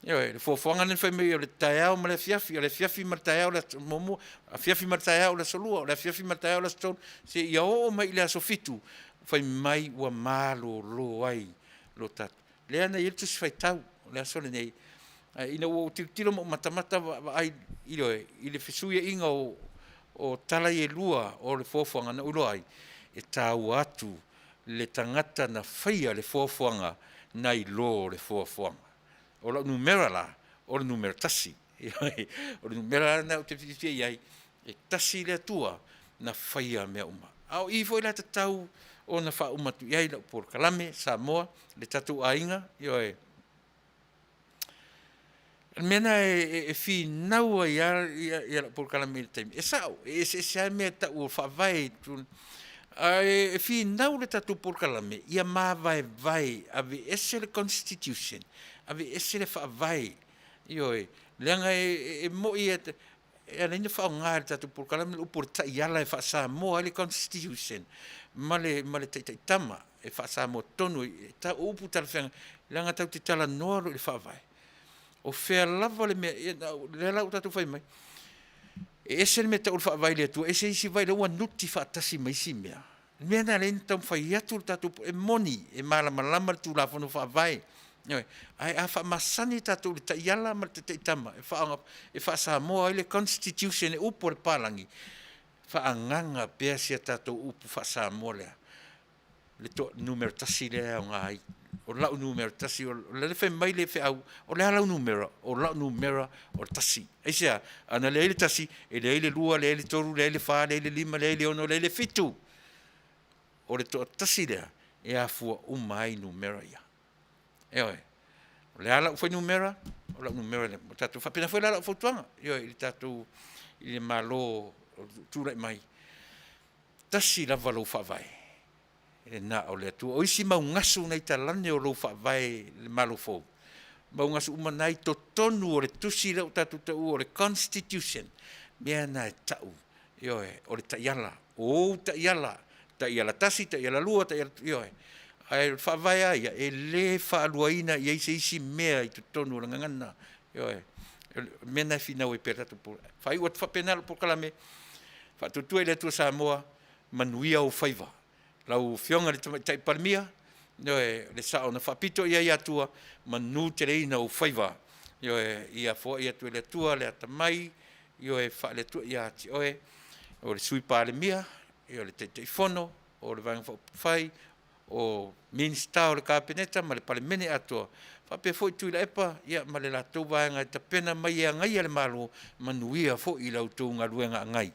Ioe, le foafoaga lea na fai mai o le taeao ma le afiafi, o le afiafi ma le taeao o le aso muamua, afiafi ma le taeao o le aso lua, o le afiafi ma le taeao o le aso tolu, seia oo mai i le aso 7, fai mai ua malolo ai lo tatou. Lea na i ai le Tusi Faitau o le aso lenei, ae ina ua ou tilotilo ma ou matamata vaai ioe, i le fesuiaiga o, o tala ia e lua o le foafoaga, na ou iloa ai, e taua atu le tagata na faia le foafoaga nai lo le foafoaga. O lau numera la, o le numera 1. O le numera lena ou te fiafia i ai, e tasi le Atua na faia mea uma. A o i foi la e tatau ona faauma atu i ai lau polokalame Samoa, le tatou aiga, ioe. O le mea lena e finau ai lava lau polokalame i le taimi, e sao, e eseese lava mea e tau o faavae i ae finau le tatou polokalame ia mavaevae, aveese le constitution, aveese le faavae, ioe, leaga e moi e ala ai ona faaaoga e le tatou polokalame le upu o le taiala e faa-Samoa ai le constitution ma le taitaitama e faa-Samoa tonu ai, o upu talafeagai, leaga tatou te talanoa loa i le faavae, o fea lava le mea, lea la ua tatou fai mai, e ese le mea e tau o le faavae i le Atua, ese isi vae lea ua nuti faatasi ma isi mea. O le mea lena o lea e taumafai atu le tatou, e moni e malamalama le Tulafono Faavae, ioe, ae a faamasani tatou i le taiala ma le taitaitama e faa-Samoa ai le constitution e upu a le papalagi, faaagaga pea si a tatou upu faa-Samoa lea, le numera 1 lea e aoga ai. O lau numera 1, o lea e fai mai le feau, o le a lau numera? O lau numera o le 1. Aisea? Ana leai le 1, e leai le 2, leai le 3, leai le 4, leai le 5, leai le 6, leai le 7. O le toatasi lea e afua uma ai numera ia. Ioe. O le a lau fuainumera? O lau numera lea. O tatou faapena foi la lau fautuaga, ioe, i le tatou i le Malo o tulai mai, tasi lava lou faavae, e na o le Atua. O isi mau gasu na i talane o lou faavae i le Malo fou, mau gasu uma na i totonu o le tusi lea ua tatou taua o le Constitution, mea na e tau, ioe, o le taiala, o ou taiala, taiala 1, taiala 2, taiala, ioe. Ae o le faavae lava ia, e le faaluaina i ai se isi mea i totonu o le gagana. Ioe. O le mea lena e finau ai pea le tatou polokalame. Faaiu atu faapena lau polokalame, Faatuatua i le Atua Samoa, manuia ou faiva. Lau Afioga i le Tamaitai Palemia, ioe, le sao na faapito i ai Atua, manuteleina ou faiva. Ioe, ia foai atu e le Atua le atamai, ioe, faale-Atua ia te oe, o le Sui Palemia, o le Taitaifono o le Vaega Faaupufai, o Minisita o le Kapeneta ma le Palemene atoa, faapea foi Tuilaepa ia ma le latou vaega e tapena mai e agaia le Malo, manuia foi i la outou galuega agai.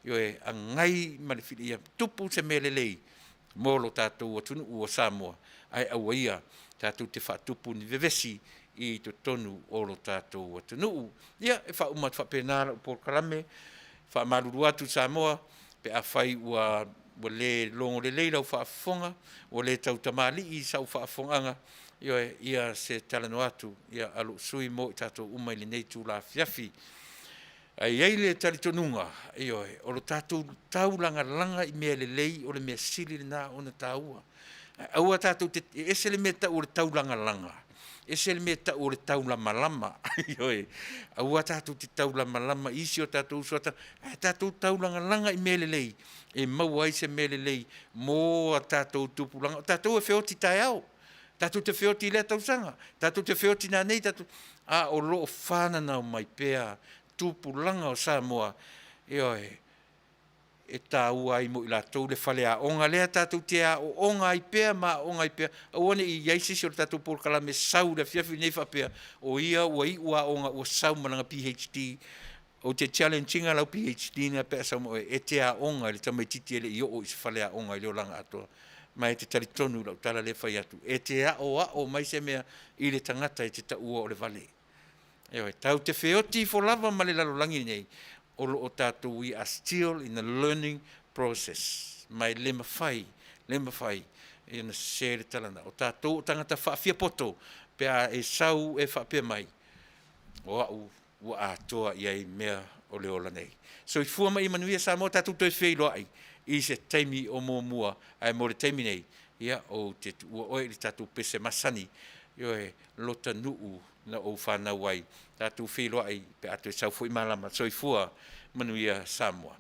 Ioe, agai ma le ia tupu se mea lelei mo lo tatou atunuu o Samoa, ae aua ia tatou te faatupu ni vevesi i totonu o lo tatou atunuu. Ia, e faauma atu faapena lau polokalame, faamalulu atu Samoa pe afai ua le logo lelei lau faafofoga, ua le tautamalii i sau faafofogaaga, ioe, ia se talanoa atu a lou sui usufono mo i tatou uma i lenei itula afiafi. Ae i ai le talitonuga, ioe, o lo tatou taulagalaga i mea lelei o le mea sili lena ona taua. Ae aua tatou te, e ese le mea e tau o le taulagalaga, ese le mea e tau o le taulamalama. Ioe, aua tatou te taulamalama i isi o tatou uso a ae tatou taulagalaga i mea lelei e maua ai se mea lelei mo a tatou tupulaga. O tatou e feoti taeao, tatou te feoti i lea tausaga, tatou te feoti nanei, tatou, a o lo o fananau mai pea tupulaga o Samoa, ioe, e taua ai mo i latou le faleaoga lea tatou te aooga ai pea ma aooga ai pea. Aua ne i i ai se isi o le tatou polokalame sau i le afiafi lenei faapea o ia ua iu aoga ua sau ma lana PhD. Ou te challenge ina lau PhD lena pe a sau ma oe, e te aoga i le tamaitiiti e le i oo i se faleaoga i le olaga atoa. Ma e te talitonu i lau tala lea e fai atu, e te aoao mai se mea i le tagata e te taua o le vale. Ioe, tatou te feoti ifo lava ma le lalolagi lenei, o lo o tatou, we are still in the learning process. Ma e le mafai, le mafai ona sese le tala na. O tatou o tagata faafiapoto pe a e sau e faapea mai, o au ua atoa i ai mea o le ola nei. Soifua ma ia manuia Samoa, tatou toe feiloai i se taimi o muamua, ae mo le taimi nei, ia, ou te tuua oe i le tatou pese masani, ioe, lota nuu na ou fanau ai. Tatou feiloai pe a toe sau foi malama. Soifua, manuia Samoa.